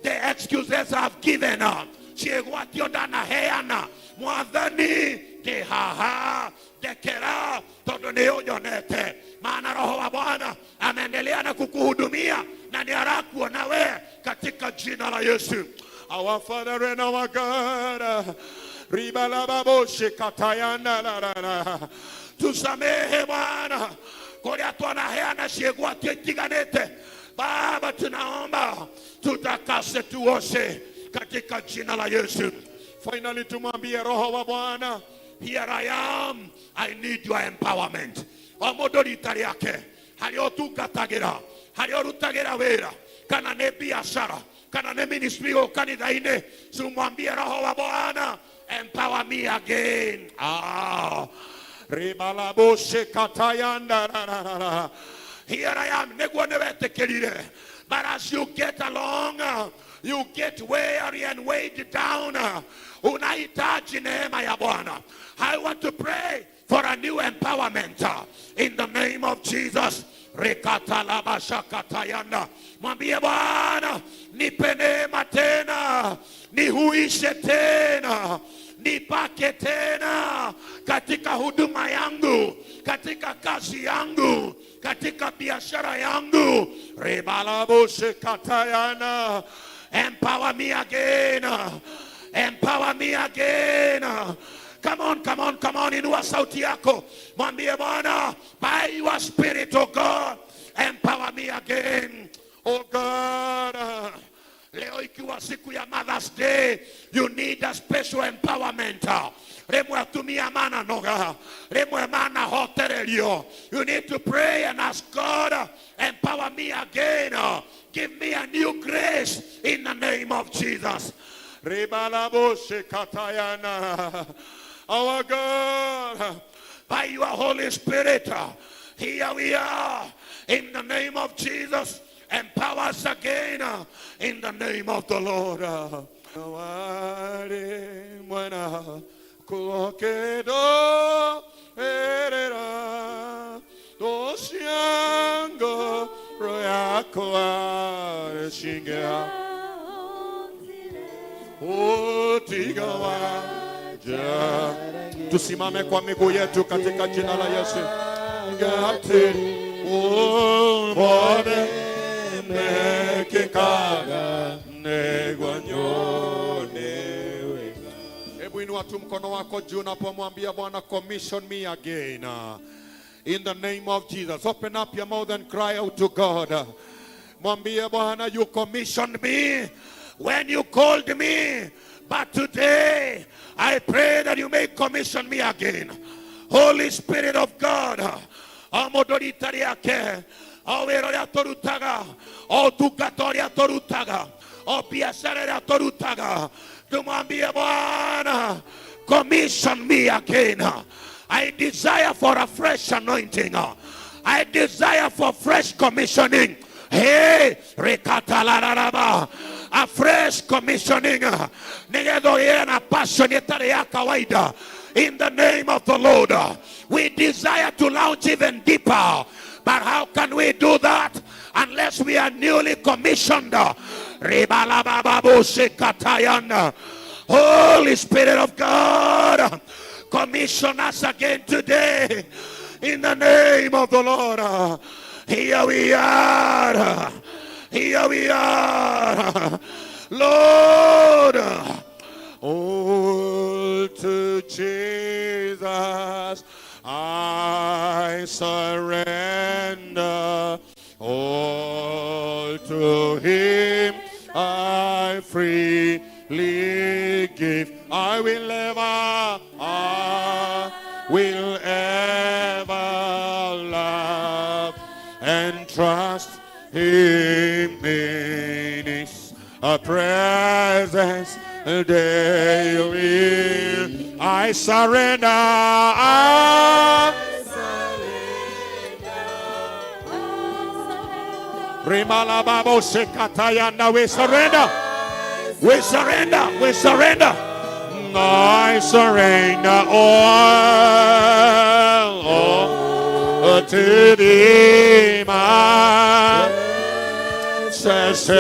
the excuses I've given, ciĩgwatio ndanaheana, mwathani ndĩ haha, ndekera tondũ nĩ ũnyonete. Maana Roho wa Bwana ameendelea na kukuhudumia na ni arakuona we katika jina la Yesu. Our Father and our God, ribalababoshe katayana la la la. Tusamehe Bwana kũrĩa twanaheana ciĩgwatio itiganĩte. Baba, tunaomba tutakase, tuoshe katika jina la Yesu. Finally tumwambie Roho wa Bwana, here I am, I need your empowerment. O mũndũ rita rĩake harĩa ũtungatagĩra, harĩa ũrutagĩra wĩra, kana nĩ biashara, kana nĩ ministry gũkũ kanitha-inĩ, tumwambie Roho wa Bwana, empower me again. Ah. Ribalaboshe katayanda la la la la. Here I am, nĩguo nĩwetĩkĩrire. But as you get along, you get weary and weighed down. Unahitaji neema ya Bwana. I want to pray for a new empowerment in the name of Jesus. Rekatalabashakatayanda. Mwambie Bwana, nipe neema tena, nihuishe tena, nipake tena katika huduma yangu, katika kazi yangu, katika biashara yangu. Rebalaboshe katayana. Empower me again. Empower me again. Come on, come on, come on. Inua sauti yako. Mwambie Bwana, by your spirit, oh God, empower me again. Oh God. Leo ikiwa siku ya Mother's Day, you need a special empowerment. Remwe atumia mana noga, remwe mana hotererio. You need to pray and ask God, empower me again. Give me a new grace in the name of Jesus. Rebalaboshe katayana. Our God, by your Holy Spirit, here we are in the name of Jesus. Empower us again in the name of the Lord. Wale mwana kuokedo erera doshiango royako shinga utigawaja. Tusimame kwa miguu yetu katika jina la Yesu. Gati umbone mekikaga negwanyonewe. Hebu inua tu mkono wako juu unapomwambia Bwana, commission me again. In the name of Jesus. Open up your mouth and cry out to God. Mwambie Bwana, you commissioned me when you called me. But today, I pray that you may commission me again. Holy Spirit of God, o mũndũ rita rĩake, o wĩra ũrĩa tũrutaga, o ũtungata ũrĩa tũrutaga, o biashara ĩrĩa tũrutaga, tumwambie Bwana, commission me again. I desire for a fresh anointing. I desire for fresh commissioning. Hey, rekatalararaba. A fresh commissioning. Nĩgetha ũgĩe na passion ĩtarĩ ya kawaida. In the name of the Lord, we desire to launch even deeper. But how can we do that unless we are newly commissioned? Ribalabababosekatayana. Holy Spirit of God, commission us again today in the name of the Lord. Here we are. Here we are. Lord. All to Jesus I surrender. All to him I freely give. I will ever love and trust in His presence daily. I surrender. I Rimalababo sekatayanda. We surrender. We surrender. We surrender. I surrender all to thee, my Savior.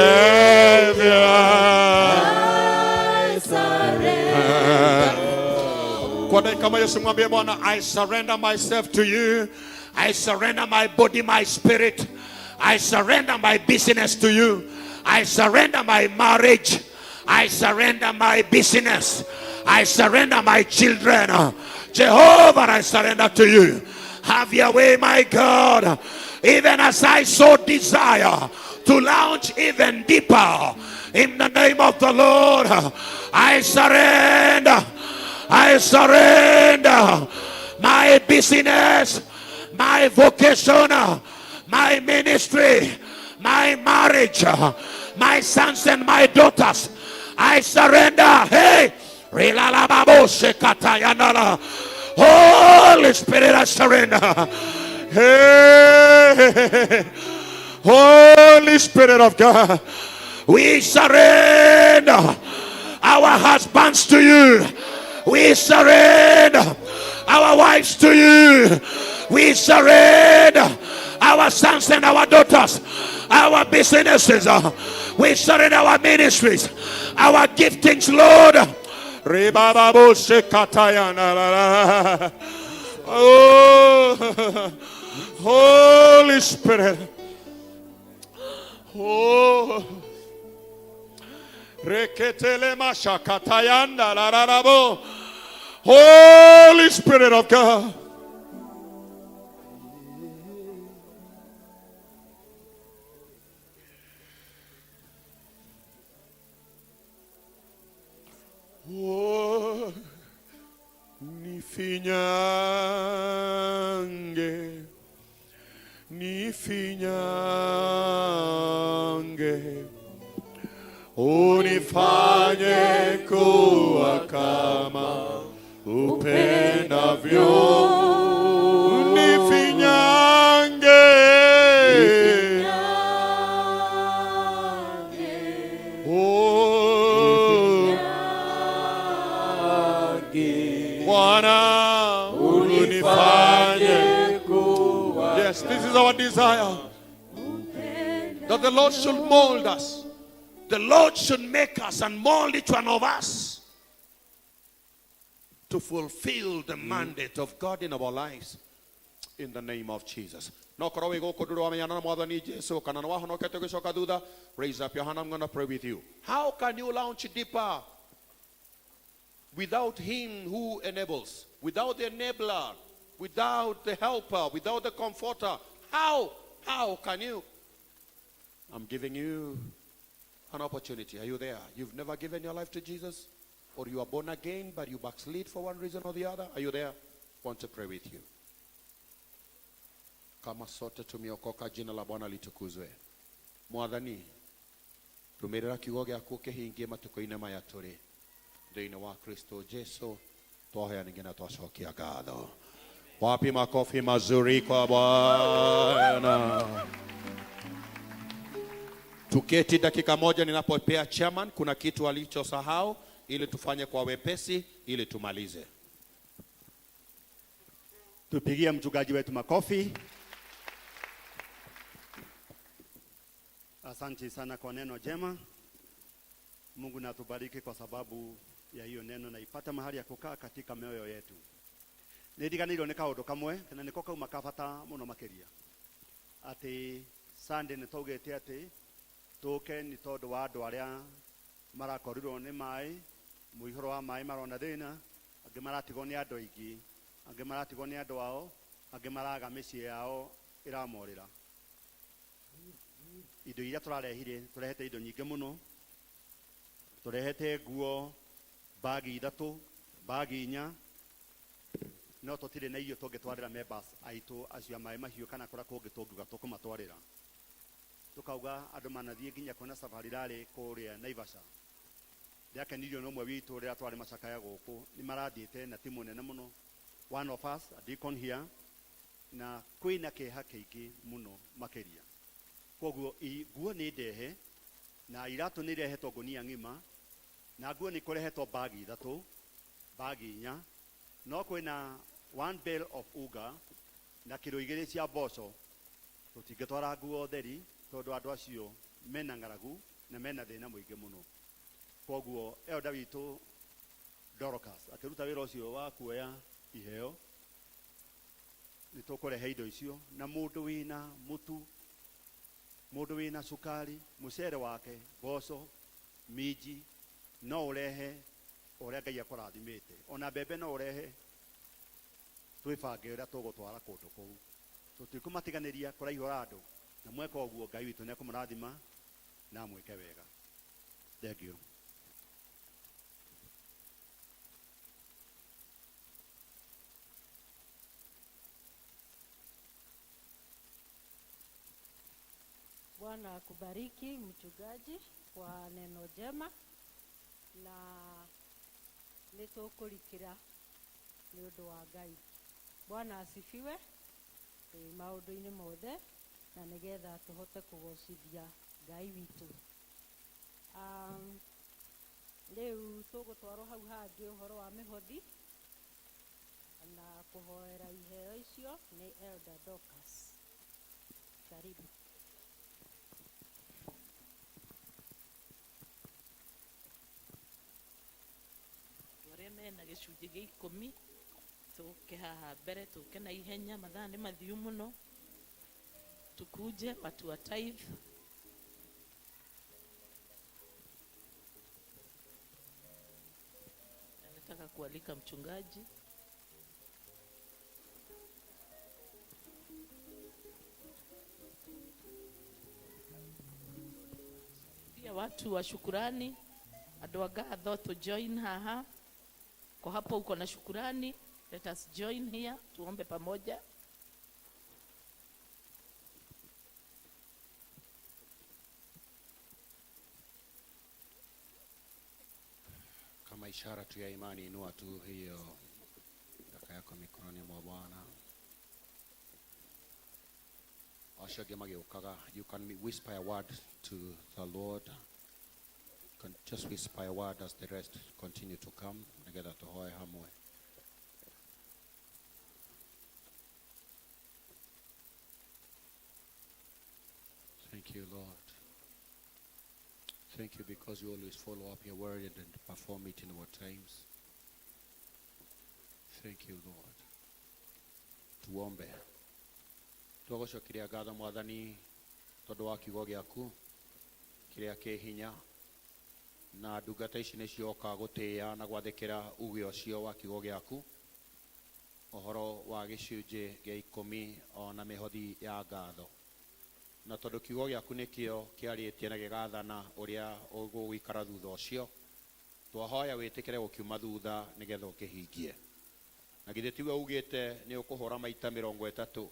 Kwa dakika moja simwambie Bwana, I surrender myself to you. I surrender my body, my spirit. I surrender my business to you. I surrender my marriage. I surrender my business. I surrender my children. Jehovah, I surrender to you. Have your way, my God. Even as I so desire to launch even deeper in the name of the Lord, I surrender. I surrender my business, my vocation, my ministry, my marriage, my sons and my daughters. I surrender. Hey, Holy Spirit, I surrender. Hey, Holy Spirit of God, we surrender our husbands to you. We surrender our wives to you. We surrender our sons and our daughters, our businesses. We surrender our ministries, our giftings, Lord. Oh, Holy Spirit. Oh. Holy Spirit of God. Oh, nifinyange, nifinyange, unifanye kuwa kama upendavyo, nifinyange, oh, Bwana unifanye. Yes, this is our desire, that the Lord should mold us. The Lord should make us and mold each one of us to fulfill the mandate of God in our lives. In the name of Jesus. No korwo wĩ gũkũ ndũrĩ wamenyana na mwathani Jesu kana nĩ wahonokete ũgĩcoka thutha, raise up your hand, I'm going to pray with you. How can you launch deeper without him who enables, without the enabler, without the helper, without the comforter? How can you? I'm giving you an opportunity. Are you there? You've never given your life to Jesus, or you are born again, but you backslid for one reason or the other. Are you there? Want to pray with you. Kama sote tumeokoka, jina la Bwana litukuzwe. Mwathani, rũmĩrĩra kiugo gĩaku kĩhingie matukũ-inĩ maya tũrĩ thĩinĩ wa Kristo Jesu twahoya ningĩ na twacokia ngatho. Wapi makofi mazuri kwa Bwana. Tuketi dakika moja ninapopea chairman, kuna kitu alichosahau ili tufanye kwa wepesi ili tumalize. Tupigie mchungaji wetu makofi. Asante sana kwa neno jema. Mungu na atubariki kwa sababu ya hiyo neno na ipata mahali ya kukaa katika mioyo yetu. Nĩndiganĩirwo nĩ kaũndũ kamwe na nĩko kauma ka bata mũno makĩria atĩ Sunday nĩ twaugĩte atĩ tũke nĩ tondũ wa andũ arĩa marakorirwo nĩ maĩ, mũihũro wa maĩ marona thĩna, angĩ maratigwo nĩ andũ aingĩ, angĩ maratigwo nĩ andũ ao, angĩ maraga mĩciĩ yao ĩramorĩra. Indo iria tũrarehire, tũrehete indo nyingĩ mũno, tũrehete nguo bagi ithatũ, bagi inya, no tũtirĩ na irio tũngĩtwarĩra members aitũ acio a maĩ mahiũ kana kũrĩa kũngĩ tũngiuga tũkũmatwarĩra. Tukauga andu manathie nginya kwina safari rally kuria Naivasha. Ndiakenirio nĩ ũmwe witũ rĩrĩa twarĩ macakaya gũkũ, nĩ marathiĩte na timu nene mũno, one of us, a deacon here, na kwĩna kĩeha kĩingĩ mũno makĩria. Koguo nguo nĩ ndehe na iratũ nĩ irehetwo ngũnia ng'ima, na nguo nĩ kũrehetwo bagi ithatũ, bagi inya, no kwĩna one bale of unga na kiro igĩrĩ cia mboco. Tũtingĩtwara nguo theri tondũ andũ acio mena ng'aragu na mena thĩna mũingĩ mũno. Koguo elder witũ Dorcas akĩruta wĩra ũcio wa kuoya iheo, nĩ tũkũrehe indo icio, na mũndũ wĩna mũtu, mũndũ wĩna cukari, mũcere wake, mboco, minji, no ũrehe ũrĩa Ngai akũrathimĩte, ona mbembe no ũrehe, twĩbange ũrĩa tũgũtwara kũndũ kũu. Tũtikũmatiganĩria kũraihũra andũ, na mweka ũguo Ngai witũ nĩekũmũrathima na amwĩke wega. Thank you. Bwana akubariki mchungaji kwa neno jema, na nĩtũkũrikĩra nĩ ũndũ wa Ngai. Bwana asifiwe maũndũ-inĩ mothe, na nĩgetha tũhote kũgocithia Ngai witũ. Rĩu tũgũtwarwo hau hangĩ ũhoro wa mĩhothi na kũhoera iheo icio nĩ Elder Dorcas. Karibu. Arĩa mena gĩcunjĩ gĩa ikũmi tũke haha mbere, tũke na ihenya, mathaa nĩ mathiu mũno. Tukuje watu wa tithe. Nataka kualika mchungaji. Pia watu wa shukurani, andũ a ngatho to join haha. Kwa hapo uko na shukurani, let us join here, tuombe pamoja. Kama ishara tu ya imani, inua tu hiyo sadaka yako mikononi mwa Bwana. Acio angĩ magĩũkaga, you can whisper a word to the Lord. You can just whisper a word as the rest continue to come, nĩgetha tũhoe hamwe. Thank you, Lord. Thank you because you always follow up your word and perform it in our times. Thank you, Lord. Tuombe. Twagũcokeria ngatho Mwathani tondũ wa kiugo gĩaku kĩrĩa kĩ hinya, na ndungata ici nĩcioka gũtĩĩa na gwathĩkĩra uge ũcio wa kiugo gĩaku, ũhoro wa gĩcunjĩ gĩa ikũmi ona mĩhothi ya ngatho. Na tondũ kiugo gĩaku nĩkĩo kĩarĩtie na gĩgathana ũrĩa ũgũikara thutha ũcio, twahoya wĩtĩkĩre gũkiuma thutha nĩgetha ũkĩhingie. Na githĩ tiwe ugĩte nĩ ũkũhũra maita mĩrongo ĩtatũ,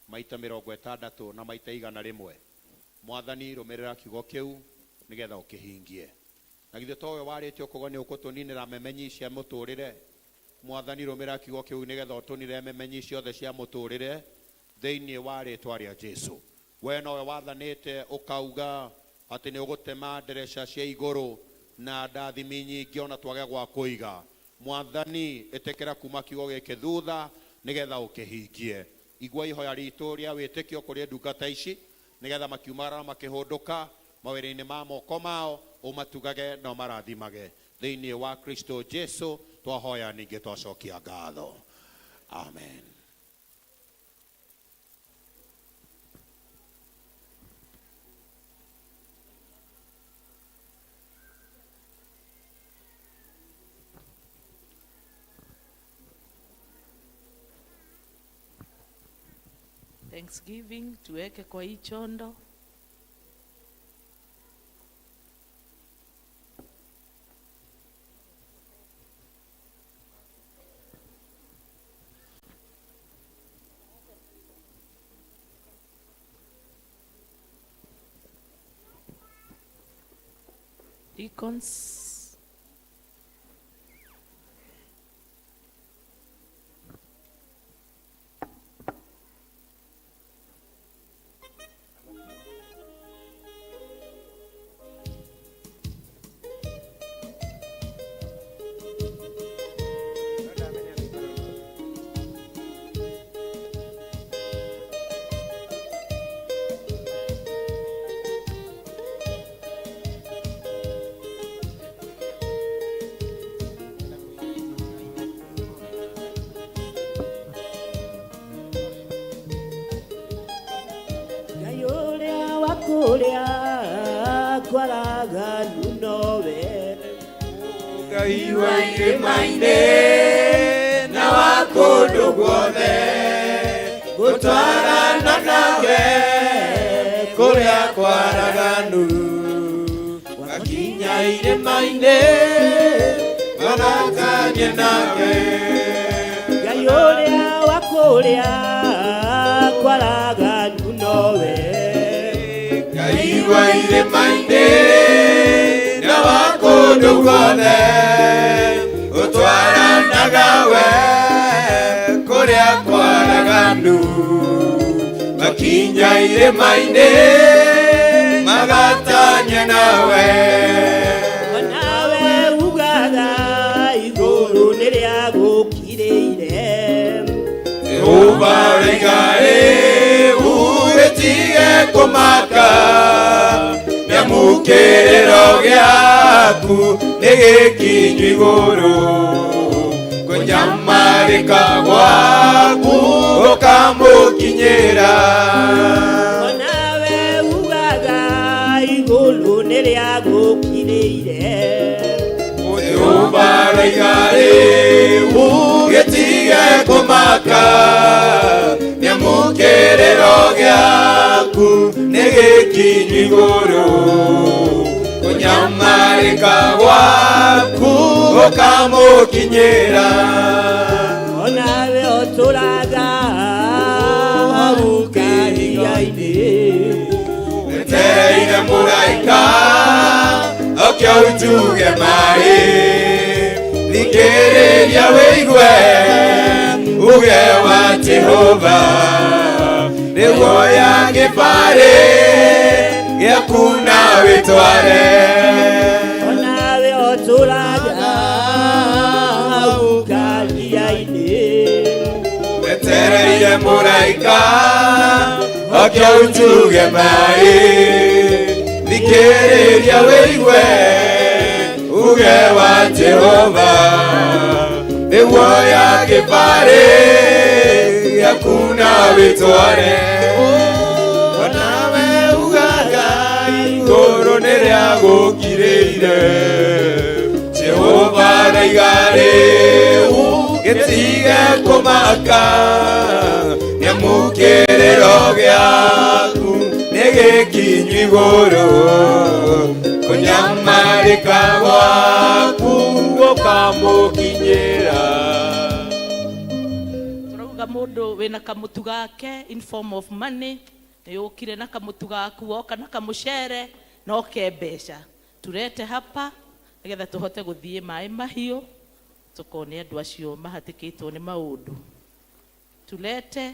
maita mĩrongo ĩtandatũ na maita igana rĩmwe. Mwathani, rũmĩrĩra kiugo kĩu nĩgetha ũkĩhingie. Na githĩ towe warĩtie ũkauga nĩ ũkũtũninĩra memenyi cia mũtũrĩre. Mwathani, rũmĩrĩra kiugo kĩu nĩgetha ũtũnire memenyi ciothe cia mũtũrĩre thĩinĩ wa rĩtwa rĩa Jesũ. We nowe wathanĩte ũkauga atĩ nĩ ũgũtema ndereca cia igũrũ na ndathimi nyingĩ ona twage gwa kũiga. Mwathani, ĩtĩkĩra kuma kiugo gĩkĩ thutha nĩgetha ũkĩhingie. Igua ihoya ritũ rĩa wĩtĩkio kũrĩ ndungata ici nĩgetha makiumagara na makĩhũndũka mawĩra-inĩ ma moko mao, ũmatugage na ũmarathimage. Thĩinĩ wa Kristo Jesu twahoya ningĩ twacokia ngatho. Amen. Thanksgiving tuweke kwa hii chondo. Deacons. Ngai ũrĩa wa kũrĩa kwaraganu nowe Ngai wa irĩma-inĩ na wa kũndũ guothe gũtwarana nawe kũrĩa kwaraganu gakinya irĩma-inĩ magatanie nake. Ngai ũrĩa wa kũrĩa kwaraganu nowe Ngai wa irĩma-inĩ na wa kũndũ guothe ũtwaranaga we kũrĩa kwaraganu makinya irĩma-inĩ magatanye nawe. Onawe ugaga igũrũ nĩ rĩa gũkirĩire. Jehova rĩiga rĩu gĩtige kũmaka nĩamu kĩrĩro gĩaku nĩ gĩkinyu igũrũ kũnyamarĩka gwaku gũkamũkinyĩra. Onawe ugaga igũrũ nĩ rĩa gũkirĩire. Jehova rĩiga rĩu gĩtige kũmaka nĩamu kĩrĩro gĩaku nĩ gĩkinyu igũrũ kũnyamarĩka gwaku gũkamũkinyĩra. Onawe ũtũraga hau kahiga-inĩ wetereire mũraika oke ũtuge maĩ thikĩrĩria wĩigue uge wa Jehova nĩguoya gĩbarĩ gĩaku na wĩtware. Onawe ũtũraga hau kahiga-inĩ wetereire mũraika oke ũtuge maĩ thikĩrĩria wĩigue uge wa Jehova nĩguoya gĩbarĩ gĩaku na wĩtware. Onawe ugaga igũrũ nĩ rĩa gũkirĩire Jehova raiga rĩu gĩtige kũmaka nĩamu kĩrĩro gĩaku nĩ gĩkinyu igũrũ kũnyamarĩka gwaku gũkamũkinyĩra. Turauga mundu wina kamutu gake in form of money nĩ ũkire na kamutu gaku woka na kamucere no ke mbeca turete hapa nigetha tuhote guthie maĩ mahiũ tukone andu acio mahatĩkĩtwo nĩ maũndũ tulete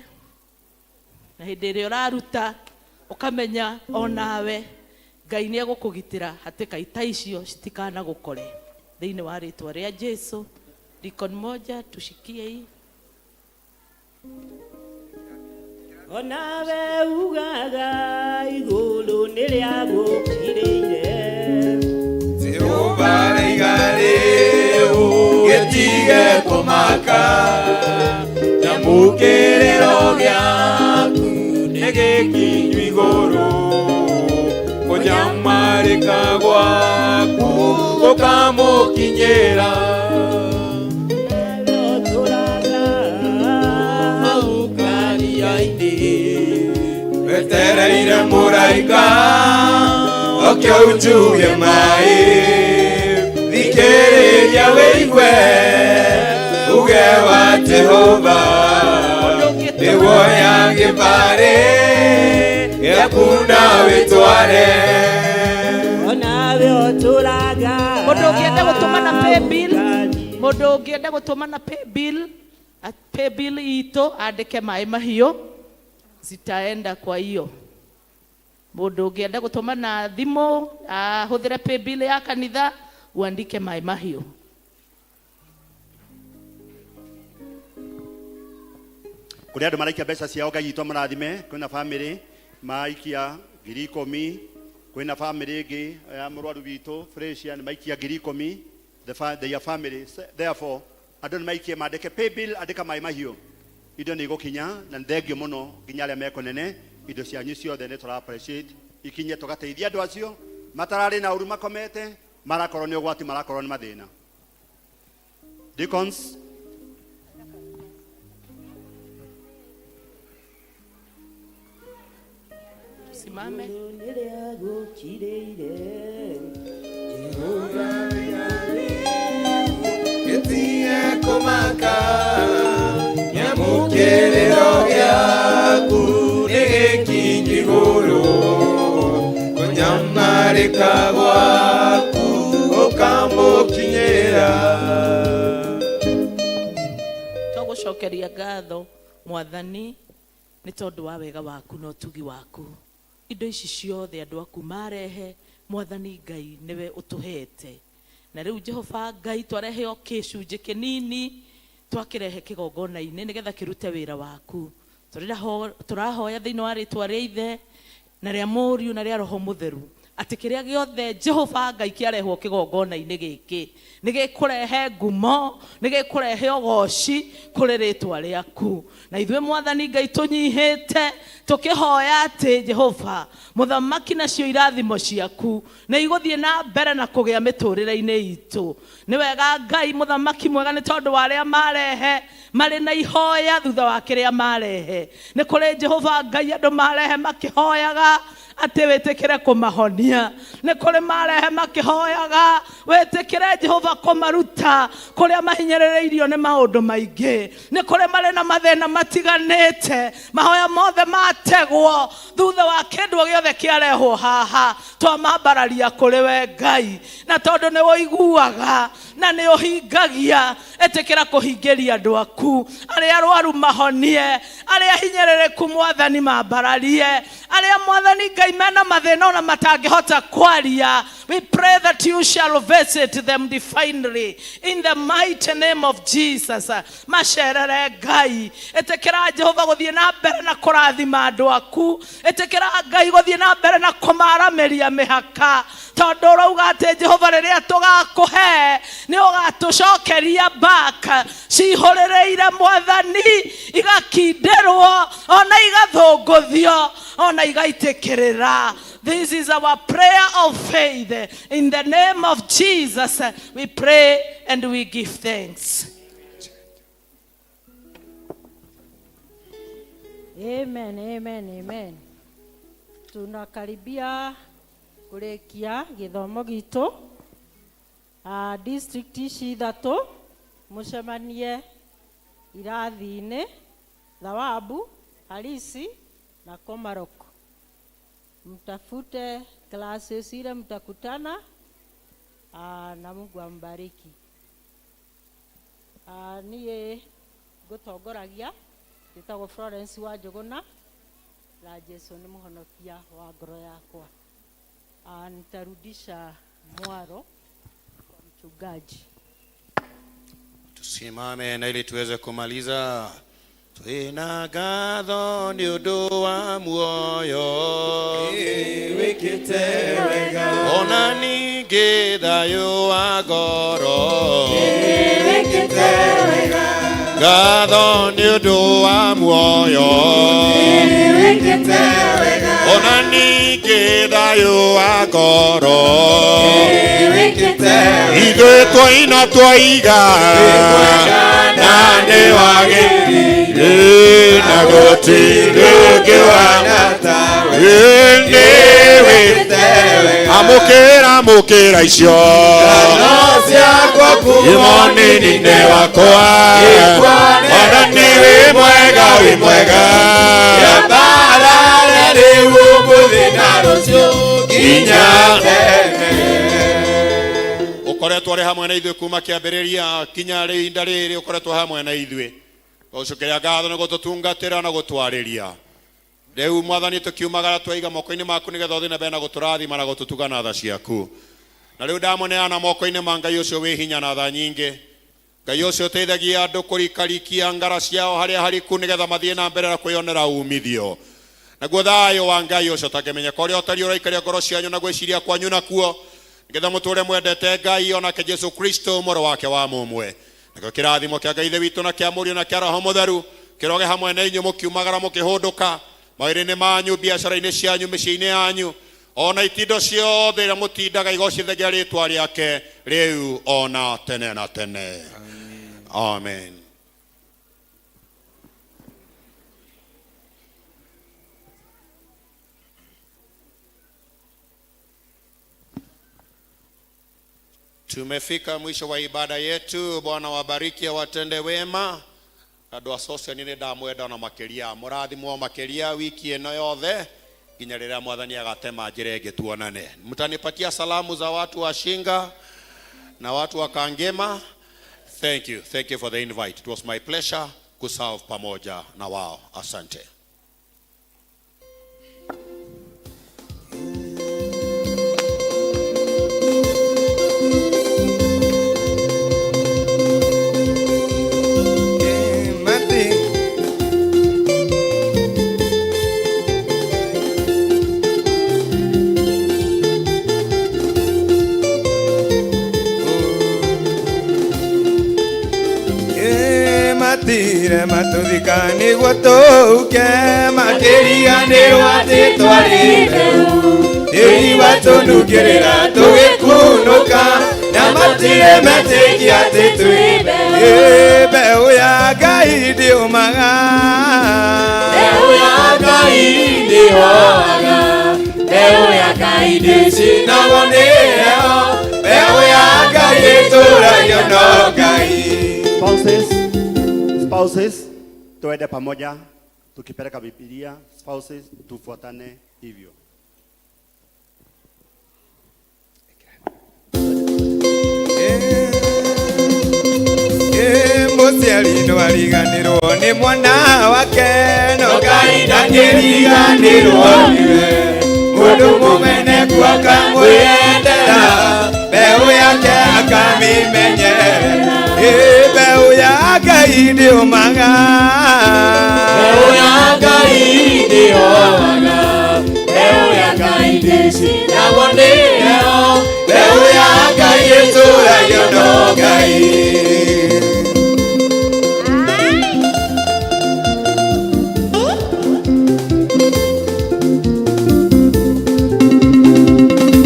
na hĩndĩ ĩrĩa ũraruta ũkamenya onawe Ngai nĩ egũkũgitĩra hatĩka ita icio citikanagũkore thĩinĩ wa rĩtwa rĩa Jesu. Deacon moja tushikie hii. Onawe ugaga igũrũ nĩ rĩa gũkirĩire. Jehova raiga rĩu gĩtige kũmaka nĩamu kĩrĩro gĩaku nĩ gĩkinyu igũrũ kũnyamarĩka gwaku gũkamũkinyĩra. Wetereire mũraika oke ũtuge maĩ thikĩrĩria wĩigue uge wa Jehova nĩguoya gĩbarĩ gĩaku na wĩtware. Onawe ũtũraga Mũndũ ũngĩenda gũtũma na paybill, paybill itũ andĩke Maĩ Mahiũ, zitaenda kwa hiyo. Mũndũ ũngĩenda gũtũma na thimũ ahũthĩre paybill ya kanitha, uandike Maĩ Mahiũ. Kũrĩ andũ maraikia mbeca ciao, Ngai witũ amũrathime. Kwĩna bamĩrĩ maikia 10,000, kwĩna bamĩrĩ ĩngĩ ya mũrwaru witũ Fresia nĩ maikia 10,000, their family. Therefore andũ nĩ maikie, mandĩke paybill, andĩka Maĩ Mahiũ, indo nĩ igũkinya. Na nĩ thengio mũno nginya arĩa mekũnene, indo cianyu ciothe nĩ tũra appreciate, ikinye tũgateithia andũ acio matararĩ na ũru, makomete, marakorwo nĩ ũgwati, marakorwo nĩ mathĩna. Deacons. Simame. Nĩrĩagũkirĩire Jehova. Gĩtige kũmaka, nyamũkĩrĩro gĩaku nĩ gĩkinyi igũrũ, kũnyamarĩka gwaku gũkamũkinyĩra. Tũgũcokeria ngatho Mwathani nĩ tondũ wa wega waku na ũtugi waku. Indo ici ciothe andũ aku marehe, Mwathani Ngai, nĩwe ũtũhete. Na rĩu Jehova Ngai, twarehe o kĩcunjĩ kĩnini, twakĩrehe kĩgongona-inĩ nĩgetha kĩrute wĩra waku. Tũrahoya thĩinĩ wa rĩtwa rĩa Ithe na rĩa Mũriũ na rĩa Roho Mũtheru atĩ kĩrĩa gĩothe Jehova Ngai kĩarehwo kĩgongona-inĩ gĩkĩ nĩ gĩkũrehe ngumo, nĩ gĩkũrehe ũgoci kũrĩ rĩtwa rĩaku. Na ithuĩ Mwathani Ngai tũnyihĩte tũkĩhoya atĩ Jehova Mũthamaki, nacio irathimo ciaku nĩ igũthiĩ na mbere na kũgĩa mĩtũrĩre-inĩ itũ. Nĩ wega Ngai Mũthamaki mwega, nĩ tondũ wa arĩa marehe marĩ na ihoya thutha wa kĩrĩa marehe. Nĩ kũrĩ Jehova Ngai andũ marehe makĩhoyaga atĩ wĩtĩkĩre kũmahonia, nĩ kũrĩ marehe makĩhoyaga wĩtĩkĩre Jehova kũmaruta kũrĩa mahinyĩrĩrĩirio nĩ maũndũ maingĩ, nĩ kũrĩ marĩ na mathĩna matiganĩte. Mahoya mothe mategwo thutha wa kĩndũ o gĩothe kĩarehwo haha, twamambararia kũrĩ we Ngai, na tondũ nĩ ũiguaga na nĩ ũhingagia, ĩtĩkĩra kũhingĩria andũ aku. Arĩa arwaru mahonie, arĩa hinyĩrĩrĩku Mwathani mambararie, arĩa Mwathani Ngai mena mathĩna ona matangĩhota kwaria, we pray that you shall visit them divinely in the mighty name of Jesus. Macerere Ngai. Ĩtĩkĩra Jehova gũthiĩ na mbere na kũrathima andũ aku. Ĩtĩkĩra Ngai gũthiĩ na mbere na kũmaramĩria mĩhaka, tondũ ũrauga atĩ Jehova rĩrĩa tũgakũhe nĩ ũgatũcokeria back cihũrĩrĩire, Mwathani, igakindĩrwo ona igathũngũthio ona igaitĩkĩrĩra. This is our prayer of faith. In the name of Jesus, we pray and we give thanks. Amen, amen, amen. Tunakaribia kurikia githomo gitu. District ici ithatũ mũcemanie irathi-inĩ, Thawabu, Halisi na Komarok. Mtafute classes ile mtakutana, na Mungu ambariki. Niĩ ngũtongoragia njĩtagwo Florence wa Njũgũna, na Jesu nĩ mũhonokia wa ngoro yakwa. Nitarudisha mwaro kwa mchungaji. Tusimame na ili tuweze kumaliza. Twina ngatho nĩ ũndũ wa muoyo wĩkĩte wega, ona ningĩ thayũ wa ngoro. Wĩkĩte wega, Ngatho nĩ ũndũ wa muoyo wĩkĩte wega, ona ningĩ thayũ wa ngoro. Wĩkĩte. Ithuĩ twaina twaiga na nĩ wagĩrĩire na gũtirĩ ũngĩ wa nĩwe. Amũkĩra, amũkĩra icio imonini-inĩ wakwa. Mwathani wĩ mwega, wĩ mwega. Yambarare rĩu, ũmũthĩ na rũciũ nginya tene. Ũkoretwo ũrĩ hamwe na ithuĩ kuma kĩambĩrĩria kinya ihinda rĩrĩ, ũkoretwo hamwe na ithuĩ. Tũgũcokeria ngatho nĩ gũtũtungatĩra na gũtwarĩria. Rĩu Mwathani, tũkiumagara twaiga moko-inĩ maku nĩgetha ũthiĩ na mbere na gũtũrathima na gũtũtuga na tha ciaku. Na rĩu ndamũneana moko-inĩ ma Ngai ũcio wĩ hinya na tha nyingĩ, Ngai ũcio ũteithagia andũ kũrikarikia ngara ciao harĩa hariku nĩgetha mathiĩ na mbere na kwĩyonera umithio. Naguo thayũ wa Ngai ũcio ũtangĩmenyeka ũrĩa ũtariĩ ũraikaria ngoro cianyu na gwĩciria kwanyu nakuo, nĩgetha mũtũũre mwendete Ngai o nake Jesu Kristo mũrũ wake wa mũmwe. Nakĩo kĩrathimo kĩa Ngai Ithe witũ na kĩa Mũriũ na kĩa Roho Mũtheru kĩroge hamwe na inyuĩ mũkiumagara mũkĩhũndũka mawĩra-inĩ manyu, biacara-inĩ cianyu, mĩciĩ-inĩ yanyu, ona itindo ciothe iria mũtindaga igocithagia rĩtwa rĩake rĩu ona tene na tene. Amen. Tumefika mwisho wa ibada yetu. Bwana wabariki, awatende wema. Andũ a Soseni nĩ ndamwenda ona makĩria, mũrathimwo makĩria wiki ĩno yothe nginya rĩrĩa Mwathani agatema njĩra ĩngĩ tuonane. Mtanipatia salamu za watu wa Shinga na watu wa Kangema. Thank you, thank you for the invite. It was my pleasure kuserve pamoja na wao. Asante. Mati. Matire matuthika nĩguo tũũke makĩriganĩrwo atĩ twarĩ mbeũ tĩri watũnungĩrĩra tũgĩkunũka na matirĩ metĩkia atĩ twĩ mbeũ. Mbeũ ya Ngai ndĩũmaga, mbeũ ya Ngai ndĩhoaga, mbeũ ya Ngai ndĩcinagwo nĩ heho, mbeũ ya Ngai ĩtũragio no Ngai. Spouses, spouses, tuende pamoja tukipeleka Biblia. Spouses, tufuatane hivyo. Mũciari ndwariganĩrwo nĩ mwana wake, no Ngai ndangĩriganĩrwo nĩwe. Mũndũ mũmene kuo akamwĩendera, mbeũ yake akamĩmenyerera. Ĩ, mbeũ ya Ngai ndĩũmaga, mbeũ ya Ngai ndĩhoaga, mbeũ ya Ngai ndĩcinagwo nĩ heho, mbeũ